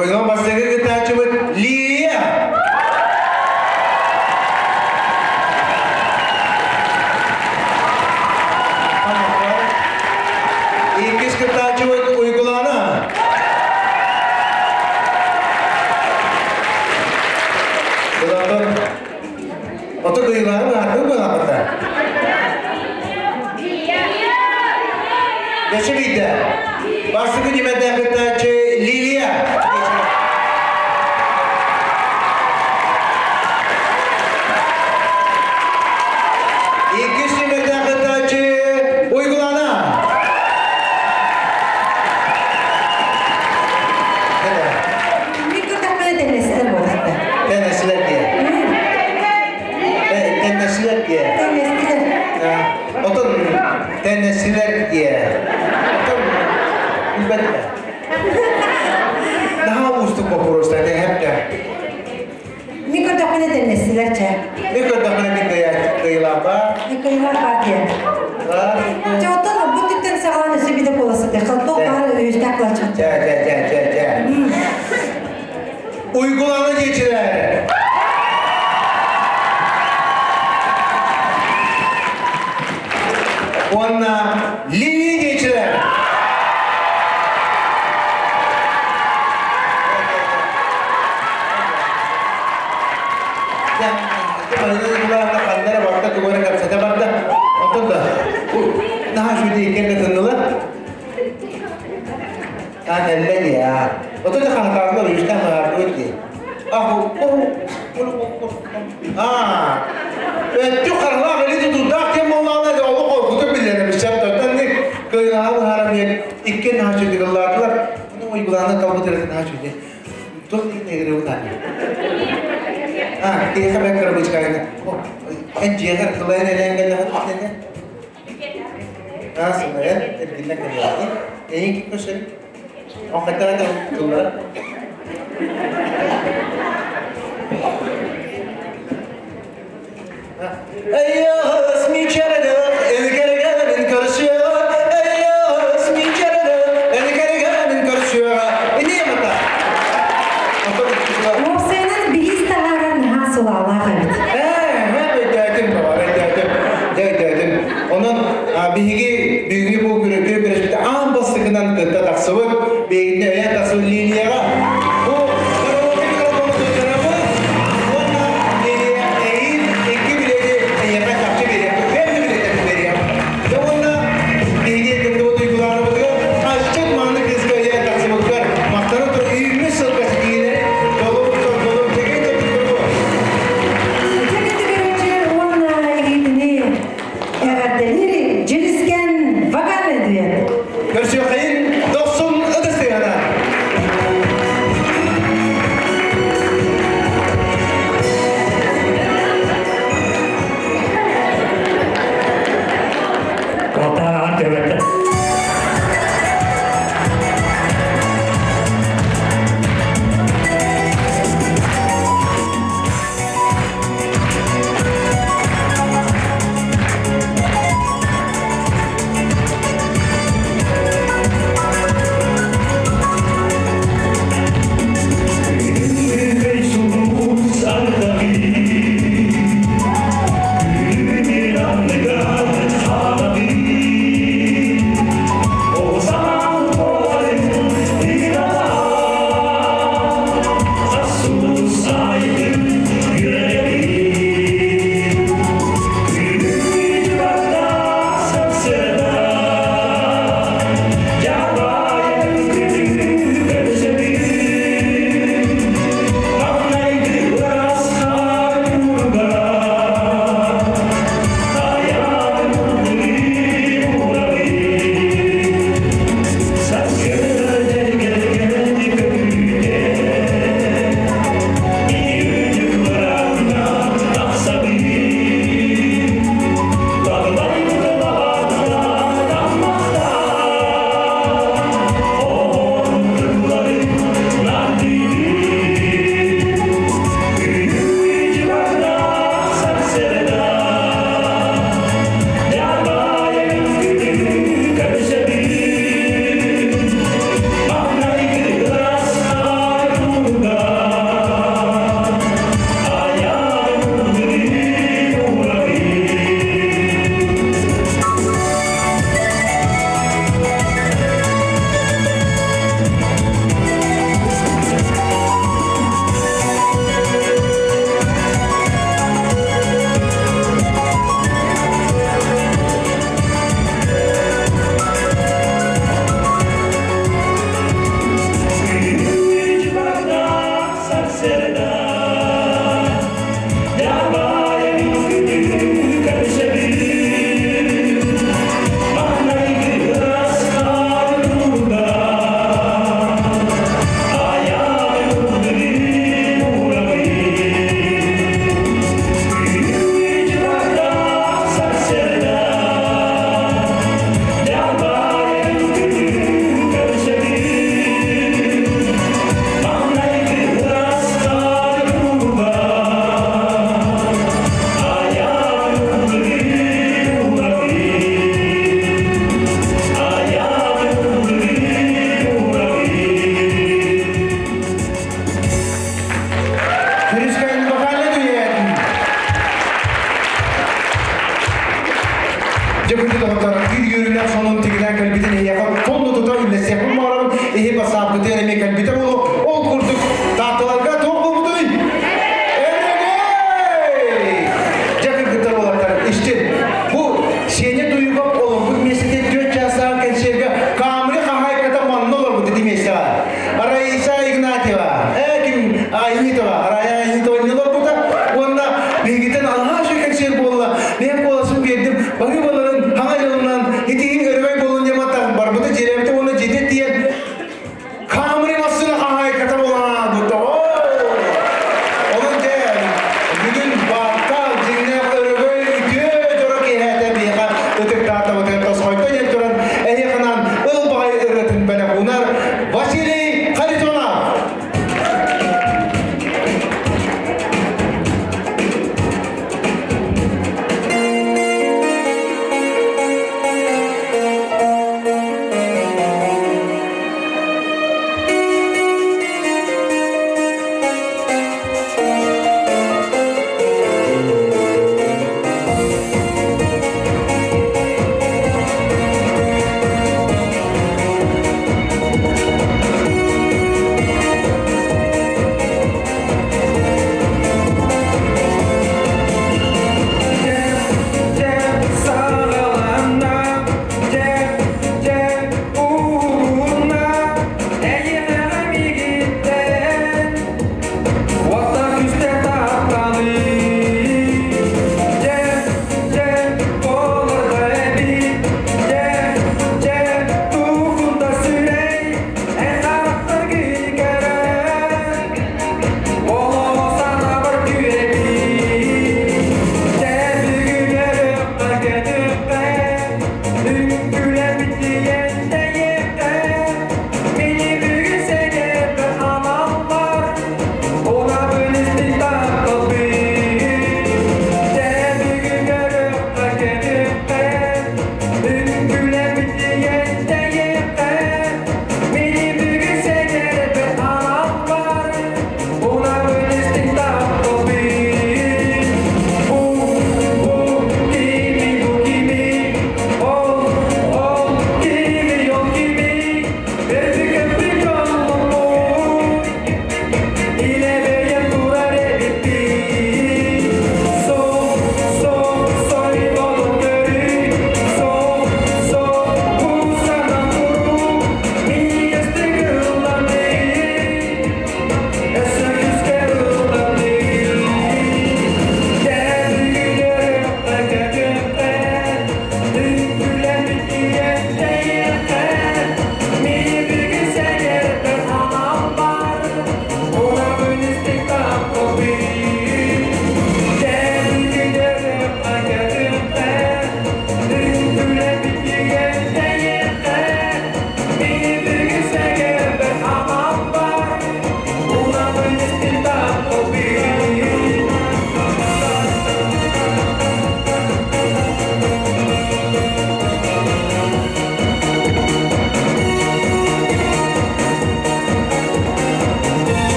Ойон бастакы кытааччыбыт Лилия. Иккис кыттааччыбыт Уйгулана. Бұлардың Ото кыйлары аты бұлақыта. Неше бейді? Бастыкы немеде кыттааччы Лилия. Иккис немеде кыттааччы Уйгулана. Тэҥнэстилэр диэ. Билбэттэр. Наһаа уустук боппуруостар тэһэптэ. Мин көрдөхпүнэ тэҥнэстилэр чэ. Мин көрдөхпүнэ мин кыайыылаах Мин кыайыылаах партия. Чэ, оттон бу түттэн саҕалаан өссө биде куоласыты. Халтоқ баар өйүстээх кылаччы. Чэ, чэ, чэ, чэ, чэ. Уйгуланы диэчилэр. Уонна Лилия диэчилэр. Ханнара барда тугу эрэ кэпсэтэ барда. Оттон да наһаа үчүгэй иккиэн тыннылар. Аа кэллэ дии аа. Оттон да хаһытаатылар үстэн хаһаардыбыт дии. Аа. Өттүк харалаах илии тутурдаах кем буоллаҕына да олох оргутун биллэрэ бисэп тоттон ник кыайыылааҕы быһааран диэн иккиэн наһаа үчүгэйдик ыллаатылар. Ону уйгулааны талбыт эрэ наһаа үчүгэй. Туох диэн ыгырыбыт аата? А, киһиэхэ бэк кырабычкайны. Эн дьиэҕэр кылайан элээн кэллэҕин Аа, сымайан, эргиллэн кэллэҕин. Эйин ким көрсөрүн? Ол хайдах этэ тыллара? Эйяс мичэрдэ, элгэргэнин көрсүө, эйяс мичэрдэ, элгэргэнин көрсүө. Ини мата. Уопсайынан бириис таһаарар наһаа сылаалаах эбит. Өйдөөтүм, өйдөөтүм, өйдөөтүм. Онон биһиги бүгүҥҥү бу күрүкү күрэспит аан бастакынан кытта тахсыбыт, биһигини өйөөн тахсыбыт линияҕа бу караоке микрофону туттарабыт уонна Лилия эйиин икки билети эйиэхэ чахчы биэриэхпит, бэйэм да билеттэрин биэриэм. Дьэ уонна биһиги кыттыбыт уйгулаарыбытыгар аччык мааны кыыска өйөөн тахсыбыккар махтана тур үүммүт сылга ситиилэри толук соргулук чэгиэн чэбдик туругу. Дьэ көрөөччүлэр уонна эһигини эҕэрдэлиир Дьүрүскэн вокальный дуэт. Көрсүөххэйин дохсун ытыс тыаһына. Отааҕан төбөтө.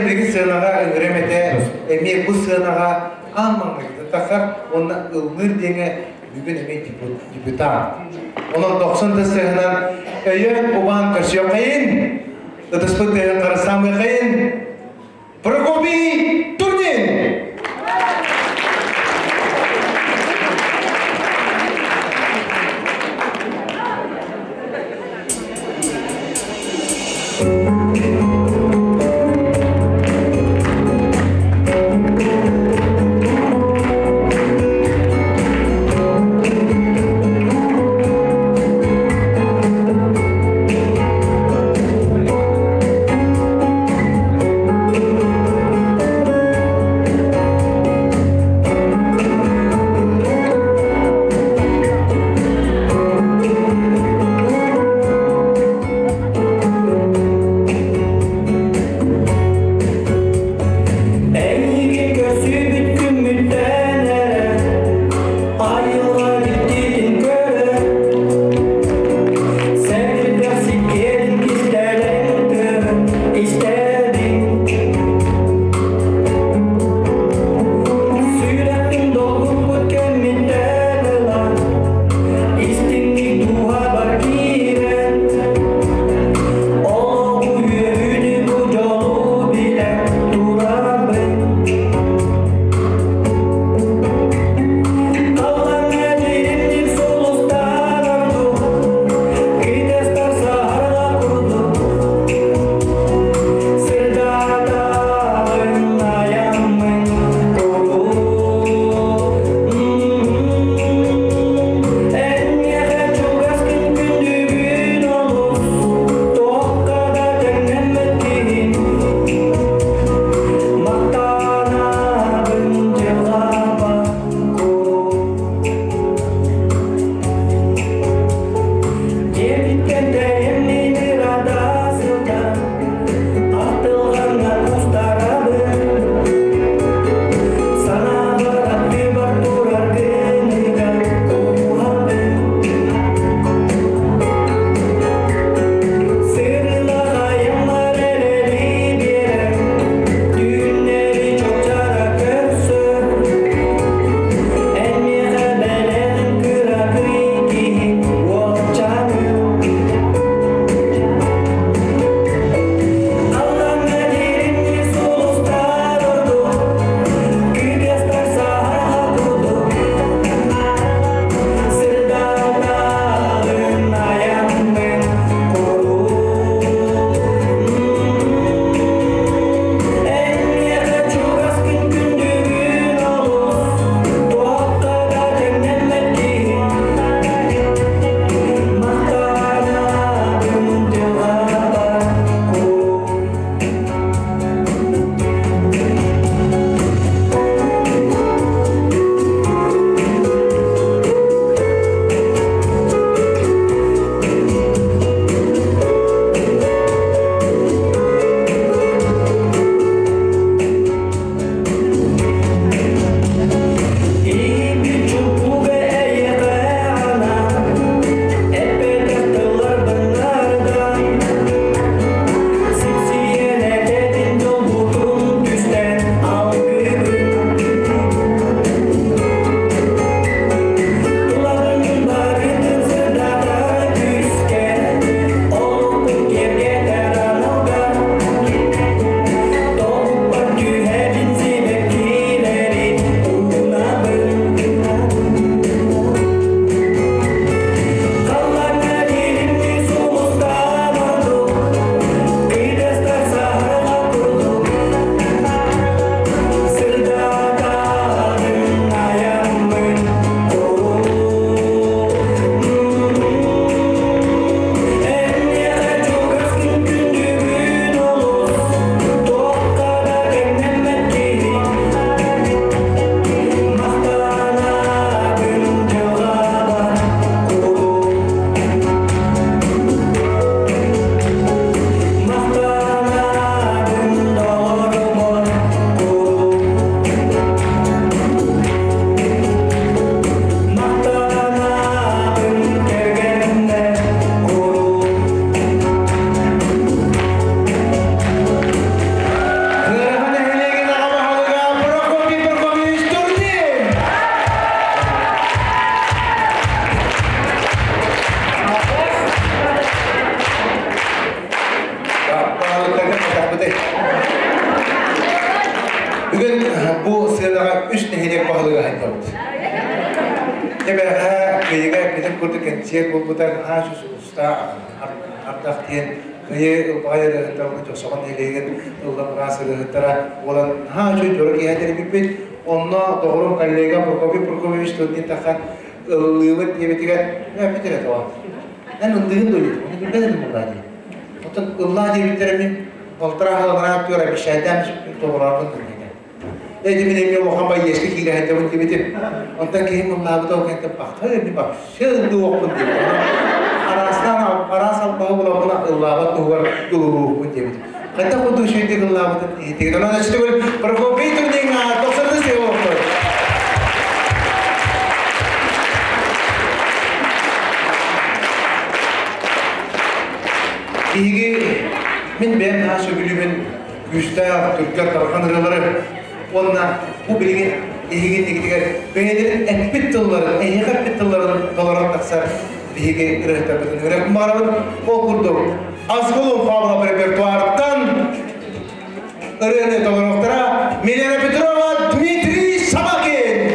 билигин сыанаҕа ыҥырыам этэ, эмиэ бу сыанаҕа аан маҥнайгыта тахсар уонна ыллыыр диэҥэ бүгүн эмиэ дебютант. Онон дохсун да сыаһынан өйөөн убаан көрсүөххэйин, ытыспыт тыаһын харыстаамыаххайын, Прокопий Турнин! Концерт буолбута наһаа уста ардах диэн кыйы ылбаҕай ырыаһыттар уонна Дьохсоҕон нэһилиэгин ыллам ыраас ырыаһыттара буолан наһаа үчүгэй дьоро киэһэ тэрийбиппит. Онно доҕорум коллега Прокопий Прокопьевич Турнин тахсан ыллыыбыт диэбитигэр эппит эрэ тоҕо. Эн ыллыыгын дуо диэтим. Ону билбэт этим буоллаа дии. Оттон ыллаа диэбиттэрэ мин балтараа сыл анараа өттүгэр обещайдаан толороорбун диэтэ. Эти мин эмиэ улахан байыаска киирэ сылдьабын диэбитим. Онтон киһим ыллаабыта ол кэнниттэн бахта эми вообще ыллыохпун диэбитим. Араастаан араас албаһы буламмын ыллаабат туһугар дьулуруухпун диэбитим. Хайдах курдук үчүгэйдик ыллаабытын иһиттигит. Онон өчтүгүл Прокопий Турнинга тохсордус олохтор. Биһиги мин бэйэм наһаа сөбүлүүбүн күүстээх түргэн тарҕан ырыалары уонна бу билигин эһиги иннигитигэр бэйэлэрин эппит тылларын, эһиэхэ эппит тылларын толорон тахсар биһиги ырыаһыттарбытын үөрэх баҕарабын. Ол курдук Азгулум Павлов репертуартан ырыаны толоруохтара Милена Петрова, Дмитрий Собакин.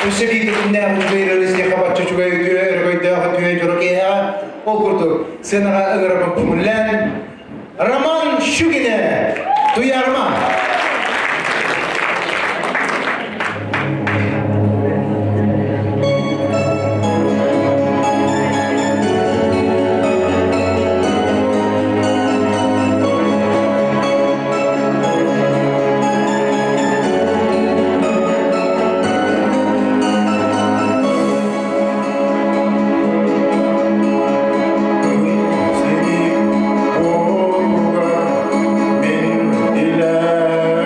Өссө биирдэ үчүгэй ырыа бачча үчүгэй үтүө өрөгөйдөөх үтүө дьоро киэһэҕэ ол курдук сценаҕа ыҥырабын көҥүллээн Роман Щукина Туйаарыма. Сeni oğluga min ile.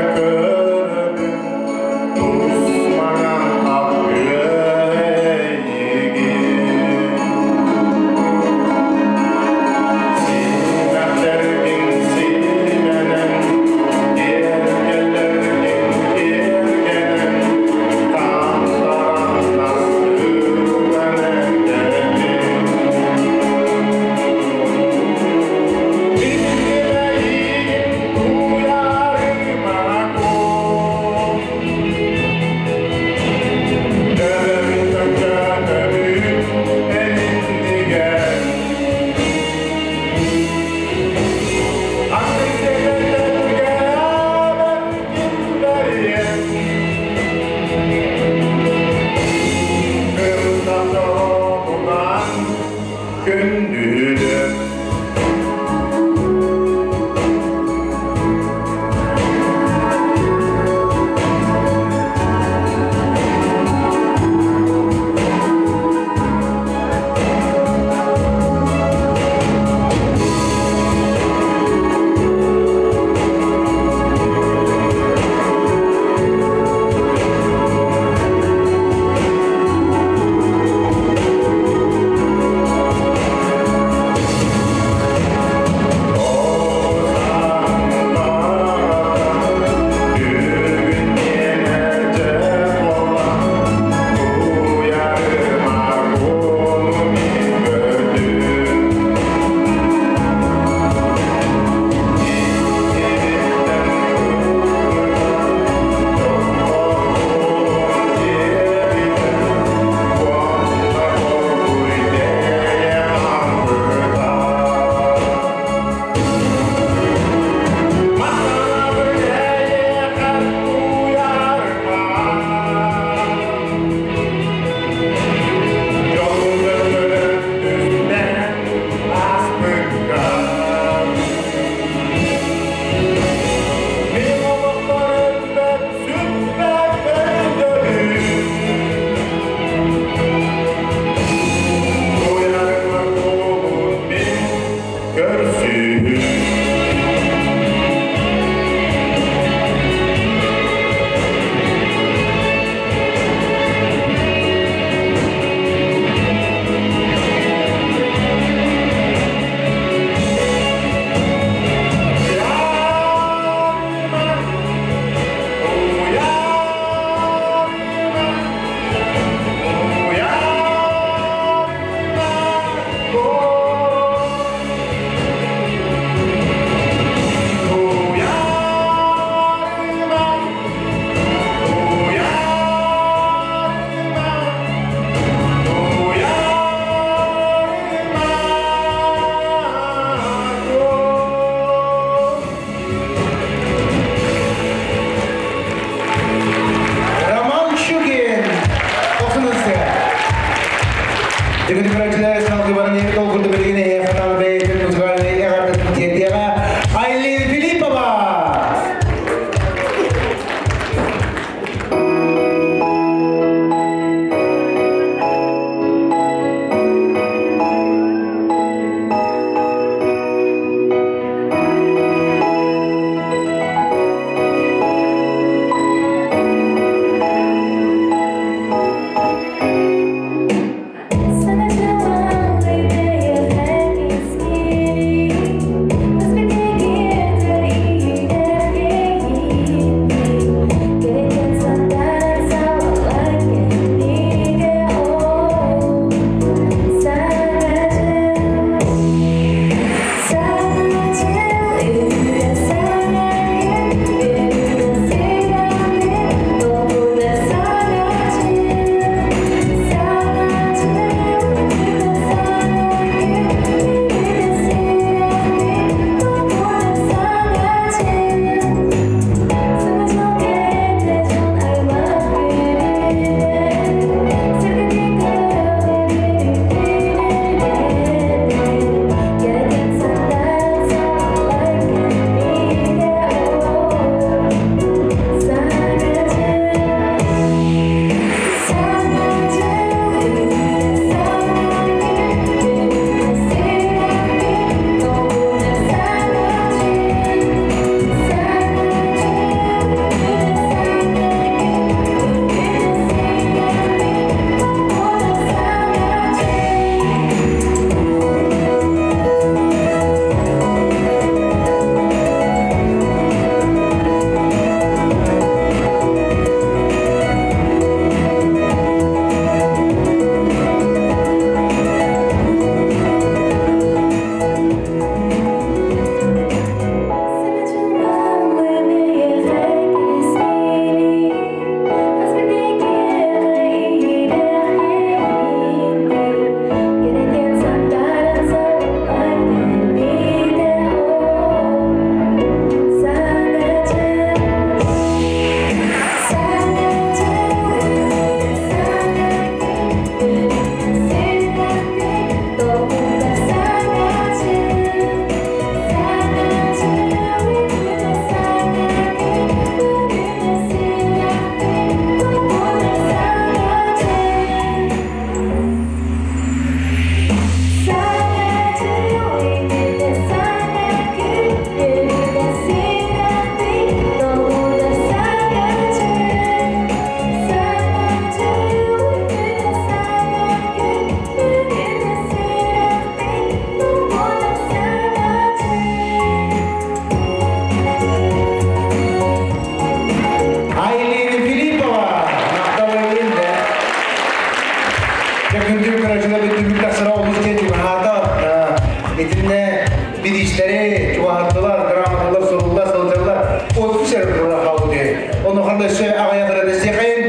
Айлина Филиппова. Махтал Айлин да. Дьэ күндү көрөөччүлэр бүттүбүт тахсара олус диэн чугаһаата. Итиннэ бириистэри чугаһаттылар, грамоталар сурулла сылдьаллар. Оту сэр турар хаалбыт. Ону ханда өссө аҕыйах ырыата сиэхэйин.